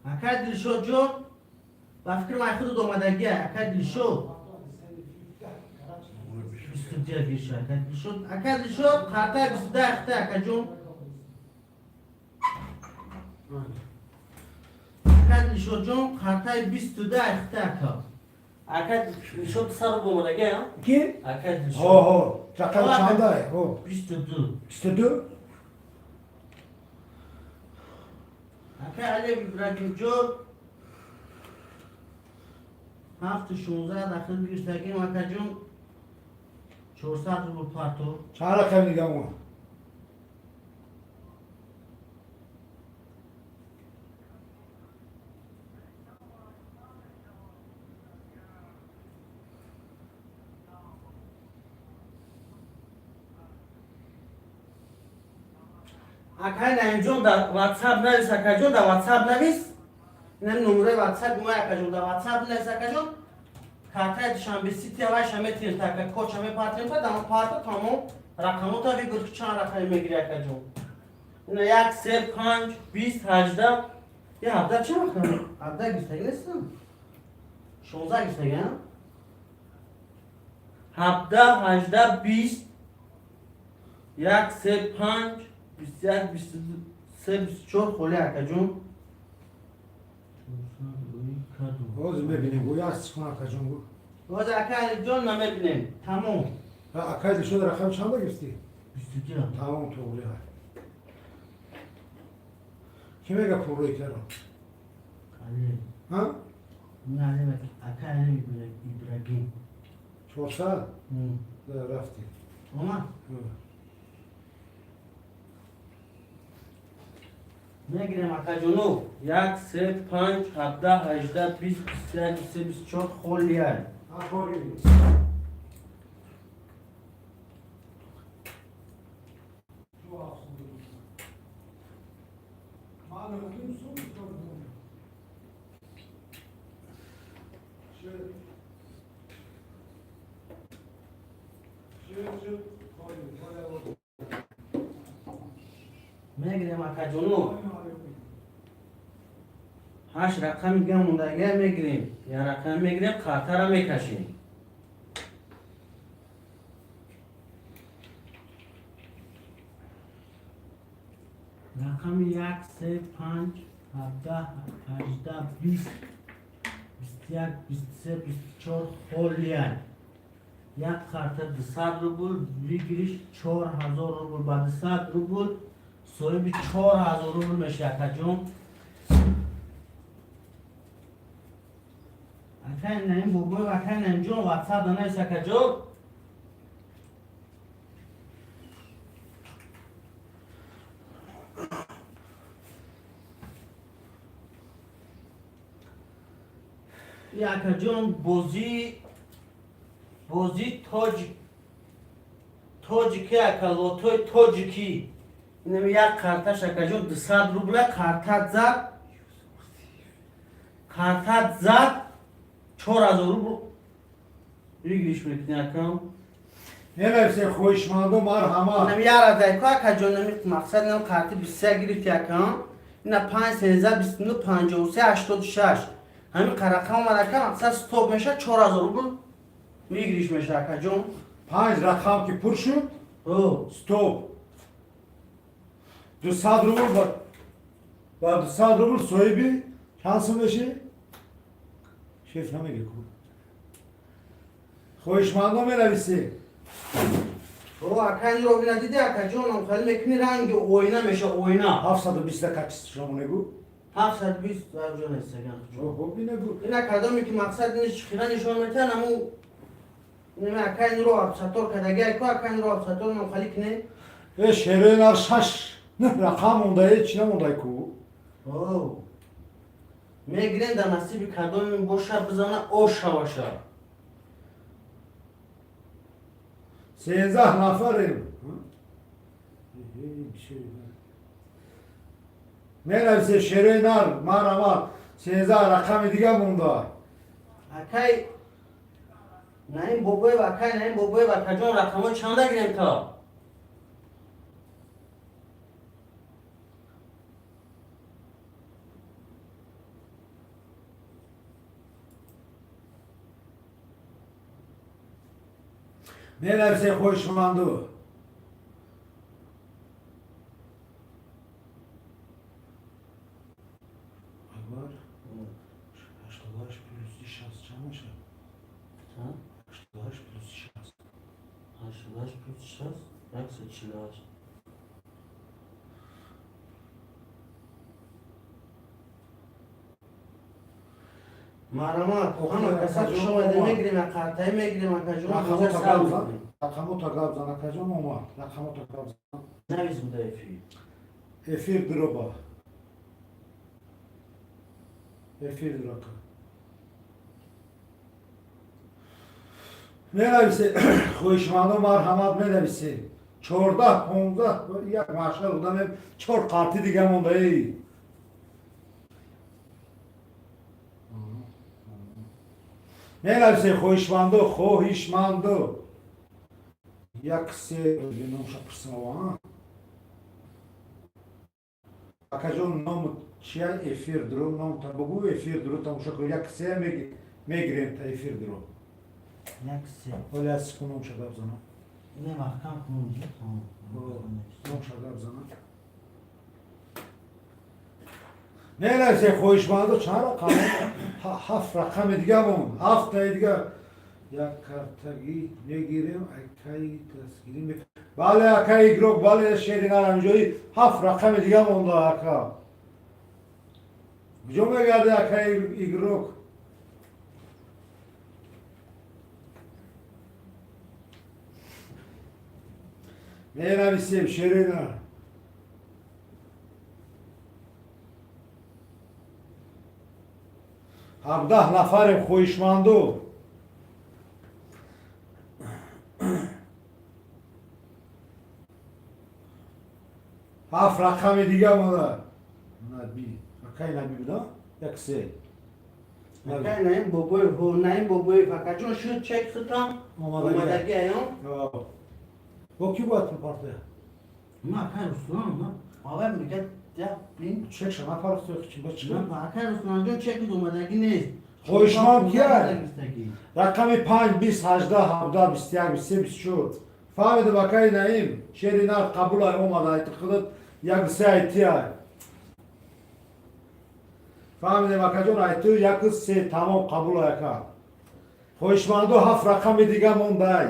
B: Ака Дилшодҷон, ба фикри ман худат омадагия, ака Дилшод. 22 гирша, ака Дилшод. Ака Дилшод, картаи 22 ахта, акаҷон. Ака Дилшодҷон, картаи 22 ахта, ака. Ака Дилшод, сар омадагия?
A: Ки?
B: Ака Дилшод.
A: Ҳо, ҳо. Рақам чанда? Ҳо.
B: 22.
A: 22?
B: Ака Али Ибрагимҷон, 7:16 дахил гирифтагим, акаҷон, 400 рубл парто.
A: Чанд рақам дига мо?
B: Акай Наимҷон, дар ватсап навис, акаҷон, дар ватсап навис. Инам номерои ватсап мо, акаҷон, дар ватсап навис, акаҷон. Картаи Душанбе Сити авайша метирта, ака, кодша мепартем, та дар парта, тамом рақамота бигӯр, ки чанд рақаме мегири, акаҷон. Ина як, се, панҷ, 20, 18, я 17 чанд рақам? 17 гирифтагӣ нестам, 16 гирифтагӣ, 17, 18, 20, як, се, панҷ, 21, 23, 24 холи, акаҷон.
A: Ҳозир мебинем, гӯ, як секунд, акаҷон, гӯ.
B: Ҳозир, ака Алиҷон, намебинем, тамом.
A: Акай Дилшод, рақам чанда гирифтӣ?
B: 22.
A: Тамом, туғри. Ки мега пуррӯи каро?
B: Али.
A: Ҳа?
B: Ака Али Ибрагим.
A: 400? Рафтӣ.
B: Омад. Мегирем, акаҷону. Як, се, панҷ, 17, 18, 20, 21, 23, 24 холиай.
A: Ҳа.
B: Мегирем, акаҷону. Ҳашт рақами дига мондагия, мегирем, як рақам мегирем, картара мекашем. Рақами як, се, панҷ, 17, 18, 20, 21, 23, 24 холияй. Як карта 200 рубл, выигрыш 4000 рубл. Ба 200 рубл соҳиби 4000 рубл меши, акаҷон. Акай Наим Бобоев, акай Наимҷон, ватсап данавис, акаҷон. Акаҷон, бозӣ тоҷики, ака, лотои тоҷикӣ. Инами як карташ, акаҷон, 200 рубла. Картат зад, картат зад, 4000 рубл выигрыш мекунӣ, акам.
A: Ненависе, хоҳишмандо, марҳамат.
B: Инами як разайко, акаҷон, нами мақсад, инам карти 21 гирифти, акам. Ина 5, 13, 29, 53, 86, ҳамин рақам омад, ака, мақсад, стоп меша, 4000 рубл выигрыш меша, акаҷон.
A: Панҷ рақам ки пур шуд, стоп, 200 рубл. Ба 200 рубл соҳиби чанд сум мешӣ? Шеф намеги ку. Хоҳишмандо, менависӣ.
B: О, акай, инро бина, диди, акаҷонам, хеле мекунӣ, ранги оина меша, оина.
A: 720 качество шумо негу.
B: 720 ҷон естаган.
A: Хуб, бинегу.
B: Ина кадоме ки мақсад ини хира нишон метиҳан, аму неме, акай, инро абсатор кадаги, айко, акай, инро абсатор нам хали кине.
A: Э, шерои нар шаш нӯҳ рақам монда, э, чӣ намондай ку?
B: О, мегирем, дар насиби кадоме боша, бизана, ошаваша.
A: 13 нафарем. Менависе, шерои нар, марҳамат, 13 рақами дига монда.
B: Акай Наим Бобоев, акай Наим Бобоев, акаҷон, рақамҳо чанда гирем то?
A: Менависе, хоҳишманду. Акбар, 88 плюс 60 чанд мешавад? 88 плюс 60.
B: 88 плюс 60, 148. Марҳамат, ҳама каса хуш омаде, мегирем, қартаи мегирем, акаҷон.
A: Рақамота гап зан, рақамота гап зан, акаҷон, омад, рақамота гап зан.
B: Навис буда эфир.
A: Эфир дуроба, эфир дурака. Менависе, хоҳишмандо, марҳамат, менависе. 14, 15, як машғал одамем, чор қарти дига монда, эй. Менависе, хоҳишмандо, хоҳишмандо. Як се номша пурсимова. Акаҷон, ному чия? Эфир дуро, номта бугӯ, эфир дуро тамошо кун. Як се мегирем та эфир дуро.
B: Як се.
A: Ҳоли аз ку номша гап занам.
B: Не, маҳкам кун.
A: Номша гап занам. Менависе, хоҳишмандо, чанд рақам? Ҳафт рақами дига мон, ҳафтаи дига. Як картагӣ мегирем, акаи дастгирӣ. Бале, акаи игрок, бале, шери нарамҷоӣ. Ҳафт рақами дига монда, ака. Куҷо мегарди, акаи игрок? Менависем, шерина. 17 нафарем, хоҳишманду. Ҳафт рақами дига монда. Наби, акаи Наби буда, як се.
B: Акай Наим Бобоев, ҳо, Наим Бобоев, акаҷон, шуд, чек хитам омадаги аён.
A: Бо ки бояд пул партоя?
B: Ма, акай Руслан, ма авай мегад, я бин.
A: Чекша напарохтои чи ба чи?
B: Акай Русланҷон, чек омадаги нест.
A: Хоҳишманд кия? Рақами 5, 20, 18, 17, 21, 23, 24. Фаҳмидам, акаи Наим, шери нар қабул ай, омада, айти худат як се айти ай. Фаҳмидем, акаҷон, айту як се, тамом, қабул ай, ака. Хоҳишманду, ҳафт рақами дига мондай.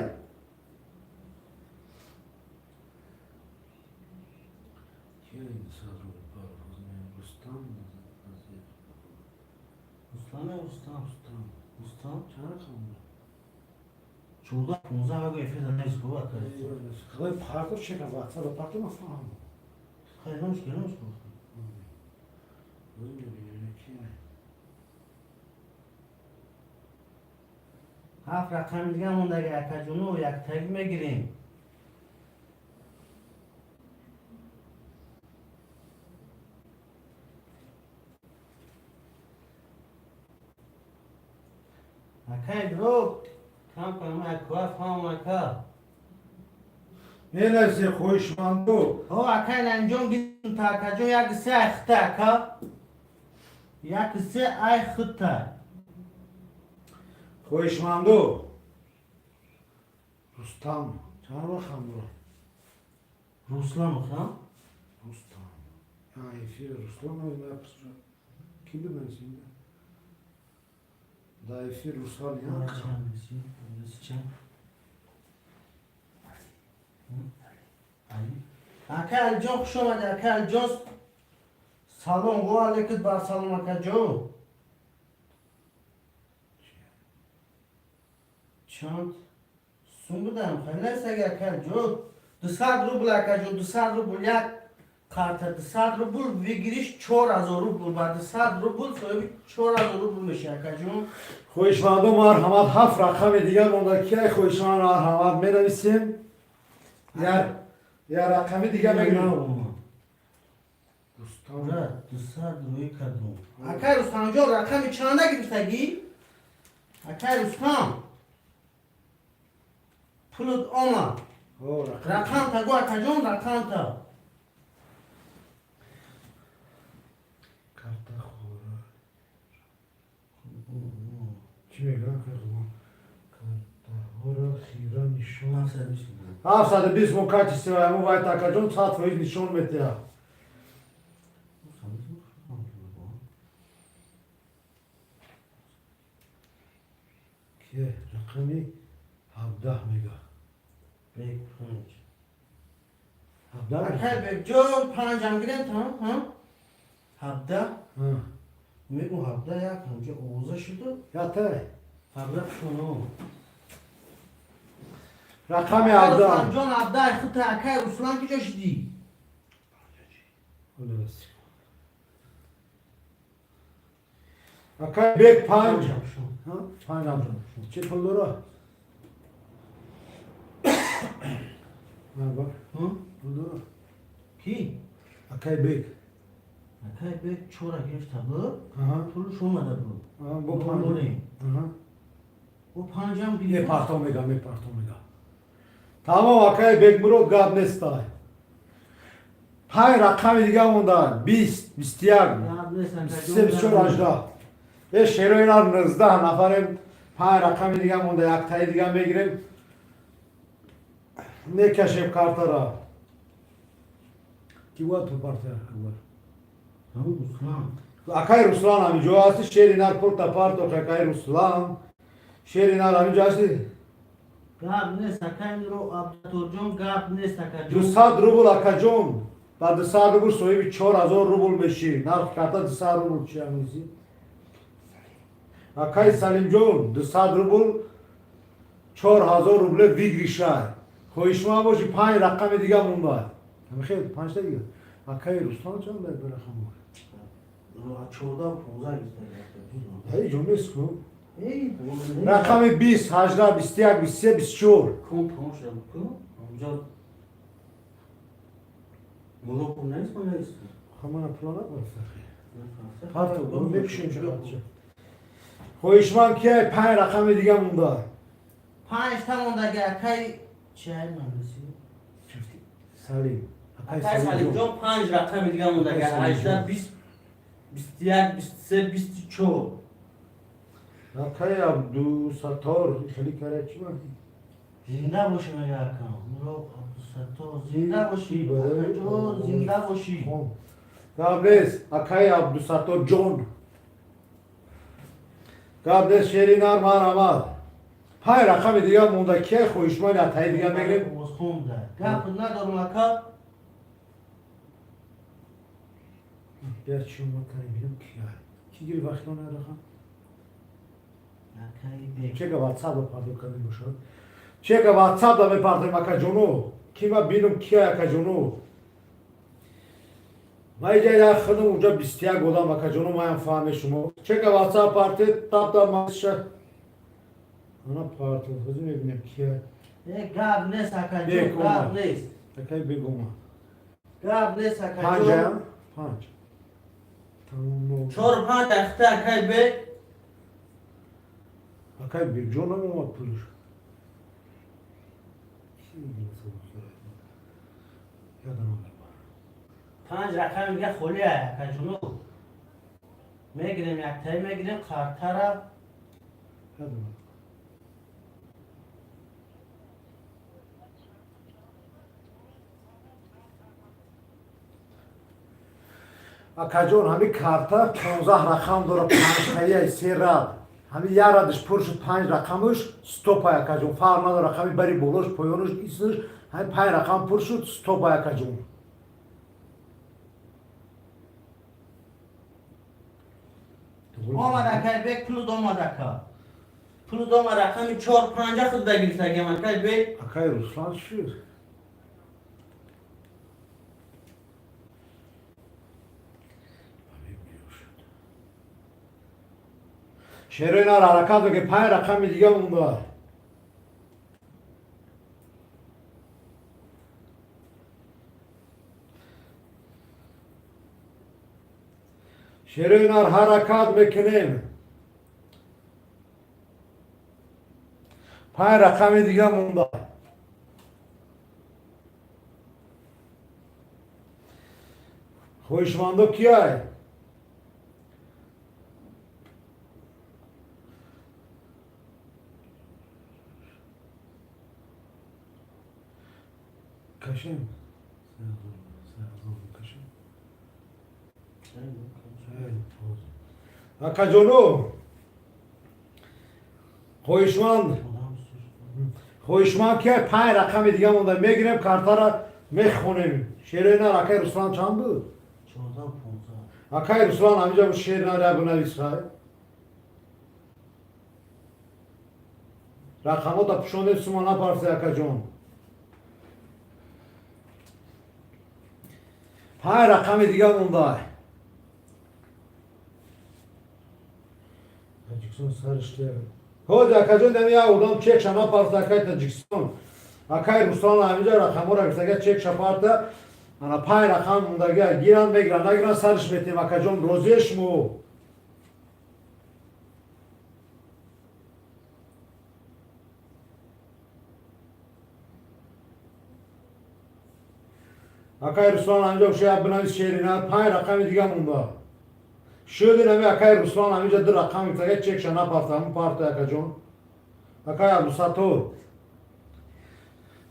A: Рустам.
B: Руслан, Рустам, Рустам.
A: Чанд рақам?
B: 14, 15, ваго эфир нест бо, ака.
A: Худои, парто чека, ватсап парто, ма фаҳмам.
B: Хайр, номш ки, номш ку. Ҳафт рақами дига мондаги, акаҷону, яктагӣ мегирем. Акай дро кам кам, аква фаҳм, ака.
A: Менависе, хоҳишманду.
B: Ҳо, акай Наимҷон, гирм та, акаҷон, як се ай хита, ака, як се ай хита.
A: Хоҳишманду. Рустам чанд рақам дорад?
B: Руслан, ха.
A: Рустам Эфир Руслан ки буд нависинда? Да, эфир Руслан.
B: Чанд? Чанд? Ака Алиҷон, хуш омадӣ, ака Алиҷон. Салом, ва алейкум бар салом, акаҷон. Чанд сум будам? Хеле нест, ака Алиҷон. 200 рубл, акаҷон, 200 рубл. Як карта 200 рубл, выигрыш 4000 рубл. Ба 200 рубл соҳиби 4000 рубл меши, акаҷон.
A: Хоҳишмандо, марҳамат, ҳафт рақами дигар монда. Кияй хоҳишманд, марҳамат, менависем. Я рақами дига мегирем. Рустам.
B: 200 рӯи кардум. Акай Рустамҷон, рақами чанда гирифтагӣ? Акай Рустам, пулут омад. Рақамта гӯ, акаҷон, рақамта.
A: Карта хора чӣ мегӯям? Картаҳоро хира нишон. 720 мо качество мо вайт, акаҷон, 100% нишон метиҳад. Ки рақами 17 мега.
B: Бек панҷ.
A: 17.
B: Акай Бекҷон, панҷам гирем та, 17 мегу, 17 як ҳамҷо овоза шуду.
A: Ятай.
B: 17 шуно.
A: Рақами 17.
B: Рустамҷон, 17 хута. Акай Руслан, ки ҷо шудӣ?
A: Акай Бек, панҷ, панҷ. Чӣ пул дора? Пул дора?
B: Ки?
A: Акай Бек.
B: Акай Бек чора гирифта буд, пулш омада буд.
A: Бо панҷ.
B: Бо панҷам.
A: Мепартом мега, мепартом мега. Тамом, акай Бекмурод, гап нестай. Панҷ рақами дига монда: 20, 21, 23, 24, 18. Е, шерои нар, 19 нафарем. Панҷ рақами дига монда, яктаи дига мегирем, мекашем картара. Ки бояд пул партоя? Акай Руслан ҳаминҷо ҳасти, шери нар, пулта партох. Акай Руслан, шери нар, ҳаминҷо ҳасти?
B: Гап нест, акайро Абдуторҷон, гап нест, акаҷон.
A: 200 рубл, акаҷон, ба 200 рубл соҳиби 4000 рубл мешӣ. Нархи карта 200 рубл. Чи амизи, акай Салимҷон, 200 рубл 4000 рубле выигрыш ай. Хоҳишманд бошӣ, панҷ рақами дига монда. Хел, панҷта дига. Акай Руслан чанд ба рақам?
B: 14, 15.
A: Ҷо нест ку. Рақами 20, 18, 21, 23, 24.
B: Кун пон шуда ку онҷо молоко нест, мо нест.
A: Хамана пула напарфта. Парто мекушем. Хоҳишманд кияй? Панҷ рақами дига монда.
B: Панҷта мондаги, акай чай манеси.
A: Салим.
B: Акай Салимҷон, панҷ рақами дига мондаги: 18, 20, 21, 23, 24.
A: Акай Абдусаттор, хеле кара чӣ ман?
B: Зинда бошӣ, мега акам муро Абдусаттор, зинда бошӣ, акаҷон, зинда бошӣ.
A: Гап нест, акай Абдусаттор ҷон, гап нест, шери нар, марҳамат. Панҷ рақами дига монда. Кияй хоҳишманд, ятаи дига мегирем.
B: Овозхонда гап надорум, ака.
A: Бия, чӣ омад карем, бинам кия ки гири вақтона рақам.
B: Акай Бек.
A: Чека ватсап пардо кардем бошад, чека ватсап да мепартем, акаҷоно. Ки ма бинам кия, акаҷоно. Ма иҷа як худам, уҷа 21 одам, акаҷоно, маям фаҳме шумо. Чека ватсап парте, тап тап маша ана парто, ҳозир мебинем кия.
B: Э, гап нест, акаҷон, гап нест.
A: Акай бегома.
B: Гап нест, акаҷон.
A: Панҷа, панҷ, тамом.
B: Чор, панҷ ахта, акай Бек.
A: Акай Бекҷон намеомад пулш. Ёдам.
B: Панҷ рақами дига холия, акаҷоно. Мегирем, яктаи мегирем картара.
A: Ёдам. Акаҷон, ҳами карта 15 рақам дора, панҷтаия, се рад. Ҳами як радаш пур шуд, панҷ рақамаш стопай, акаҷон. Фарқ надора, рақами бари болош, поёнаш, исмаш, ҳами панҷ рақам пур шуд, стопай, акаҷон.
B: Омад, акай Бек, пулуд омад, ака. Пулуд омад, рақами чор панҷа худ дагирифтагиам, акай Бек.
A: Акай Руслан шуд. Шерои нар, ҳаракат мекунем, панҷ рақами дига монда. Шерои нар, ҳаракат мекунем. Панҷ рақами дига монда. Хоҳишмандо кияй? Кашем. Кашем. Акаҷону, хоҳишманд кияй? Панҷ рақами дига монда, мегирем картара, мехонем. Шерои нар, акай Руслан, чанд буд?
B: 14 15.
A: Акай Руслан, ҳамиҷа шер нар як бинавис, хай. Рақамота пушондем, сума напарсе, акаҷон. Панҷ рақами дига монда. Таҷикистон сариште. Ҳози, акаҷон, дами як одам чекша напарса, акай Таҷикистон. Акай Руслан ҳамиҷа рақамҳоро гирифтага, чекша парта. Ана панҷ рақам мондага, гиранд мегиранд, нагиранд сариш метем, акаҷон, розие шумо. Акай Руслан, ҳамиҷа шояд бинавис, шерина, панҷ рақами дига монда. Шуди нами, акай Руслан, ҳамиҷа ду рақам гирифтага, чекша напарта, ҳамун парта, акаҷон. Акай Абдусаттор.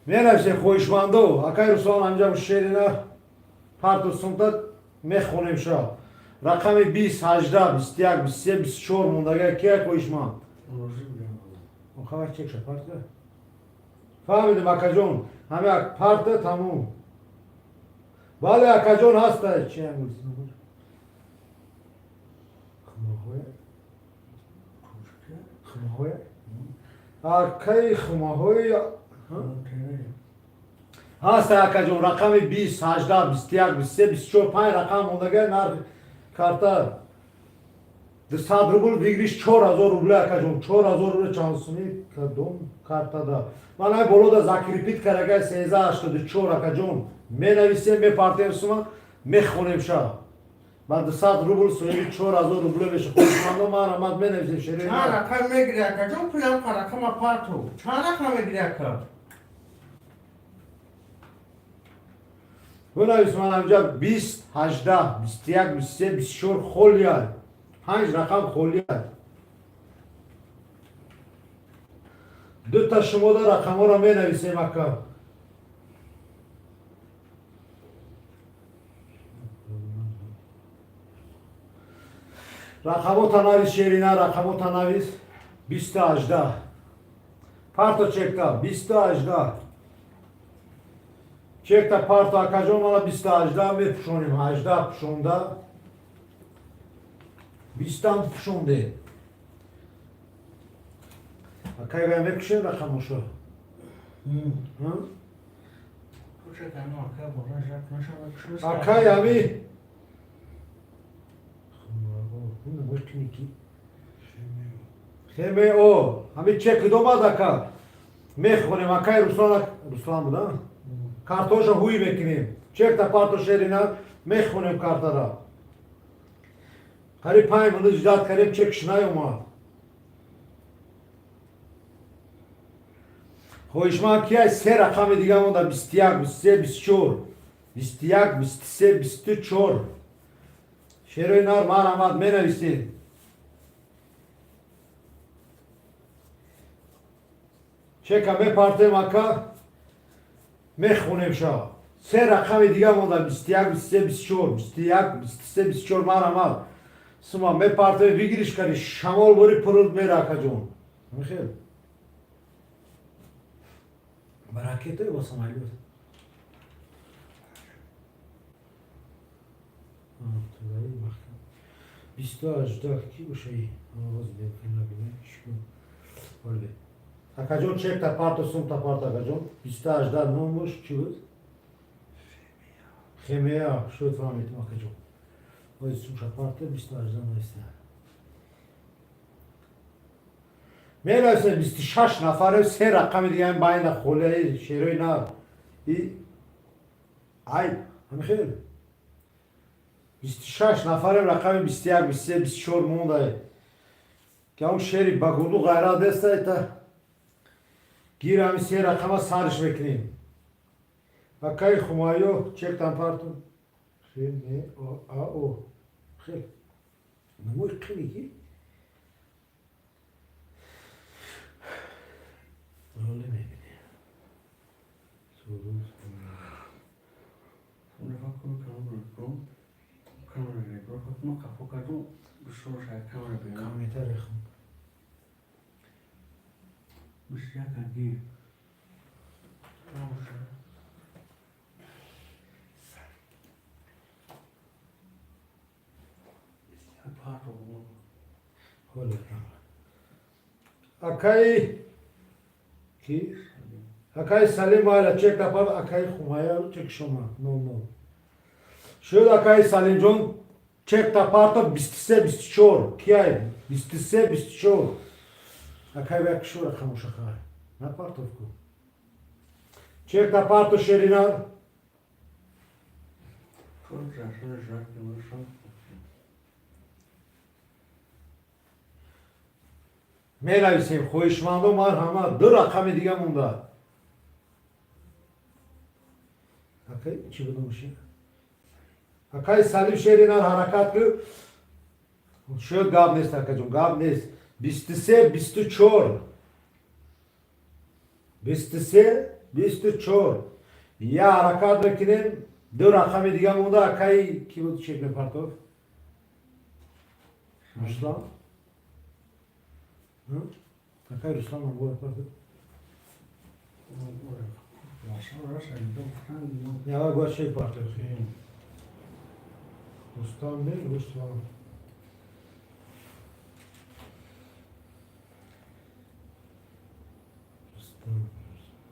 A: Менависем, хоҳишмандо, акай Руслан, ҳамиҷа шерина парту сумта, мехонем ша. Рақами 20, 18, 21, 23, 24 мондага, кия хоҳишманд? Хабар чекша парта. Фаҳмидем, акаҷон, ҳами парта тамом. Бале, акаҷон, ҳаста. Чи хумаҳоя? Хумаҳоя? Акаи хумаҳои ҳаста, акаҷон, рақами 20, 18, 21, 23, 24, панҷ рақам мондага, нархи карта 200 рубл, выигрыш 4000 рубля, акаҷон, 4000 рубля чанд сумӣ кадом картада? Ман ай болода закрепить карага, 1384, акаҷон, менависем, мепартем сума, мехонем ша. Ба 200 рубл соҳиби 4000 рубля меша. Хоҳишмандо, марҳамат, менависем, шерои.
B: Чанд рақам мегири, акаҷон, пулам рақама парту. Чанд рақам мегири, ака?
A: Бинавис, ман ҳамҷа 20, 18, 21, 23, 24 холия. Панҷ рақам холия. Дута шумода рақамҳоро менависем, ака. Рақамота навис, шерина, рақамота навис. 20 18. Парто чекта, 20 18. Чекта парто, акаҷон, мана 20 18 мепӯшонем, 18 пӯшонда. 20-ам пӯшонде. Акай вай мекушем рақамошо. Ҳм?
B: Кушакану ака бора жак нашава кушус.
A: Акай ами. ХМО. Ҳами чек кудомад, ака? Мехонем, акай Руслан, Руслан буда? Картоша ҳуй мекунем. Чекта парто, шерина, мехонем картара. Қариб 5 минут ждать кардем, чекш наёмад. Хоҳишманд кияй? Се рақами дига монда, 21, 23, 24. 21, 23, 24. Шерои нар, марҳамат, менависед. Чека мепартем, ака, мехонем ша. Се рақами дига монда: 21, 23, 24, 21, 23, 24. Марҳамат, сума мепартои, выигрыш карди, шамол бори пурут мера, акаҷон. Михел ба ракетаи, ба самолёт. 20-18 ки бошаи? Акаҷон, чекта парто, сумта парто, акаҷон. 20-18 ном бош, чӣ буд? Хемия шуд, фаҳмидем, акаҷон. Ози сумша парто, 20-18 наиста. Мерасем, 26 нафаре, се рақами дига байна холияи шерои нар и айб. Ҳамихел 26 нафарем, рақами 21, 23, 24 мондае, ки ҳамн шери ба гулу ғайрат нестайта. Гир, ҳами се рақама сарш мекунем. Акаи Хумайё, чектан парту. О хел намои қини ки ҳоле мебинем. Суруд.
B: Камера.
A: Комментарий хун.
B: 21.
A: Ҳоле акаи ки, акаи Салим, майла, чек тапар. Акаи Хумая, чек шума 00 шуд. Акаи Салимҷон, чек тапарто, 23, 24 кияй? 23, 24, акаи як шура хамушаха напартовку. Чек тапарто, шеринар. Менависем, хоҳишмандо, марҳамат. Ду рақами дига монда. Акай чӣ будамши? Акай Салим, шеринар, ҳаракат ку. Шуд, гап нест, акаҷон, гап нест. 23, 24, 23, 24. Я ҳаракат мекунем, ду рақами дига монда. Акаи ки буд чек мепартов? Руслан, акай Руслан бояд партов. Ява бояд чек партов. Рустам не, Руслан.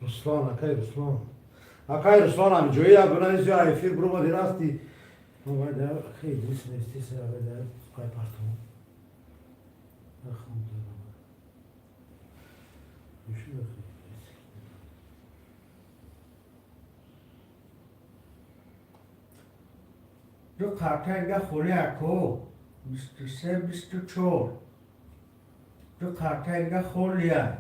A: Руслан, акай Руслан. Акай Руслан, ҳамҷои ягона зиё эфир бромади, рафти. Акай Идрис навистеса, кай партов. Ахам. Акай Идрис.
B: Ду картаига холи, ако, 23, 24, ду картаига холия.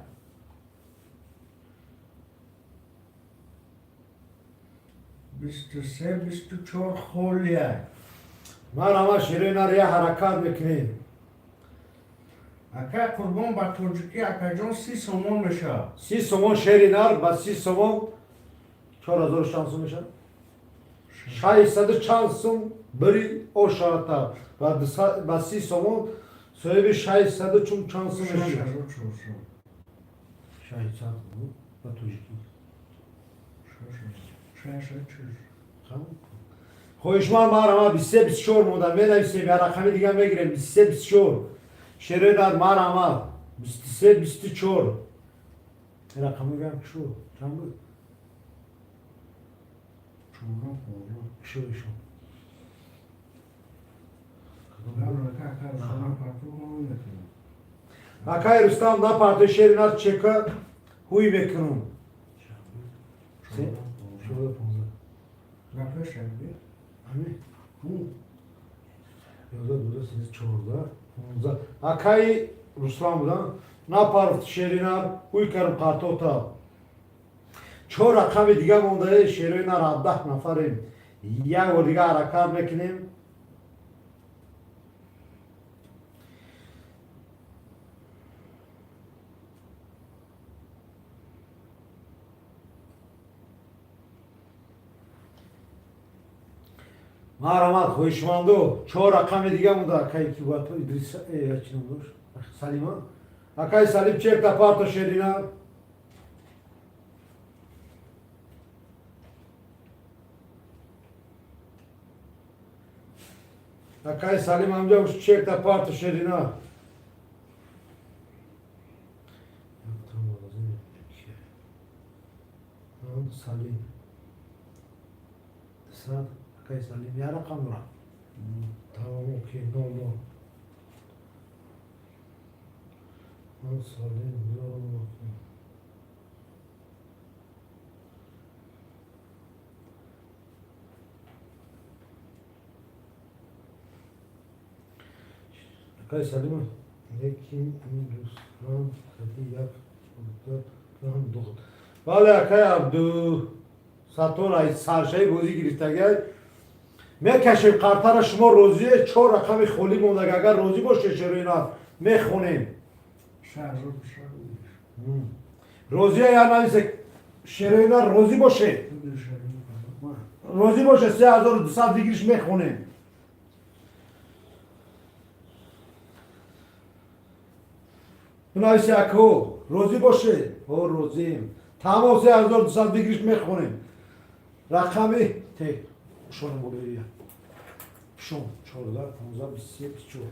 B: 23, 24 холия.
A: Ман ҳама ширинар, я ҳаракат мекунем.
B: Ака Қурбон, ба тоҷикӣ, акаҷон, 30 сомон мешавад.
A: 30 сомон, шеринар, ба 30 сомон 4000 чанд сум мешавад? 600 чанд сум бири ошаата ба 30 сомон соҳиби 600 чун чанд сум мешавад?
B: 6400.
A: 600 ба тоҷикӣ.
B: 640.
A: Хоҳишманд, марҳамат, 23, 24 монда. Менависем, я рақами дига мегирем. 23, 24, шерои, марҳамат, 23, 24. Рақами гам шу чанд буд?
B: 14, 15.
A: Шу шу.
B: Ака, Рустам, парту мекунам.
A: Акай Рустам, напарто, шери нар, чека ҳуй мекунам. 14, 15.
B: Гапеш шаби.
A: Ами 11, 12, 13, 14, 15. Акаи Руслан будан, напарфт, шеринар, ҳуй карм қартота. Чор рақами дига мондаe, шерои нар, 17 нафарем. Як бор дига ҳаракат мекунем. Марҳамат, хоҳишманду, чор рақами дига монда, акай ки бояд Идрис чи ном дошт, Салима, акай Салим, чекта парто, шерина. Акай Салим, ҳамҷа чекта парто, шерина. Салим сад, акай Салим, я рақам дорам. Тамом, окей, нол нол. Салим. Акай Салим, лекин ин Рустам хади як духт. Бале, акай Абдусаттор, ай саршаи бозӣ гирифтагай. Мекашем қартара, шумо розие? Чор рақами холӣ мондаг, агар розӣ бошед, шероина мехонем. Розия я нависе, шероина, розӣ боше, розӣ боше, 3200 выигрыш мехонем. Нависе, ако, розӣ боше. О, розием, тамом, 3200 выигрыш мехонем. Рақами те шон болия шон 14, 15, 23, 24.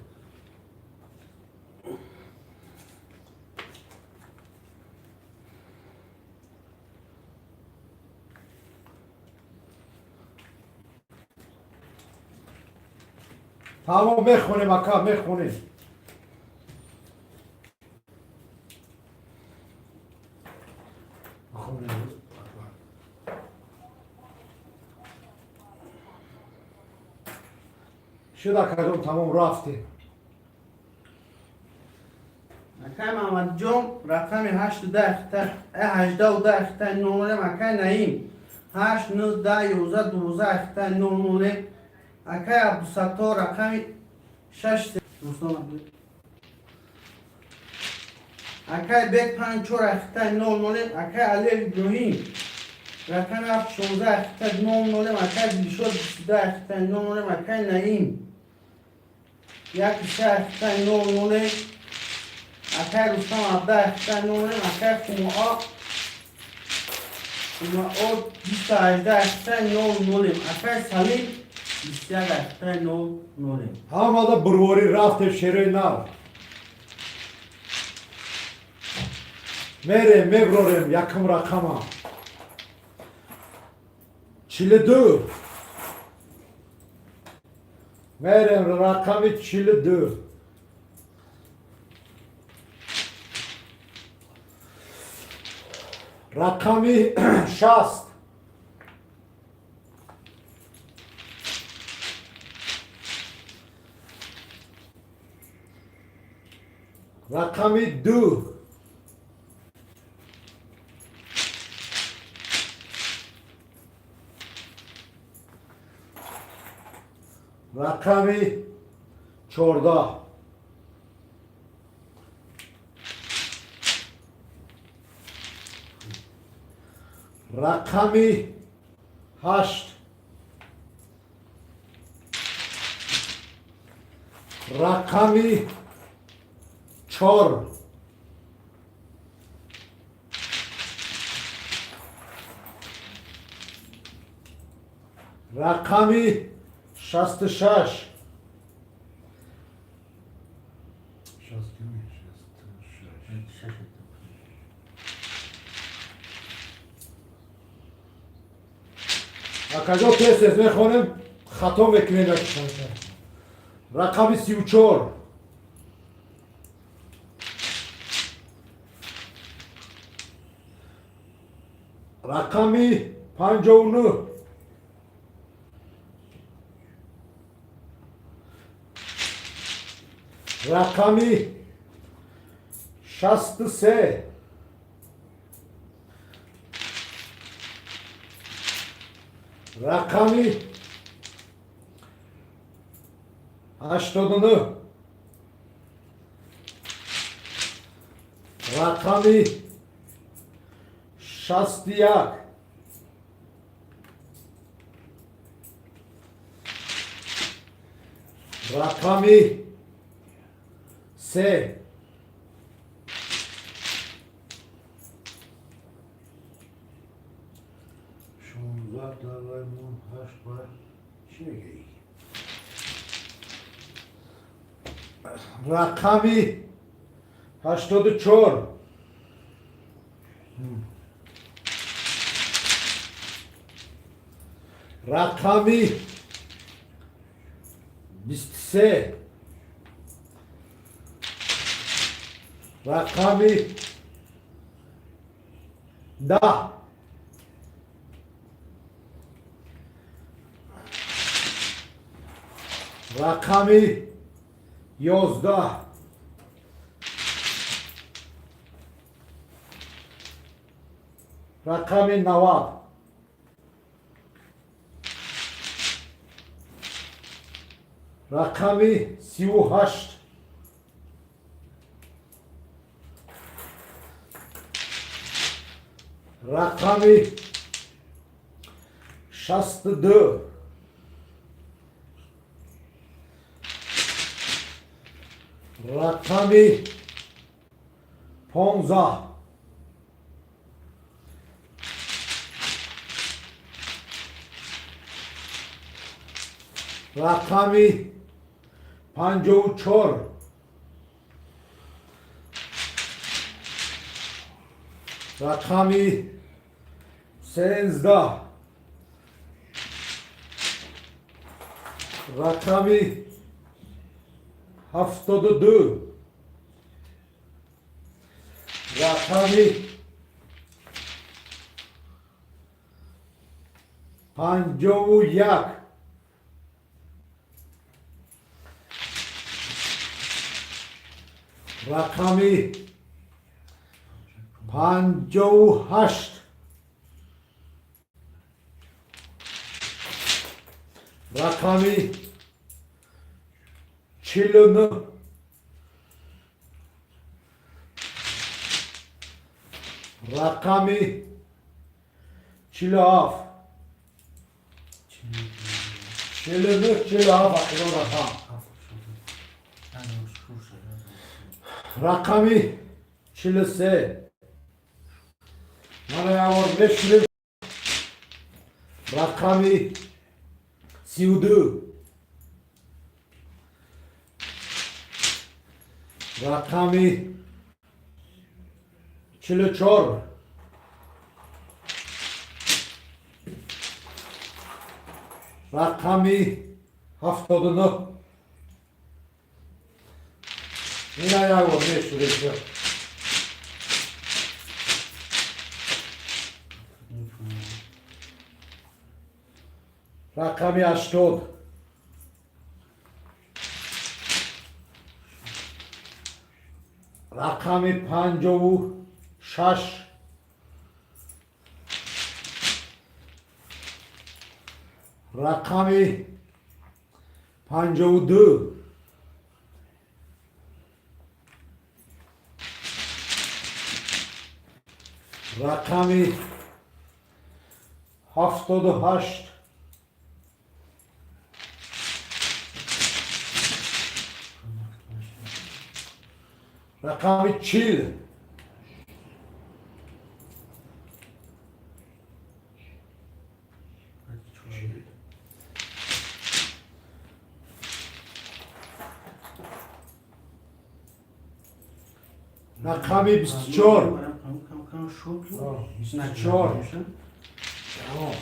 A: Тамом, мехонем, ака, мехонем. Мехонем. Шуд, акаҷон, тамом, рафтем.
B: Акай Маҳмадҷон, рақами ҳашту даҳта, ҳаждаҳу даҳта нолем. Акай Наим, ҳашт, нӯ, 10, 11, 12 ахта нол нолем. Акай Абдусаттор, рақами шаш. Руслан, акай Бек, панҷ, чор ахта нол нолем. Акай Алиев Иброҳим, рақами ҳафт, 16 ахта нол нолем. Акай Дилшод, 22 ахта нол нолем. Акай Наим, як, се ахта нол нолем. Акай Рустам, 17 ахта нол нолем. Акай Хумоо, Хумоо, 218 ахта нол нолем. Акай Салим, 21 ахта нол нолем.
A: Ҳамада бурворӣ, рафтем, шерои нав. Мерем, меброрем якум рақама, 42. Мерем рақами 42. Рақами 60. Рақами 2. Рақами 14. Рақами 8. Рақами 4. Рақами 66. 66. Акаҷо, тез тез мехонем, хато мекунем. Рақами 34. Рақами 59. Рақами 63. Рақами 89. Рақами 61. Рақами 3. 16 давай 8 ба чӣ мегӯӣ? Рақами 84. Рақами 23. Рақами 10. Рақами 11. Рақами 90. Рақами 38. Рақами 62. Рақами 15. Рақами 54. Рақами 13. Рақами 72. Рақами 51. Рақами 58. Рақами 49. Рақами 47. 49, 47 охирон рақам. Рақами 43. Мана як бор мешунем. Рақами 32. Рақами 44. Рақами 79. Ина як бор мешунем. Рақами 80. Рақами 56. Рақами 52. Рақами 78. Рақами 40. Рақами 24. 24. Тамом.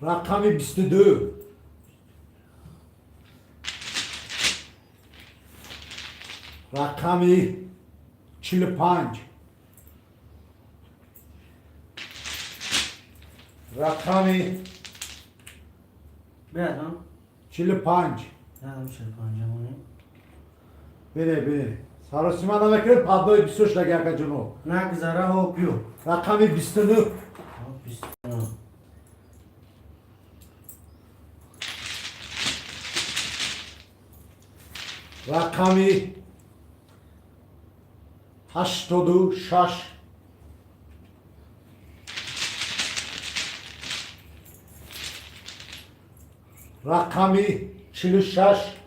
A: Рақами 22. Рақами 45. Рақами
B: Биядам.
A: 45.
B: Ядам 45 амони.
A: Бине, бине, саросима намекунед, паднои бисёр шудаги, акаҷоно.
B: Нагзара, ҳо, биё.
A: Рақами 29.
B: 29.
A: Рақами 86. Рақами 46.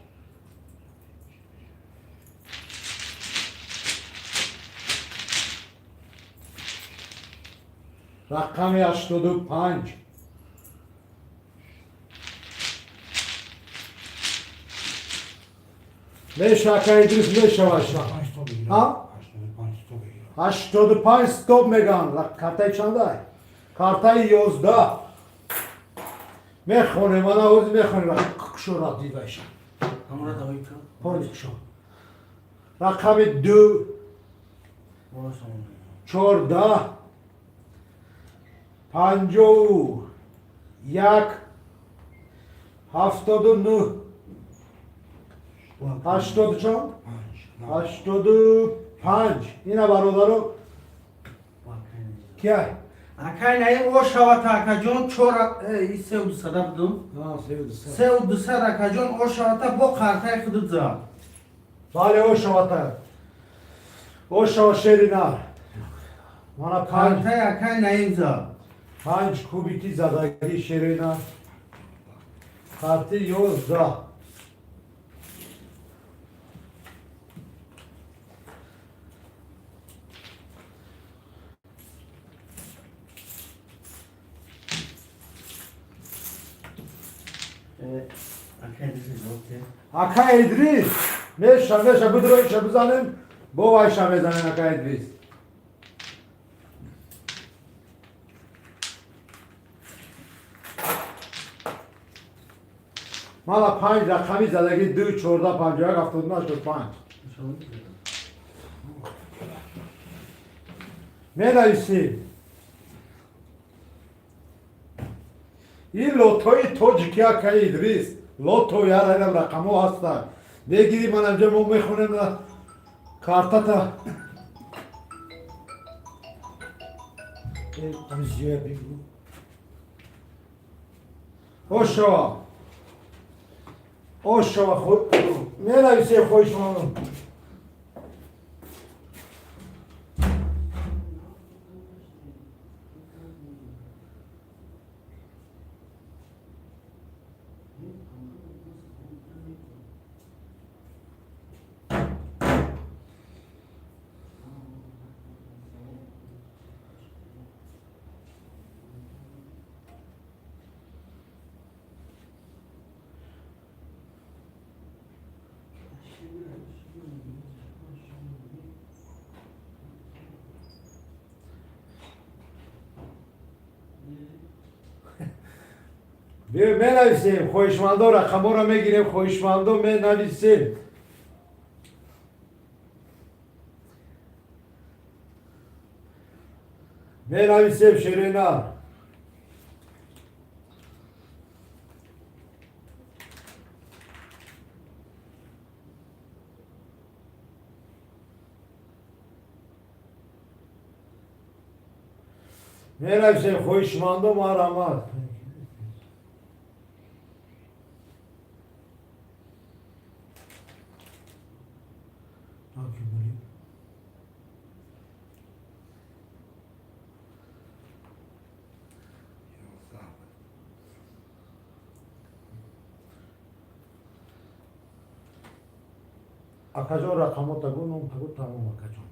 A: Рақами 85. Меша, ака Идрис, мешаваша. 85 стоп меган. Картаи чандай? Картаи 11. Мехонем, ана ози мехонем. Кушора дивайша. Пони кушо. Рақами 2, 14, 51, 79, 80 чанд? 85. Ина, бародаро, кия?
B: Акай Наим, ошавата, акаҷон, чор сеу дусада будум. Сеу дусад, акаҷон, ошавата, бо қартаи худут зад.
A: Бале, ошавата. Ошава, шерина. Мана панҷ.
B: Қартаи акай Наим зад.
A: Панҷ кубики задагӣ, шерина. Карти 11. Ака Идрис, меша, меша, будро иша бизанем, бо вайша мезанем, ака Идрис. Мана панҷ рақами задагӣ: 2, 14, 51, 79, 85. Менависем. Ин лотои тоҷики, акаи Идрис, лото ярайнам рақамҳо ҳастанд. Мегирӣ, ман анҷа мо мехонем на картата. Амзия бигу. Ошава. Ошава, менависем, хоҳишмандон. Менависем, хоҳишмандо, рақамҳоро мегирем, хоҳишмандо, менависем. Менависем, ширина. Менависем, хоҳишмандо, марҳамат. Акаҷон, рақамота гу, номта гу, тамом, акаҷон.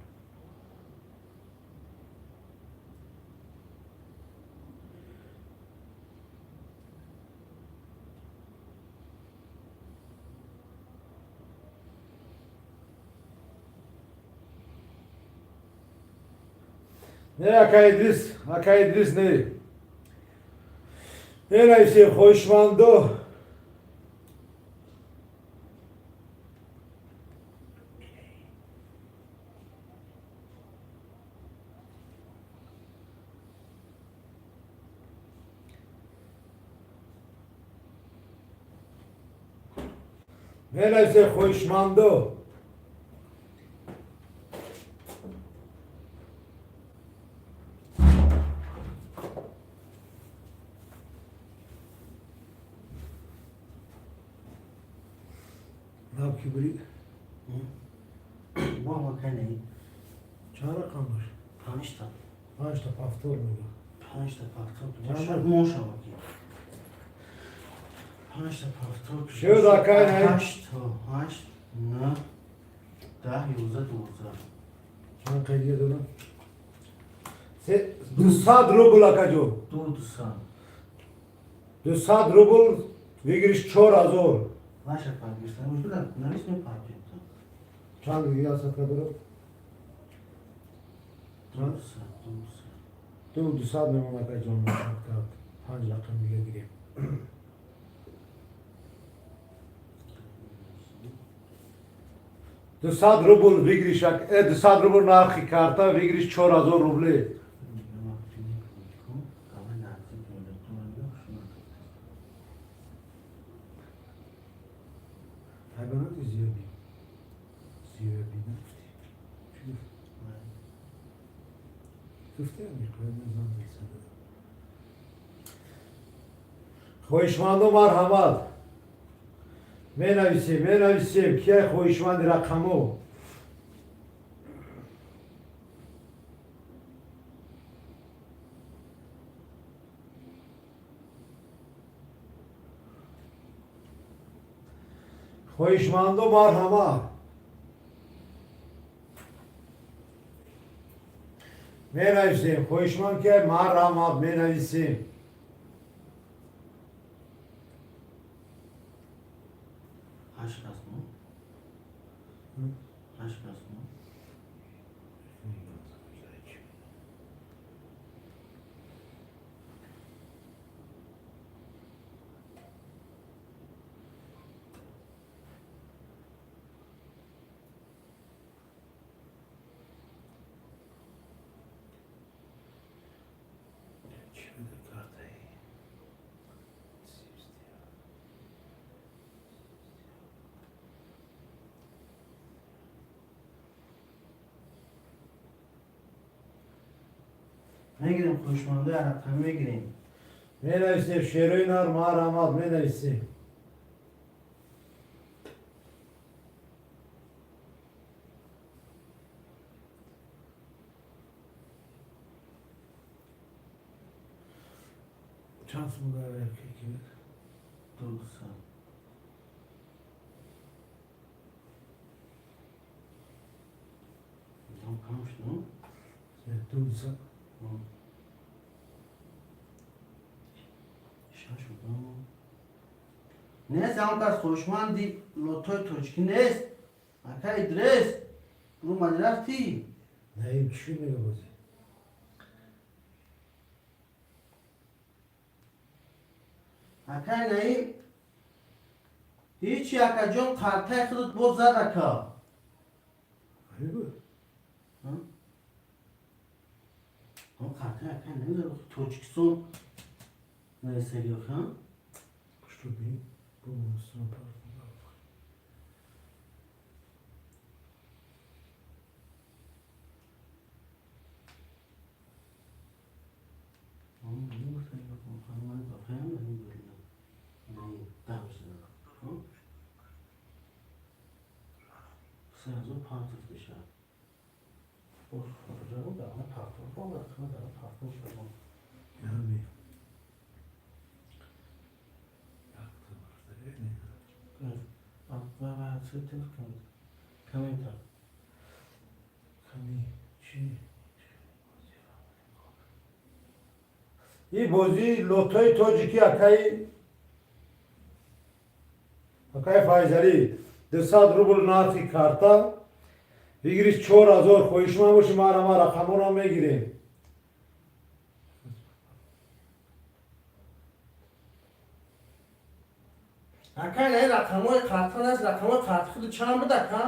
A: Не, ака Идрис, ака Идрис, не. Менависем, хоҳишмандо. Менависем, хоҳишмандо. Наб ки бурид?
B: Мо акай Наим.
A: Чанд рақам дошт?
B: Панҷта.
A: Панҷта повтор мега.
B: Панҷта повтор.
A: Чанд?
B: Мошава. Панҷта повтор.
A: Шуд, акай, не?
B: Ҳашт, ҳашт, нӯҳ, 10, 11, 12.
A: Чанд қайдия дорам? 200 рубл, акаҷон.
B: Ду 200.
A: 200 рубл, выигрыш 4000.
B: Наша пагирсан. Ужуда навис мепартед.
A: Чанд дига остатка дорам?
B: Ду 200, ду 200.
A: Ду 200 мемон, акаҷон. Панҷ рақам дига гирем. 200 рубл выигрыш, 200 рубл нархи карта, выигрыш 4000 рубле.
B: Вақти кун, наздик мелатон.
A: Ҳайвоноти зиёди зиёди нагуфтӣ? Чӣ гуфт? Гуфте, мехоҳем. Хоҳишмандо, марҳамат, менависем, менависем. Кия хоҳишманди рақамо? Хоҳишмандо, марҳамат, менависем. Хоҳишманд кия? Марҳамат, менависем.
B: Ҳашт кас мо? Ҳашт кас мо? Мегирем, хоҳишмандои рақам мегирем.
A: Менависем, шерои нар, марҳамат, менависем. Чанд сум дар яке?
B: Ду 200. Там кам шуд?
A: Ду 200.
B: Шаш шуд. Нест ҳамон кас хоҳишманди лотои тоҷикӣ, нест. Ака Идрес, рӯмади рафтӣ?
A: Не, ин чӣ мега бозӣ?
B: Акай Наим, ҳичи, акаҷон, қартаи худат боз зад, ака.
A: Ҳамин.
B: Қартаи акай Наим зад, Тоҷикистон нарисаги, ха.
A: Что би бо?
B: 3000 партов дешад. Боз хориҷаро дар партов дар партов шудам.
A: Ями.
B: Ва комментар.
A: Ками чӣ? И бозии лотои тоҷикӣ, акаи Файзалӣ, 200 рубл нархи карта, выигрыш 4000. Хоҳишманд боши, марама, рақамонро мегирем.
B: Акай, не, рақамҳои карта нест. Рақамҳои карти худи чанд буд, ака?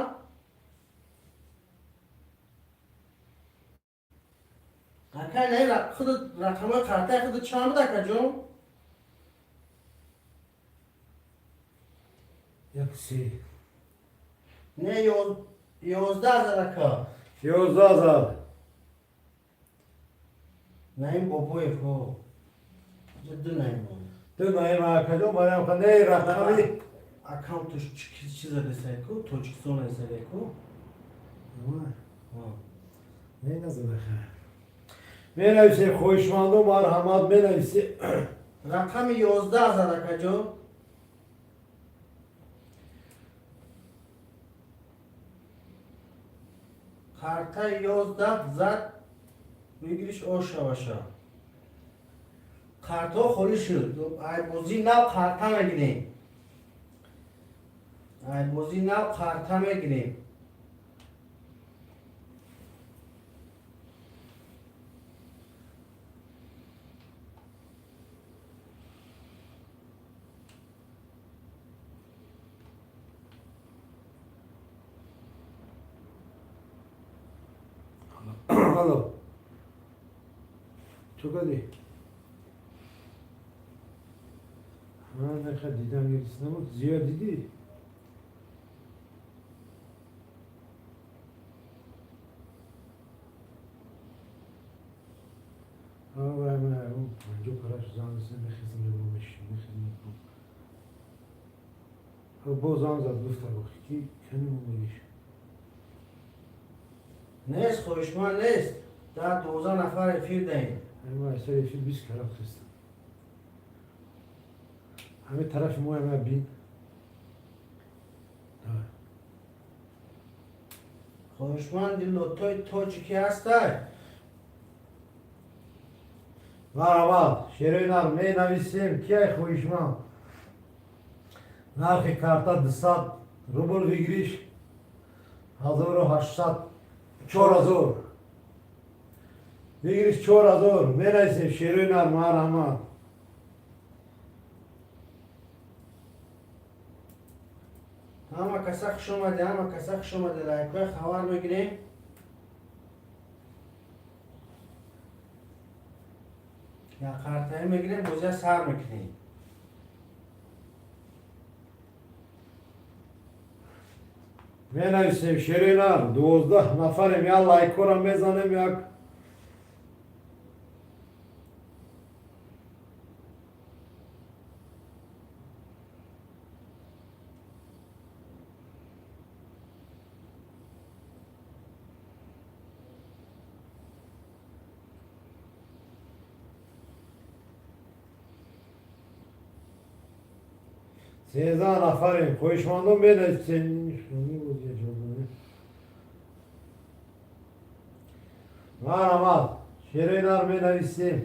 B: Акай, не, худи рақамҳои картаи худи чанд буд, акаҷон?
A: Як се.
B: Не, 11 000, ака.
A: 11 000.
B: Наим Бобоев, ҳо, ду Наим.
A: Ду Наим, акаҷон, барам не рақами.
B: Аккаунташ чи задесайку, Тоҷикистон задесайку.
A: Не, назадаха. Менависем, хоҳишмандо, марҳамат, менависем.
B: Рақами 11 000, акаҷон. Қартаи 11 зад, выигрыш ошаваша. Қартҳо холӣ шуд. Ай бозии нав қарта мегирем. Ай бозии нав қарта мегирем.
A: Алло, чӣ кардӣ? Неха дидам, гирифтам. Зиёд дидӣ? 50 параш зан мехезм, мехезм. Боз занг зад, гуфта ки кани мондагиш.
B: Нест, хоҳишманд нест. Дар 12 нафар эфир даем.
A: Ма сари эфир 20 карат хестам. Ҳамин тарафи мо ама бин. Давай.
B: Хоҳишманди лотои тоҷикӣ ҳастай?
A: Марҳамат, шерои нар, менависем, кияй хоҳишманд? Нархи карта 200 рубл, выигрыш 1800, 4000, выигрыш 4000. Менависем, шерои нар, марҳамат.
B: Ҳама каса хуш омаде, ҳама каса хуш омаде. Лайкҳои хабар мегирем. Як қартаӣ мегирем, бозия сар мекунем.
A: Менависем, шерои нар, 12 нафарем, як лайкҳоро мезанем, як 13 нафарем. Хоҳишмандон, менависем. Марҳамат, шерои нар, менависем.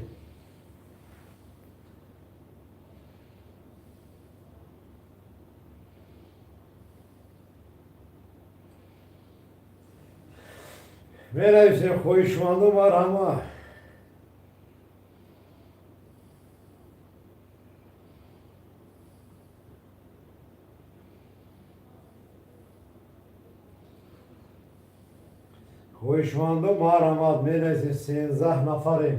A: Менависем, хоҳишмандон, марҳамат. Хоҳишмандон, марҳамат, менависем, 13 нафарем.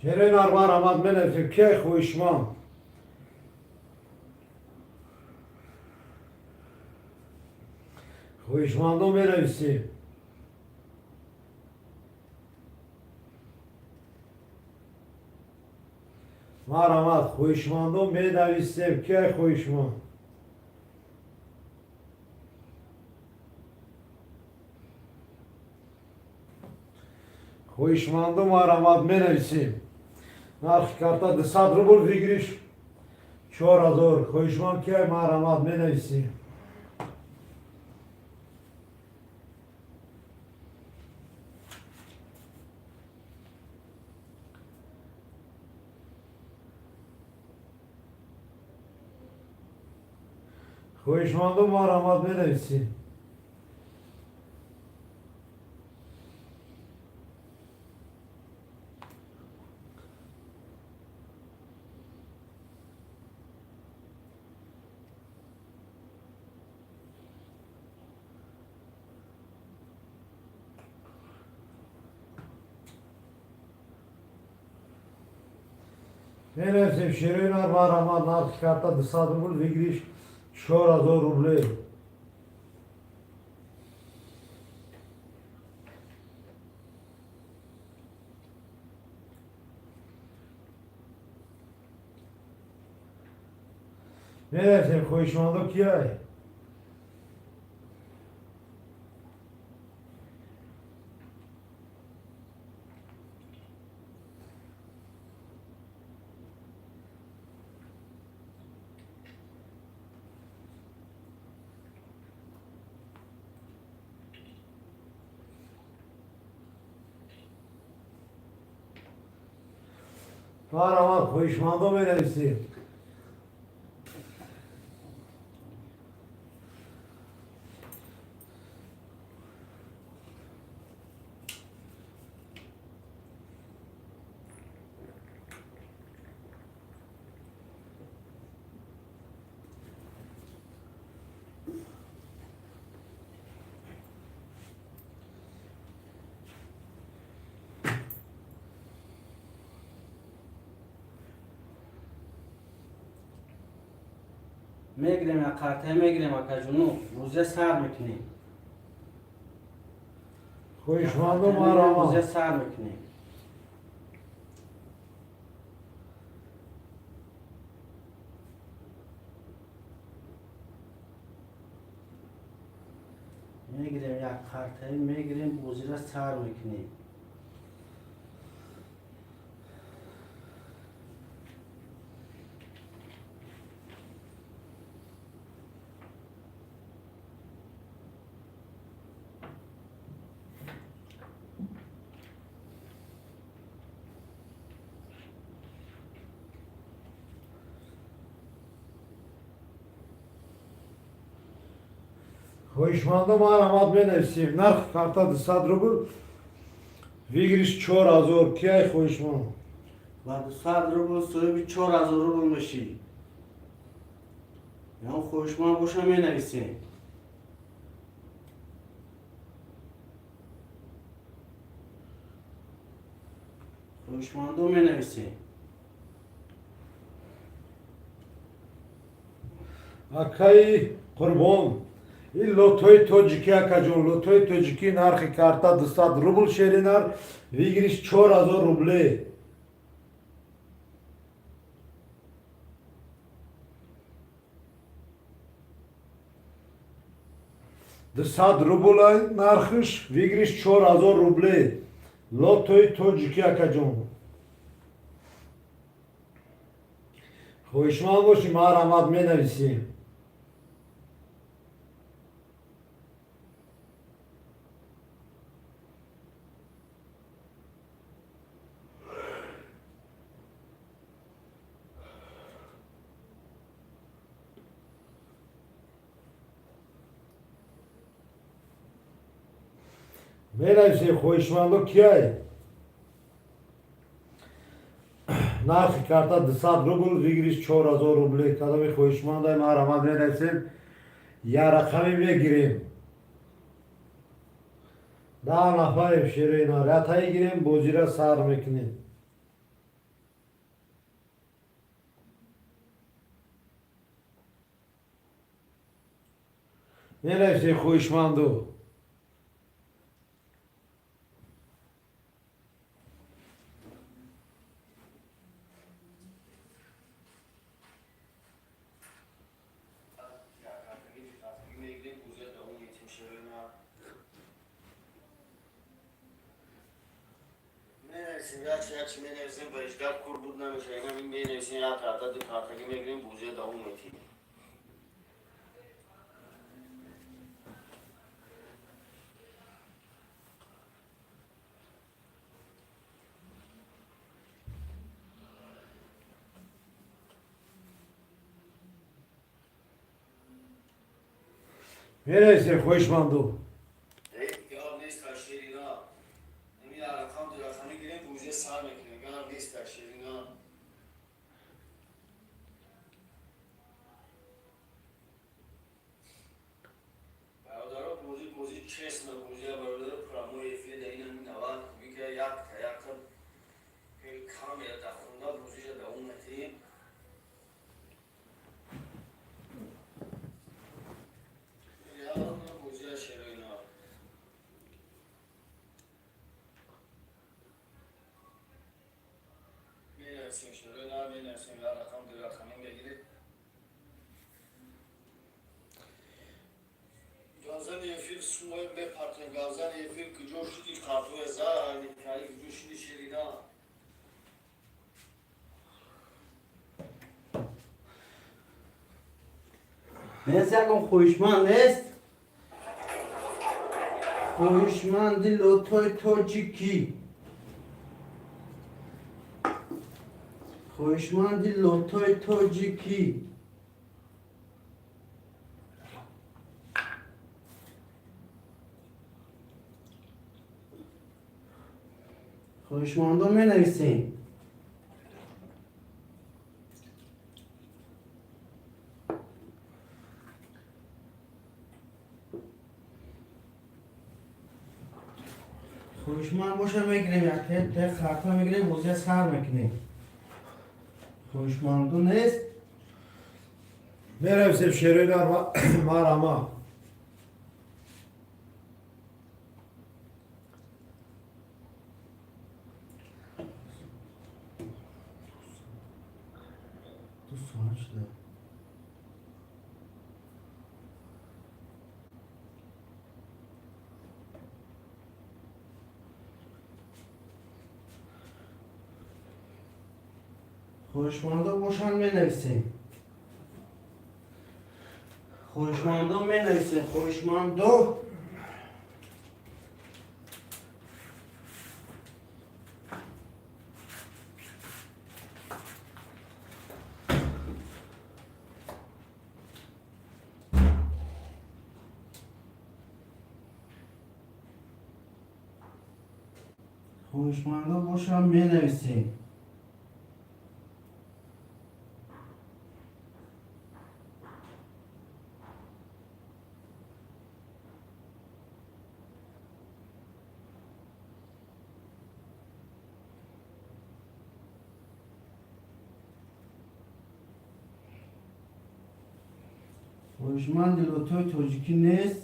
A: Шерои нар, марҳамат, менависем, кияй хоҳишманд? Хоҳишмандон, менависем. Марҳамат, хоҳишмандон, менависем, кияй хоҳишманд? Хоҳишмандон, марҳамат, менависем. Нархи карта 200 рубл, выигрыш 4000. Хоҳишманд кияй? Марҳамат, менависем. Хоҳишмандон, марҳамат, менависем. Менависем, шерои нар, марҳамат, нархи карта 200 рубл, выигрыш 4000 рублей. Менависем, хоҳишмандо, кияй? Марҳамат, хоҳишмандо, менависем.
B: Мегирем, як карта мегирем, акаҷуну, рӯза сар мекунем.
A: Хоҳишмандо,
B: Рӯза
A: марҳамат.
B: сар мекунем. Мегирем, як картаи мегирем, бозира сар мекунем.
A: Хоҳишмандо, марҳамат, менависем. Нархи карта 200 рубл, выигрыш 4000. Кияй хоҳишманд?
B: Ба 200 рубл соҳиби 4000 рубл мешӣ. Ё хоҳишманд боша, менависем. Хоҳишмандо, менависем.
A: Акаи Қурбон, ин лотои тоҷикӣ, акаҷон, лотои тоҷикӣ, нархи карта 200 рубл, шери нар, выигрыш 4000 рублей. 200 рубл нархиш, выигрыш 4000 рублей. Лотои тоҷикӣ, акаҷон, хоҳишманд бошӣ, марҳамат, менависем. Менависем, хоҳишмандо, кияй? Нархи карта 200 рубл, выигрыш 4000 рублей. Кадоми хоҳишмандай, марҳамат, менависем, я рақаме мегирем. 10 нафарем, шерои нар, ятаи гирем, бозира сар мекунем. Менависем, хоҳишманду.
B: Менависем, ячи ячи менависем, ба ҳеҷ гап кур буд намеша. Ина менависем, як карта, ду картаги мегирем, бозия давом метиҳем.
A: Менависем, хоҳишманду.
B: Гап нест, шерина. Ами рақам, ду рақами гирем, бозия сар мекунем. Гап нест, шерина. Бародаро, бозӣ, бозӣ честно, бозия, бародаро, прямой эфир да. Ин ҳами 90 кубика, якта якта камера дар хонда бозиша давом метиҳем.
D: Менависем, шерои нар менависем, як рақам, ду рақамӣ мегиред. Газани эфир сумои мепартем, газани эфир куҷо шуди, картоя зад, куҷо шуди, ширина?
B: Нест ягон хоҳишманд, нест? Хоҳишманди лотои тоҷикӣ, хоҳишманди лотои тоҷикӣ. Хоҳишмандо, менависем. Хоҳишманд боша, мегирем, як карта мегирем, бозия сар мекунем. Хоҳишманду нест?
A: Менависем, шерои нар, марама.
B: 2 соат шуда. Хоҳишмандо бошанд, менависем. Хоҳишмандо, менависем, хоҳишмандо. Хоҳишмандо бошанд, менависем. Хоҳишманди лотои тоҷикӣ нест?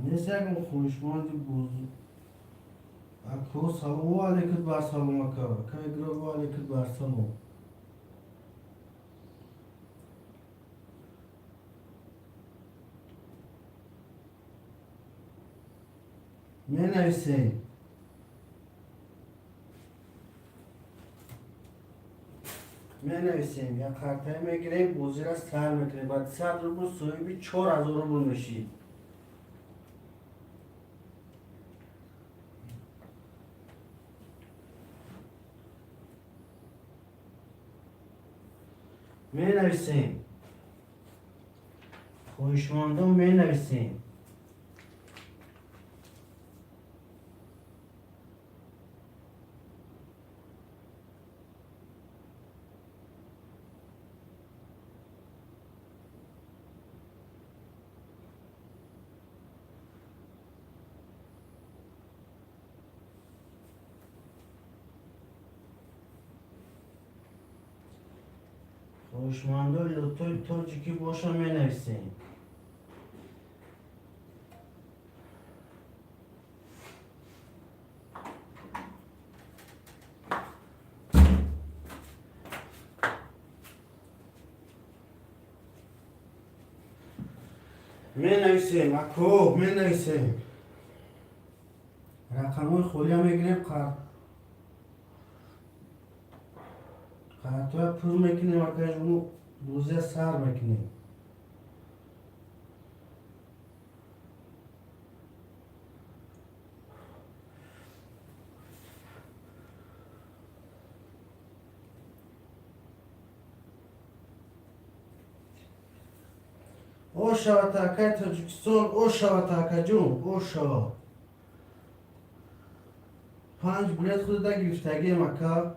B: Нест ягон хоҳишманди боз? Ако, салому алейкум бар салом, ака. Ака игро, алейкум бар салом. Менависем. Менависем, як картае мегирем, бозира сар мекунем, баъд 100 рубл соҳиби 4000 рубл мешӣ. Менависем, хоҳишмандон, менависем. Хоҳишмандои лотои тоҷикӣ боша, менависем. Менависем, ако, менависем. Рақамҳои холия мегирем, картоя пур мекунем, акажумо бозия сар мекунем. О шавад, акай Тоҷикистон, о шавад, акаҷон, о шавад. Панҷ билет худада гирифтагием, ака.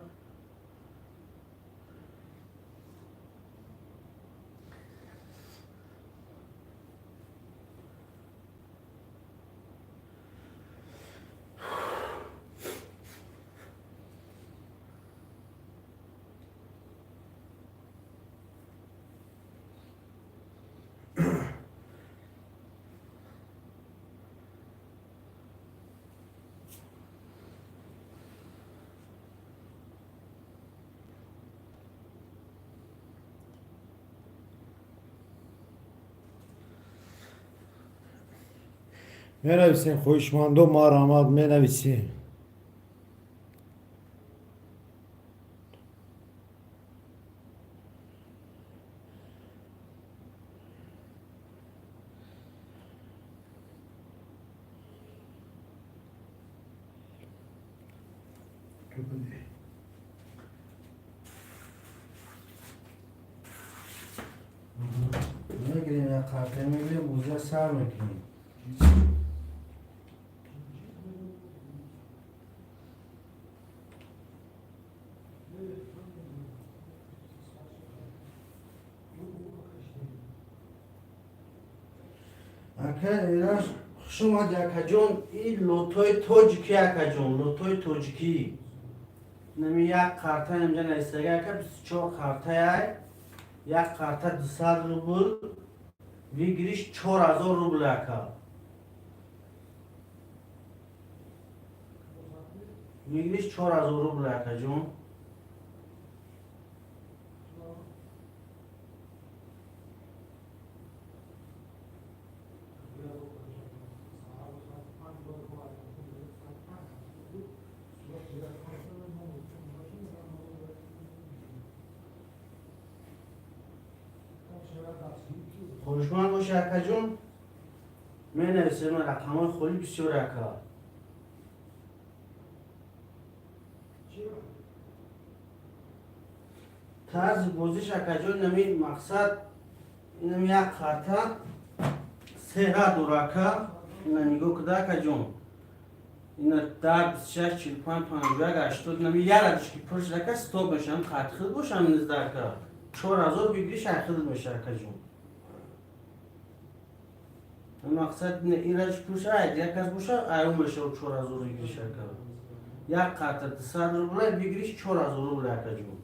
A: Менависем, хоҳишмандо, марҳамат, менависем.
B: Мегирем, як қарта мегирем, бозия сар мекунем. Ака Эраш, хуш омади, акаҷон. И лотои тоҷикӣ, акаҷон, лотои тоҷикӣ. Нами як карта инҷа нависага, ака, 24 картаяй. Як карта 200 рубл, выигрыш 4000 рубл, ака. Выигрыш 4000 рубл, акаҷон. Хоҳишманд боша, акаҷон, менависем. Рақамҳои холӣ бисёр, ака. Тарзи бозиш, акаҷон, нами мақсад инам як карта сера дора, ака. Ина нигоҳ куда, акаҷон, ина 10, 26, 45, 51, 80. Нами ярадиш ки пур шуда, ака, стоп мешавам, қатхил бошам низда, ака, 4000 выигрыш айхил меша, акаҷон. Мақсад ираҷ пуша, як кас боша, аю мешава 4000 выигрыш, ака. Як карта 200 рубла, выигрыш 4000 рубла, акаҷон.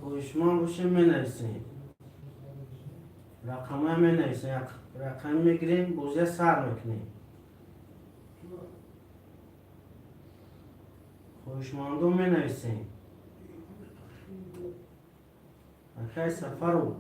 B: Хоҳишманд бошем, менависем, рақамҳоя менависем. Як рақам мегирем, бозия сар мекунем. Хоҳишмандо, менависем. Акай Сафаров.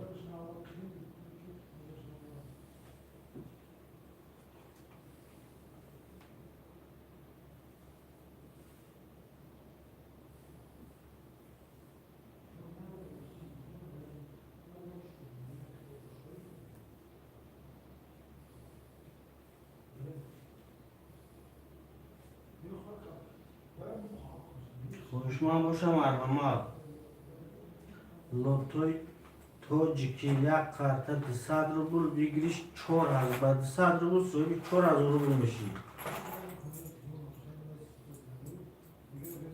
B: Хоҳишманд боша, марҳамат. Лотои тоҷикӣ, як карта 200 рубл, выигрыш 4000. Ба 200 рубл соҳиби 4000 рубл мешӣ.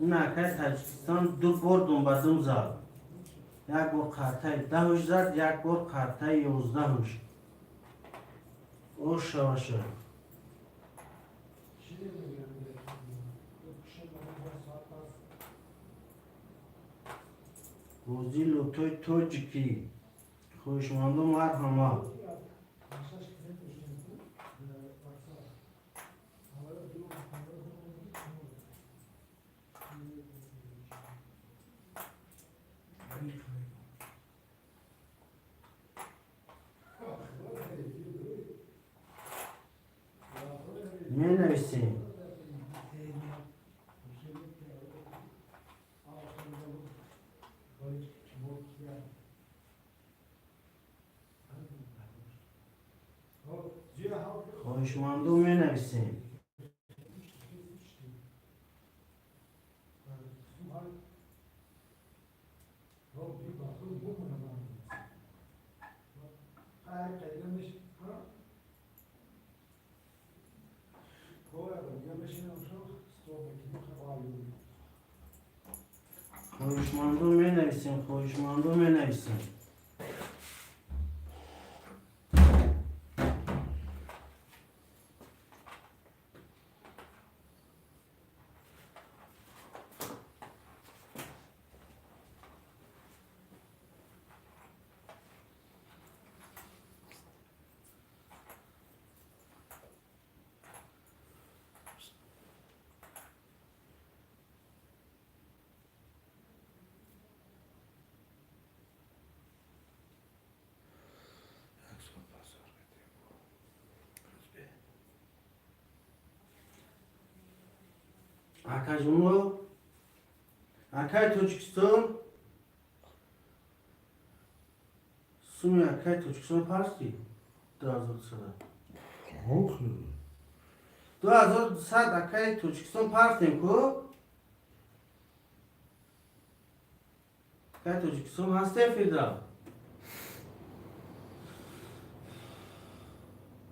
B: Ин акай Таҷикистон ду бор думбадум зад. Як бор картаи 10-уш зад, як бор картаи 11-уш. Ошаваша. Бозии лотои тоҷикӣ, хоҳишмандо, марҳамат. Менависем. Хоҳишмандо, менависем. Хоҳишмандо, менависем, хоҳишмандо, менависем. Акаҷоно, акаи Тоҷикистон, суми акаи Тоҷикистон парсти 2200. 2200 акаи Тоҷикистон парстем ку. Акаи Тоҷикистон ҳастем, Фирдавс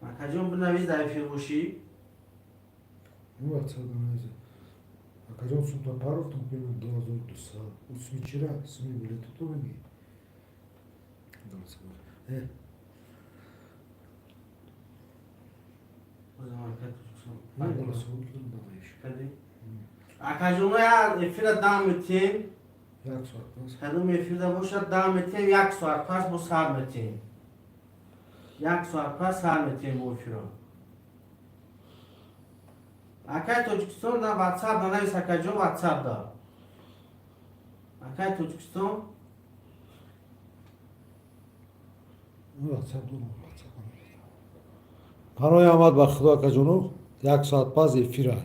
B: акаҷон, бинавис, дар эфир бошӣ.
A: Акаҷон, сумта парофтам, кунем 2200. Суми чира? Суми билету ту мегӣ?
B: Бозам акаи Тоҷикистон.
A: Голосовой кунам, давай.
B: Кади? Акаҷоно, як эфира дам метиҳем.
A: Як соат пас.
B: Кадом эфирда бошад, дам метиҳем, як соат пас бо сар метиҳем, як соат пас сар метиҳем бо эфиро. Акаи Тоҷикистон, да Ватсап нанавис, акаҷон, Ватсап да, акаи Тоҷикистон.
A: Ватсап дорам, Ватсап. Паноҳи аҳмад ба худо, акаҷоно, як соат пас эфира.